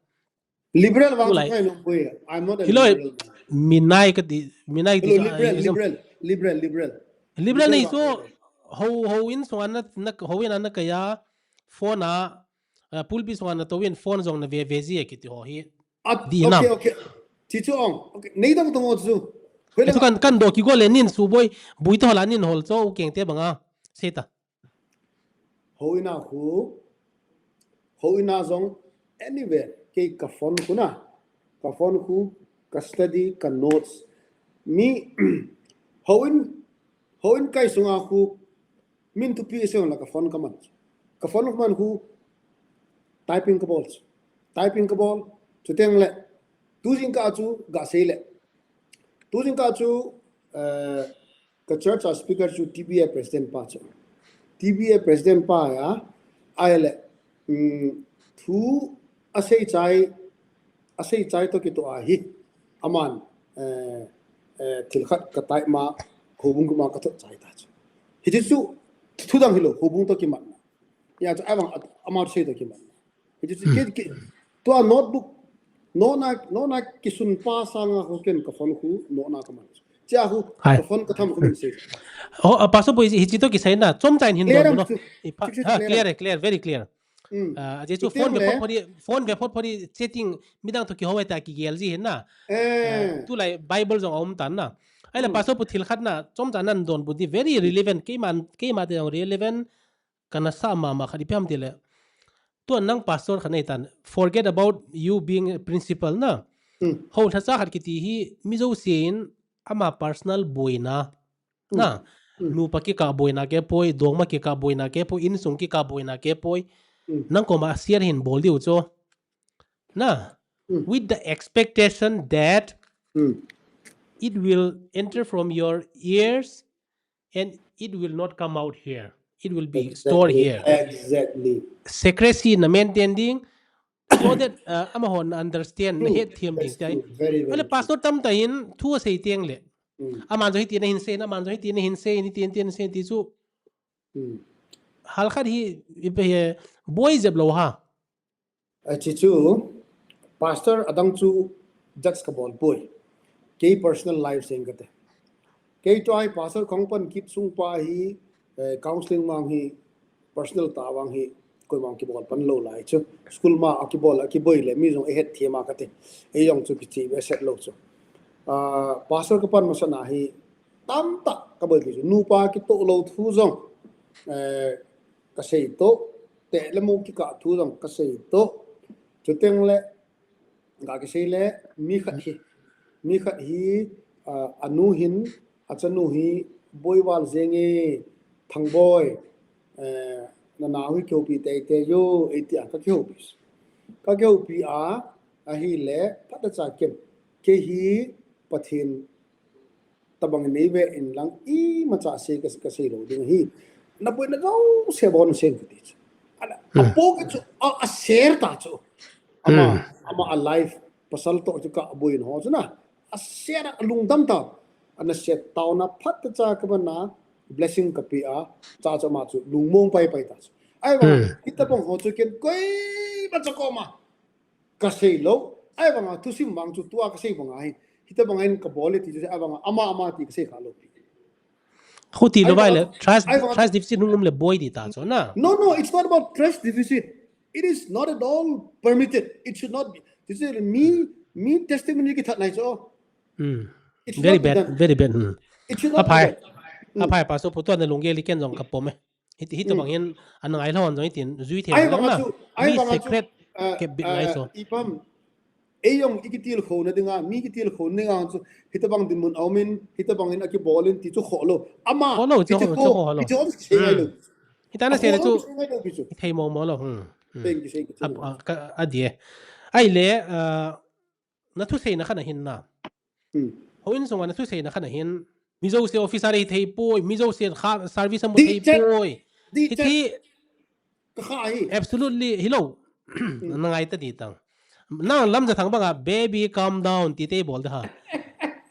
Liberal vang Tulai. Chu kai no boi. I'm not a Hiloi, liberal man. Minai ka ti, Minai ti Hello, so, liberal, ah, liberal, liberal, liberal. Liberal Liberal nei vang so, kai no. Ho, ho in so na, na, ho in na kaya, phone a, ah, pulpit so na to in phone jong na ve, ve ji e kiti ho hi. At, Di okay, nam. Okay. Chichu ong. Okay. Nei dang tong chu. Hoi le Itu ma. Kan, kan do ki go le nin su boi, bui to la nin hol cho, u keng te banga. Seta. Ho ina khu, ho ina jong anywhere, kei ka phone khu na, ka phone khu, ka study, ka notes. Mi, ho in, ho in kai sunga khu, min thupi seng la ka phone ka man. Ka phone ka man khu, typing ka bol. Typing ka bol, chuteng le, tu jingkah chu, ga sei le. Tu jingkah chu, eh, Ka church a speaker chu T B A president pa chu. T B A president pa ya, ahile, um, thu asei chai, asei chai to kitoh a hi, aman, eh, eh, thil khat ka tai ma, houbung kuma ka thot chai ta chu. Hichu, thu dang hilou, houbung to kimat na. Ya chu, avang at-, ama sei to kimat na. Hichu, Hmm. ki, ki, tua notebook, nona, nona kisun pa sanga ho ken ka phone khu, nona ka man. Chia khu, Hai. Ka phone ka tham khu min sei. Oh, ah, Pastor Boi, hichi to kisei na, chomcha in hin Clear don am no. chu. Ipa, Chu, chu, ha, clear clear, am. eh, clear, clear. Hmm. Ah, aje chu Chu phone clear ve le. Phot phot di, phone ve phot phot di, chatting, midang to kihou ta kigel ji hin na. Eh. Eh, tulai Bible jong aum tan na. Ahile Hmm. Pastor Boi thil khat na, chomcha nan donbut di, very relevant, keiman, keima te jong relevant, kana sa mama khat ipi ham tile. Tua nang pastor khat nei tan. Forget about you being a principal na. Hmm. Hou lhacha khat kiti hi mi jousen ama personal boina. Hmm. Na. Hmm. Nupa kikah boina kei poi, dongma kikah boina kei poi, insung kikah boina kei poi. Hmm. Nang koma share hin bol diu chu. Na. Hmm. With the expectation that Hmm. it will enter from your ears and it will not come out here. It will be stored Exactly. here. Exactly. Secrecy na maintain ding, so that, uh, amahon na understand, na Hmm. het thiam ding That's tai. True. Very, very Ahile true. Pastor tamtah in thu asei teng le. Hmm. Aman jong hiti na hin sei, aman jong hiti na hin sei, ni tin tin sei ti chu. Hmm. Hal khat hi, ipi hi, boi jep lou ha. Achi chu, pastor adang chu judge ka bol poi. Kei personal life seng kate. Kei chu ai pastor kong pan kit sung pa hi, eh, counseling vang hi, personal ta vang hi, koima kibol pan lou lai chu. School ma a kibol, a kiboi le mi jong i het thei ma kati. Ei jong chu kichi ve set lou chu. Ah, pastor ka pan masa na hi tamtah ka boi kit chu. Nupa kitoh lou thu jong, eh, ka sei to. Teh le mu kikah thu jong ka sei to. Chuteng le, ka kisei le, mi khat hi, mi khat hi, ah, anu hin, achanu hi, boi val jeng e, Thangboi, eh, na nau hi kihoupi teitei o, eiti a ka kihoupi. Ka kihoupi a, ahile, phat a cha ken. Kei hi Pathen tabang nei ve in lang imacha sei ka, ka sei lou ding ahi. Na boina jouse bou sei kati chu. Ana, a po ka chu, a, a share ta chu. Ama, ama a life pasal to chu ka boina ho chu na. A share a lungdam ta. Ana share tauna phat cha ka bana blessing ka pe a. Cha cha ma chu lungmong pai pai ta chu. Ai ba, hitabang ho chu ken koima cha koma ka sei lou. Ai banga thusim bang chu tua ka sei banga hi. Hitabang hin ka bol e ti chu ai banga ama ama ti ka sei kha lou pi. Khuti lou vai le trust, trust deficit hung um le boi ti ta chu na. No, no, it's not about trust deficit. It is not at all permitted. It should not be. This is mi, mi testimony kithat nai chu. It's very bad, very bad. It should not be done. Aphai, pastor pu tua na lunggel i ken jong ka pom e. Hiti, hitabang hin, ana ngai lhon jong hitin, jui thei lhon na. Mi secret, ke bit ngai so. Ipam, ei jong i kitilkhouna dinga, mi kitilkhouna dinga chu, hitabang dinmun aumin, hitabang hin a kibol in ti chu kho lou. Ama, kho lou, chu kho lou. Hita na sei le chu, i thei mo mo lou. Thank you, thank you. A, a, ka, a die. Ahile, ah, na thuseina khat a hin na. Houin sunga na thuseina khat a hin. Mi jouse officer hi thei poi, mi jouse kha service amu thei poi. Hiti. Absolutely, hilou. Na ngai ta di tang. Na lam ja thang banga, baby, calm down, ti te bol da ha.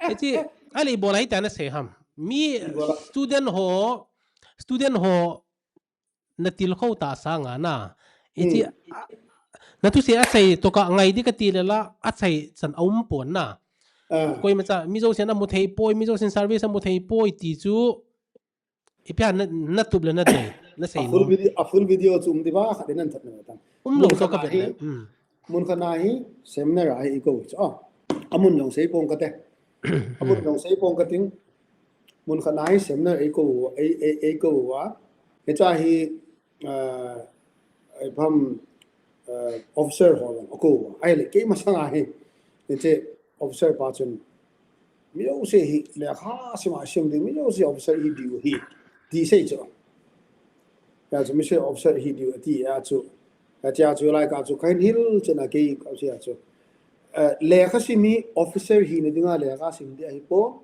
Hiti, ali bol ai ta na sei ham. Mi student ho, student ho, na tilkhou ta sanga na. Hiti, a, na thusei a chai to ka ngai di ka ti le la, a chai chan a um pon na. Koima cha, mi jousen amu thei poi, mi jousen service amu thei poi ti chu. Ipi a na, na tup le na dei, na sei a full video, a full video chu um di ba, khat in an that na tang. Um lou to ka bet le. Mun khat na hi seminar a hi i kou chu. Ah, amun jong sei pong kate. Amun jong sei pong kating. Mun khat na hi seminar ei kou, ei, ei, ei kou a. Hicha hi, ah, ei pam, ah, officer ho jong a kou a. Ahile, kei masanga hi. Hiche officer pa chun. Mi jouse hi, lekha sim a sim ding, mi jouse officer hi diu hi. Ti sei chu. Hia chu mi sei officer hi diu ati a chu. Hia chu lai ka chu kahin hil chena kei ka sei a chu. Eh, lekha sim hi officer hina dinga lekha sim di ahi pon.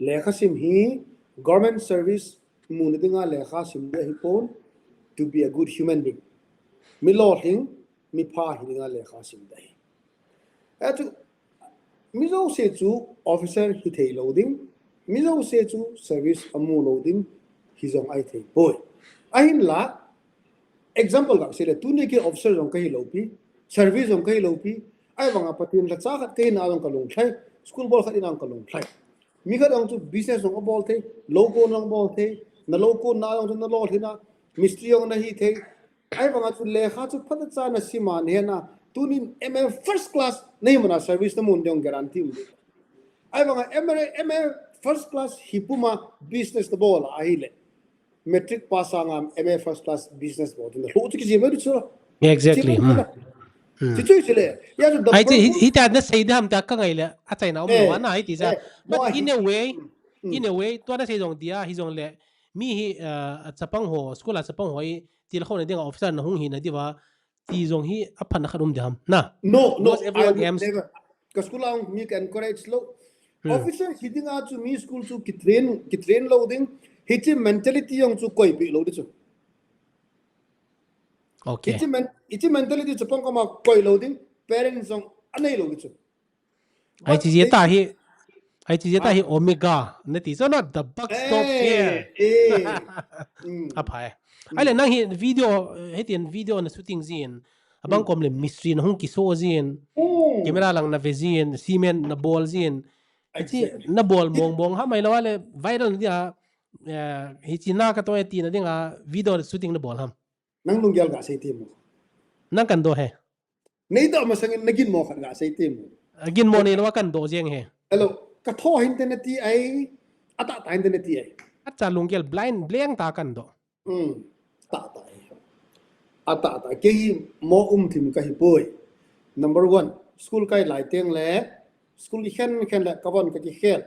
Lekha sim hi government service muna dinga lekha sim di ahi pon. To be a good human being. Mi lolhing, mi pha hi dinga lekha sim di ahi. Atu, mi jouse chu officer hi thei lou ding, mi jouse chu service amu lou ding, hi jong ahi thei poi. Ahinla, example ka sei le, tuni kei officer jong ka hi lou pi, service jong ka hi lou pi, ahivanga Pathen lhacha khat ka hina jong ka lunglhai, school bol khat ina jong ka lunglhai. Mi khat jong chu business jong abol thei, lou kon jong bol thei, na lou kon na jong chu na lolhin a, mistri jong na hi thei, Ahivanga chu lekha chu phatechan na sim a na hena, tunin M A first class na hi mana service na mun ding guarantee um ding. Ahivanga M A, M A first class hi puma business na bol a ahile. Matric pass sanga M A first class business bol ding. Lo chu kijim lo chu. Exactly. Chi chu chile. Ya chu the Ai, chi, hi, purpose hi ta na sei dam ta ka ngai le. A chaina um lo na hi ti sa. Eh, But in a way, in a way, tua na sei jong dia, hi jong le. Mi hi, uh, a chapang ho, school a chapang ho hi, tilkhouna dinga officer na hung hina diuva, ti jong hi aphatna khat um ding ham. Na. No, no, Because everyone I would aims. Never. Ka school a mi ka encourage lou. Hmm. Officer hi dinga chu mi school chu kitrain, kitrain lou ding. Hiche mentality jong chu koipeh lou ding chu. Okay. Hiche men-, hiche mentality chu pang kama koi lou ding. Parents jong anei lou ding chu. Ai chi jia ta hi, ai chi jia ta hi Omega, na ti so not the buck stop here. Eh, eh. Mm. Aphai. Ai le nang hi video, eh, hitin video na shooting jin. Abang kom le mystery na hung kiso jin. Mm. Camera lang na ve jin, cement na bol jin. Exactly. Hichi na bol mong mong ha mai lo le viral na dia, eh, hichi na ka to e ti na dinga video shooting na bol ham. Nang lunggel gasei temo. Nang kandoh he. Neidoh masangin naginmo khat gasei temo. Ginmo neilou a kandoh jeng he. Hello, katho hinte nati ai. Atahtah hinte nati ai. Acha lunggel blind blank tah kandoh. Hmm. Atahtah ai. Atahtah. Kei hi mo umthim kahipoi. Number one, school kai lai teng le, school kikhen khen le, kavon kakikhel.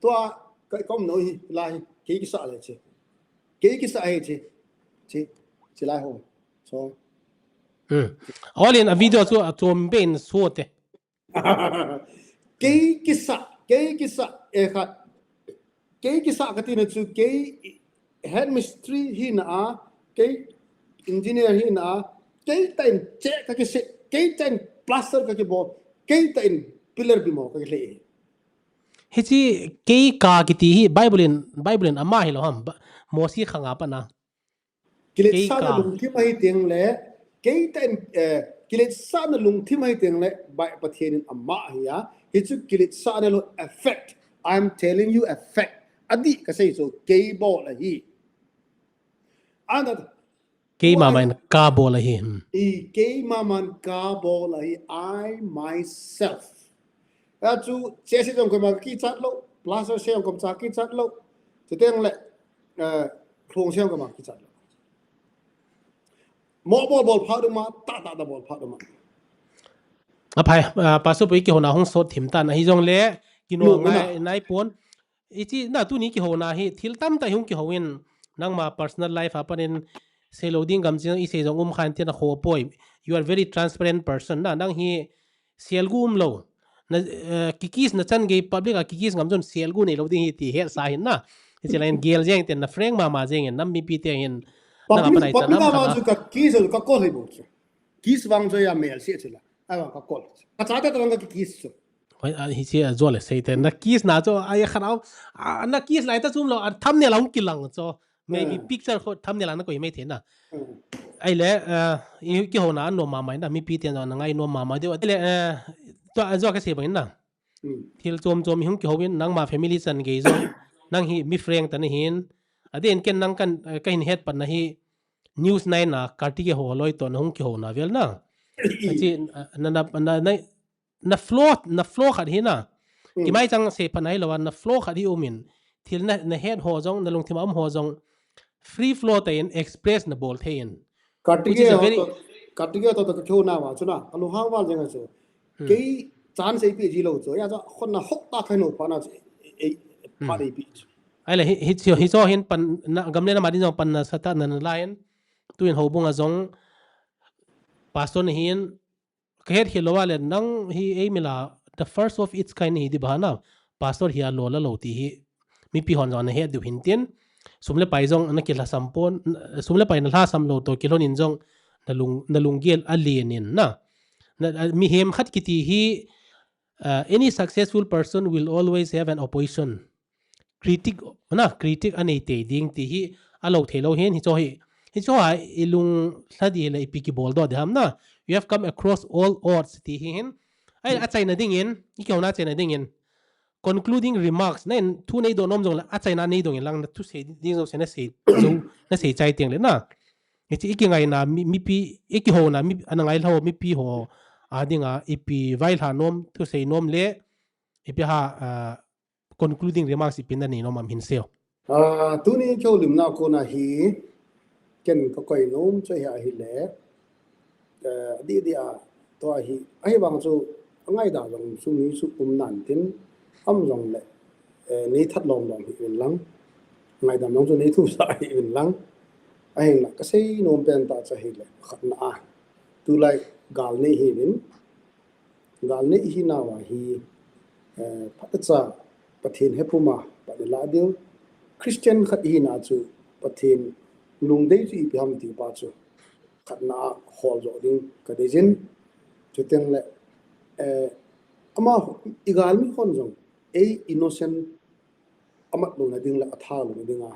Tua, ka, kaumna hi, lai hi, kei kisah le che. Kei kisah hi che. Che, che lai ho. So. Hmm. All in a video chu achom ben so te. Kei kisah, kei kisah, eh, khat. Kei kisah katina chu kei headmistress hina a, kei engineer hina a, kei tah in cheh kakiseh, kei tah in plaster kakibol, kei tah in pillar bimo kakilhei. Hiche kei ka kiti hi Bible in, Bible in ama hilou ham, Mosi khanga pat na. Kiletsahna lungthim ahi teng le, kei tah in, eh, kiletsahna lungthim ahi teng le, Pathen in ama hi a, hichu kiletsahna lou a fact. I'm telling you a fact. Adih kasei chu kei bol ahi. Ana kei mama in kabol ahi. Hmm. I kei mama in kabol ahi, I myself. Achu, cheh sei jong koima kichat lou, plaster sei jong koima kichat lou. Chuteng le, eh, lhong sei jong koima kichat lou. Mo bol bol pha duma, tahtah bol pha duma. Aphai, ah, Pastor pu i kihouna hung sot thim tan, ahi jongle, kino ngai, nai pon. Hiche na tuni kihouna hi, thil tamtah hung kihou in, nangma personal life a panin, seilou ding gamjing, isei jong um khan tia nakho poi. You are very transparent person na, nang hi, selgu umlou. Na, eh, kikiss na chan gei public a kikiss ngam chun selgu neilou ding hi ti hesa hin na. Hiche lai in gel jeng ten na frank mama jeng in nam mipi te hin. Public, public a vang chu kakiss kakol hi bou chu. Kiss vang chu amel se chu la. Ai vang kakol. Kachate tah vang kakiss chu. Hoi, a, hiche a jole sei ten na kiss na chu ai khanau. A, na kiss lai tah chu umlou, a thumbnail a hung kilang chu. Maybe picture kho thumbnail a nakoi mai thei na. Ahile, eh, i kihouna anom mama in na, mipi ten jong angai nom mama diu. Ahile, eh, tua, ajou kasei bang in na. Thil chom chom i hung kihou in, nangma family chan gei jong, nang hi mi frank tah nahin. Adeh in ken nang kan, eh, kahin het pat na hi, News nine a, Kartikeho loi toh na hung kihouna vel na. Hiche, eh, na, na, na, na, na flow, na flow khat hi na. Kimai chang sei phat hilou a, na flow khat hi um in. Thil na, na het ho jong, na lungthim a um ho jong. Free flow tah in express na bol thei in. Kartikeho toh, Kartikeho toh kakihouna va chu na. Kalunghang val jeng a chu. Kei chan seipi ji lou chu. Hia chu khonna hok tah kahin hou phat na chu. Ei, phat eipi chu. Ahile hi, hiche, hiche hin pan, na, gam le nam a din jong pan nasa tah na, na la in. Tuin houbung a jong. Pastor nahin, kahet khel lou a le nang hi eimi la the first of its kind hi di bana. Pastor hi alo la lou ti hi. Mipi hon jong ana het diu hin tin. Sum le pai jong ana kilhasam pon, sum le pai na lhasam lou toh kilhon in jong na lung, na lunggel alen in na. Na, a, mihem khat kiti hi, uh, any successful person will always have an opposition. Critic, na, critic anei tei ding ti hi, alou thei lou hin, hiche hi, hiche a i lunglha di le ipi kibol doh di ham na. You have come across all odds ti hi hin. Ai, achaina ding in, i kihouna achaina ding in. Concluding remarks, na in thu neidoh nom jong le, achaina neidong in lang na thusei ding jong se na sei, jong na sei chai teng le na. Hiche i kingaina, mi, mipi, i kihouna, mi, ana ngailha ho, mipi ho, a dinga, ipi vailha nom, thusei nom le, ipi ha, ah, concluding remarks ipi na nei nom am hin seiyo. Ah, tuni kihoulimna kona hi, ken kakoi nom chu hi ahile, eh, di di a, tua hi, ahivang chu, angaida jong chu mi chu um nan tin, am jong le, eh, nei that lom lom hi uvin lang, ngaidam jong chu nei thusah hi uvin lang, ahinla kasei nom pen tah chu ahile, khatna a, tulai gal nei hi uvin, Gal nei ihinau a hi, eh, phatechan Pathen hepuma pan ilah diu. Christian khat ihina chu Pathen lungdei chu ipi ham ti pa chu khatna a hol jo ding kadei jin. Chuteng le, eh, ama igalmi hon jong, ei innocent amat louna ding le atha louna dinga.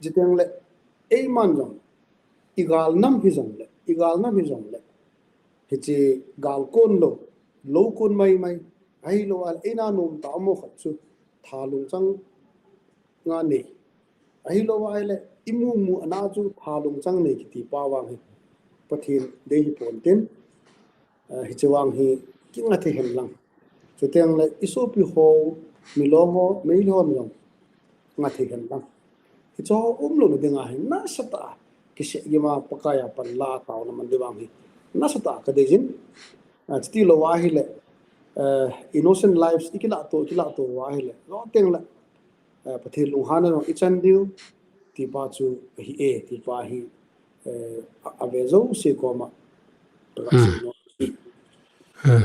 Chuteng le, eiman jong, igal nam hi jong le, igal nam hi jong le. Hiche gal kon lou, lou kon mai mai, ahilou a le, eina nom tah mo khat chu, tha lungchang nga nei. Ahilou ahile, imu mu ana chu thalung chang nei kiti pa vang hi Pathen dei hi pon tin, eh, hiche vang hi kinga thei hen lang. Chuteng le isopi ho, milong ho, meilhei ho jong nga thei hen lang. Hiche ho umlouna dinga hi nasatah a kisei gima Pakai a pan la taona man ding vang hi nasatah a kadei jin. Ah, chuti lou ahile, eh, innocent lives ikilah to, ikilah to ahile, lou teng le, eh, Pathen lunghanna jong ichan diu, ti pa chu ahi e, ti pa hi, eh, a, ave jouse koma. Hmm. Hmm.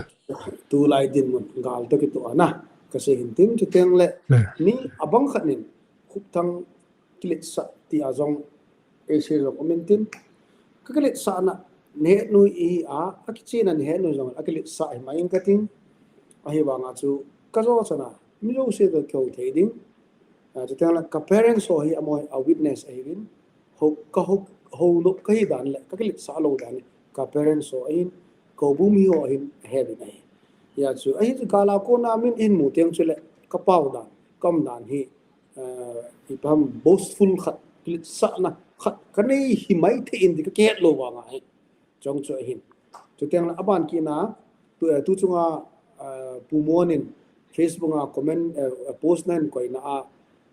Tulai dinmun gal toh kitoh ana, kasei hin tin, chuteng le, hmm, mi abang khat nin, Khupthang kiletsah ti a jong, eisei jong um in tin, ka kiletsahna nahet nu i a, akichena nahet nu jong, akiletsah hi mai in kating, ahivanga chu, kajo chana, mi jouse toh kihou thei ding, ah, chuteng le ka parents ho hi amaho a witness ahiuvin, ho, ka ho, ho nop kahi dan le, ka kiletsah lou dan le, ka parents ho ahin, ka houbung mi ho ahin, ahe uvin ahi. Hijeh chun, ahi chu gal a kona min ihin mu teng chule, ka pao dan, ka um dan hi, eh, ipi ham boastful khat, kiletsahna khat, kanei hi mai thei in ti ka kihet lou vanga hi. Chong chu ahin. Chuteng le aban kit na, tu, eh, tu chunga, eh, Pu Mon in Facebook a comment, eh, post na in koina a,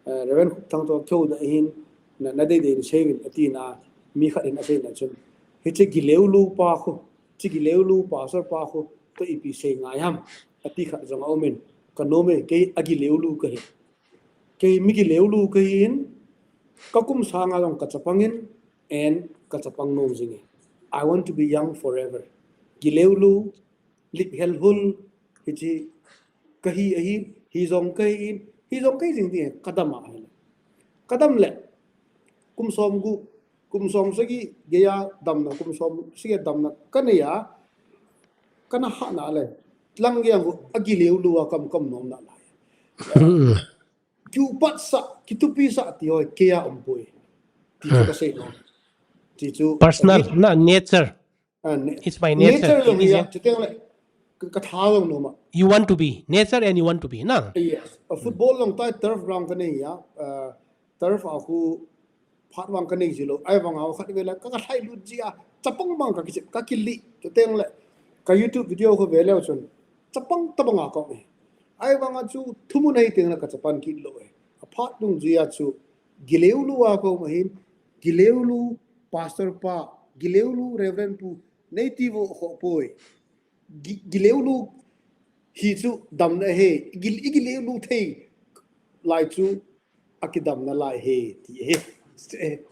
eh, Reverend Khupthang toh kihou da ahin, na, nadei dei in sei uvin ati na, mi khat in asei na chun. Hiche gileu lu pa khu, hiche gileu lu pastor pa khu, toh ipi sei ngai ham, ati khat jong aum in, ka nom e, kei agileu lu kahi. Kei mi gileu lu kahi in, ka kum sanga jong ka chapang in, and ka chapang nom jing e. I want to be young forever. Gileu lu, lip hel hul, hiche kahi ahi, hi jong kahi in, hi jong kahi jing ding e, ka dam a ahile. Ka dam le, kum som gup, kum som sagi geiya damna, kum som sagi damna, kanei a, kana hahna le, lang geiya khu, agileu lu a ka um, ka um nom nalai. Kiupat sah, kitupi sah ti ho, kei a um poi. Ti chu kasei nom. Ti chu personal, na nature. Ah, na-, it's my nature. Nature jong hi a, chuteng le, ka, ka tha jong nom a. You want to be. Nature and you want to be, na? Yes. A football jong tai turf ground kanei a, ah, turf a khu phat vang kanei ji lou. Ahivanga khat vele, ka, ka lhai lut ji a, chapang bang ka kichep, ka kilih, chuteng le, ka YouTube video khu ve leu chun, chapang tabang a ka um e. Ahivanga chu thumun ahi teng le ka chapang kit lou e. Aphat dungjui a chu, gileu lu a ka um ahin, gileu lu pastor pa, gileu lu reverend pu, nei ti vo kho poi. Gi-, gileu lu hi chu damna ahi, gil-, igileu lu thei lai chu akidamna lai ahi, ti ahi.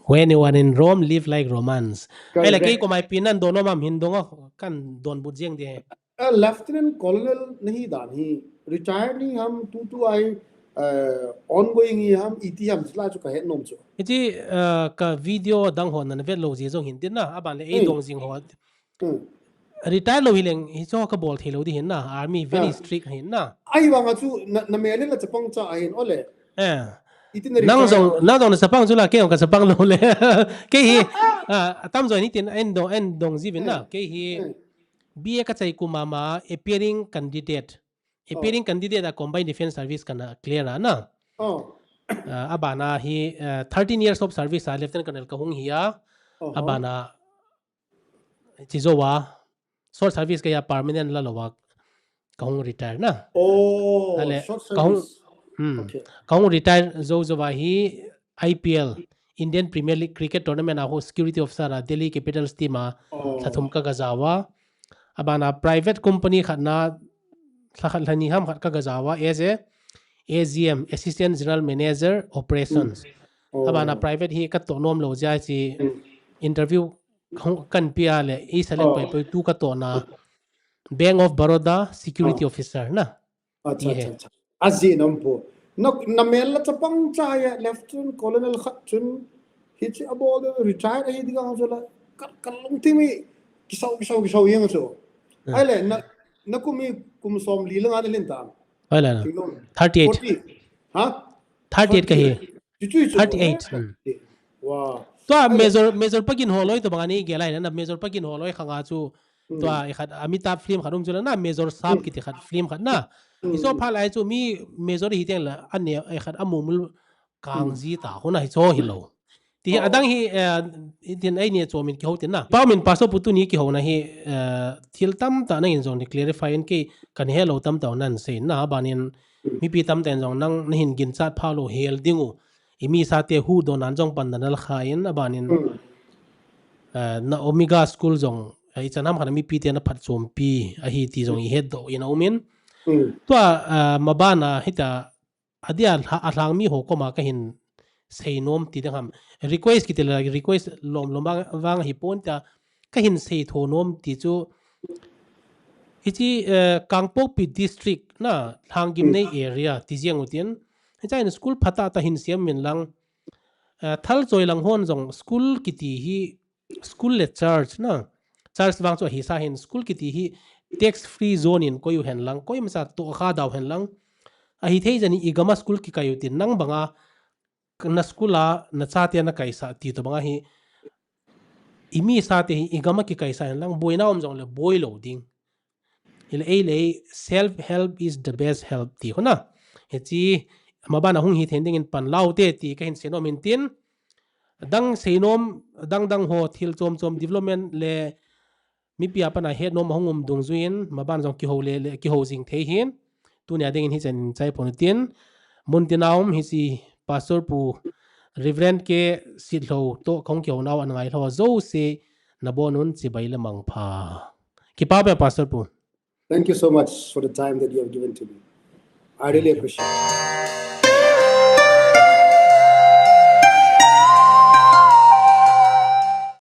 When you are in Rome, live like Romans. Correct. Ahile kei koma ipi nadon nom am hin dong a, kan donbut jeng ding ahi. Ah, Lieutenant Colonel nahi dan hi, retire nahi ham, tutu a hi, eh, ongoing hi ham, iti ham, chulai chu kahet nom chu. Hiche, eh, ka video dang ho nana vet lou jeh jong hin tin na, aban le ei dong jing ho. Hmm. Retire lou hileng, hiche ho kabol thei lou ding hin na, army very strict hin na. Ahivanga chu, na, na mel in la chapang cha ahin, ole. Eh. Iti na retire lou. Nang jong, nang jong na chapang chu la, kei jong ka chapang lou le. Kei hi, ah, atam jo in hitin, en dong, en dong jiuvin na. Hmm. Kei hi, hmm. B A ka chai kum a ma, appearing candidate. Oh. Appearing candidate a Combined Defence Service kana clear a na. Oh. Ah, abana hi, ah, thirteen years of service a Lieutenant Colonel kahung hi a. Oh. Abana, chi jou a, short service kahi a permanent la lou a, kahung retire na. Oh, ale, short service. Kahung, hmm. Okay. Kahung retire jou jou a hi, I P L, Indian Premier League Cricket Tournament a khu security officer a Delhi Capitals team a, oh, lha thum ka, ka ja uva. Abana private company khat na, lha khat lha ni ham khat ka, ka ja uva, as a A G M, Assistant General Manager Operations. Mm. Oh. Abana private hi ka toh nom lou jeh a chi, mm, interview hung kan pe a le, ei select, oh, pai pai tu ka toh na, Bank of Baroda security, oh, officer na. Acha, acha, acha. Ajeh nom pu. Na, na mel la chapang cha ya, Lieutenant Colonel khat chun, hiche abol de retire ahi ding ang chu la, ka, ka lungthim hi, kisau, kisau, kisau jeng chu. Hmm. Ahile, na, na kum hi kum som li le nga na lhin ta. Ahile na. Thirty-eight. Forty. Ha? Thirty-eight kahi. Forty. Chu, chu, chu. Thirty-eight. Hmm. Wow. Tua ahile Major, Major Paginho loi tobang a nei gel a ahile na, Major Paginho loi khang a chu, hmm, tua, eh, khat, Amitabh film khat um chu la na, Major Saab, hmm, kiti khat film khat na. Hmm. Hiche phat lai chu mi Major hi teng la, ane, eh, khat amu mul, kang ji ta huna hi cho hi lo. Ti hi adang hi, eh, itin ai ni cho min kiho tin na. Pau min pastor pu tuni kiho na hi, eh, thil tam ta na in jong ni clarify in kei kan he lo tam ta nan sei na banin mipi tam ten jong nang na hin gin chat pha lo hel ding u. I mi sa te hu don an jong pan na la kha in abanin, eh, na Omega School jong, eh, i chanam khana mipi te na phat chom pi ahi ti jong i het do in a umin. Tua, eh, mabana hita adia a lhang mi ho koma ka hin sei nom ti ding ham. Request kiti la request lom lom vang, vang hi pon ta ka hin sei tho nom ti chu. Hichi, eh, Kangpokpi district na Lhanggimnei area ti jeng utin. Hicha in school phata ta hin siam min lang. Eh, thal choi lang hon jong school kiti hi school le church na. Church vang chu ahi sa hin school kiti hi tax free zone in koi u hen lang, koi masa to kha dau hen lang. Ahi thei jani i gama school kikai utin nang banga na school a na chate na kaisa ti to banga hi i mi sa te hi i gama kikaisa hen lang boina um jong le boi lo ding. Ile ei le self help is the best help ti hona. Hichi mabana hung hi then ding in pan lau te ti ka hin sei nom in tin. Dang sei nom, dang dang ho thil chom chom development le mipi a pana het nom ahung um dungjuin, maban jong kiho le, le kiho jing thei hin. Tunia dingin hichan chai pon tin. Mun tina um hichi Pastor Pu Reverend K Sitlo to kong kiho nau an ngai lo jo se na bon un chibai le mangpha. Kipa pe Pastor Pu. Thank you so much for the time that you have given to me. I really appreciate it.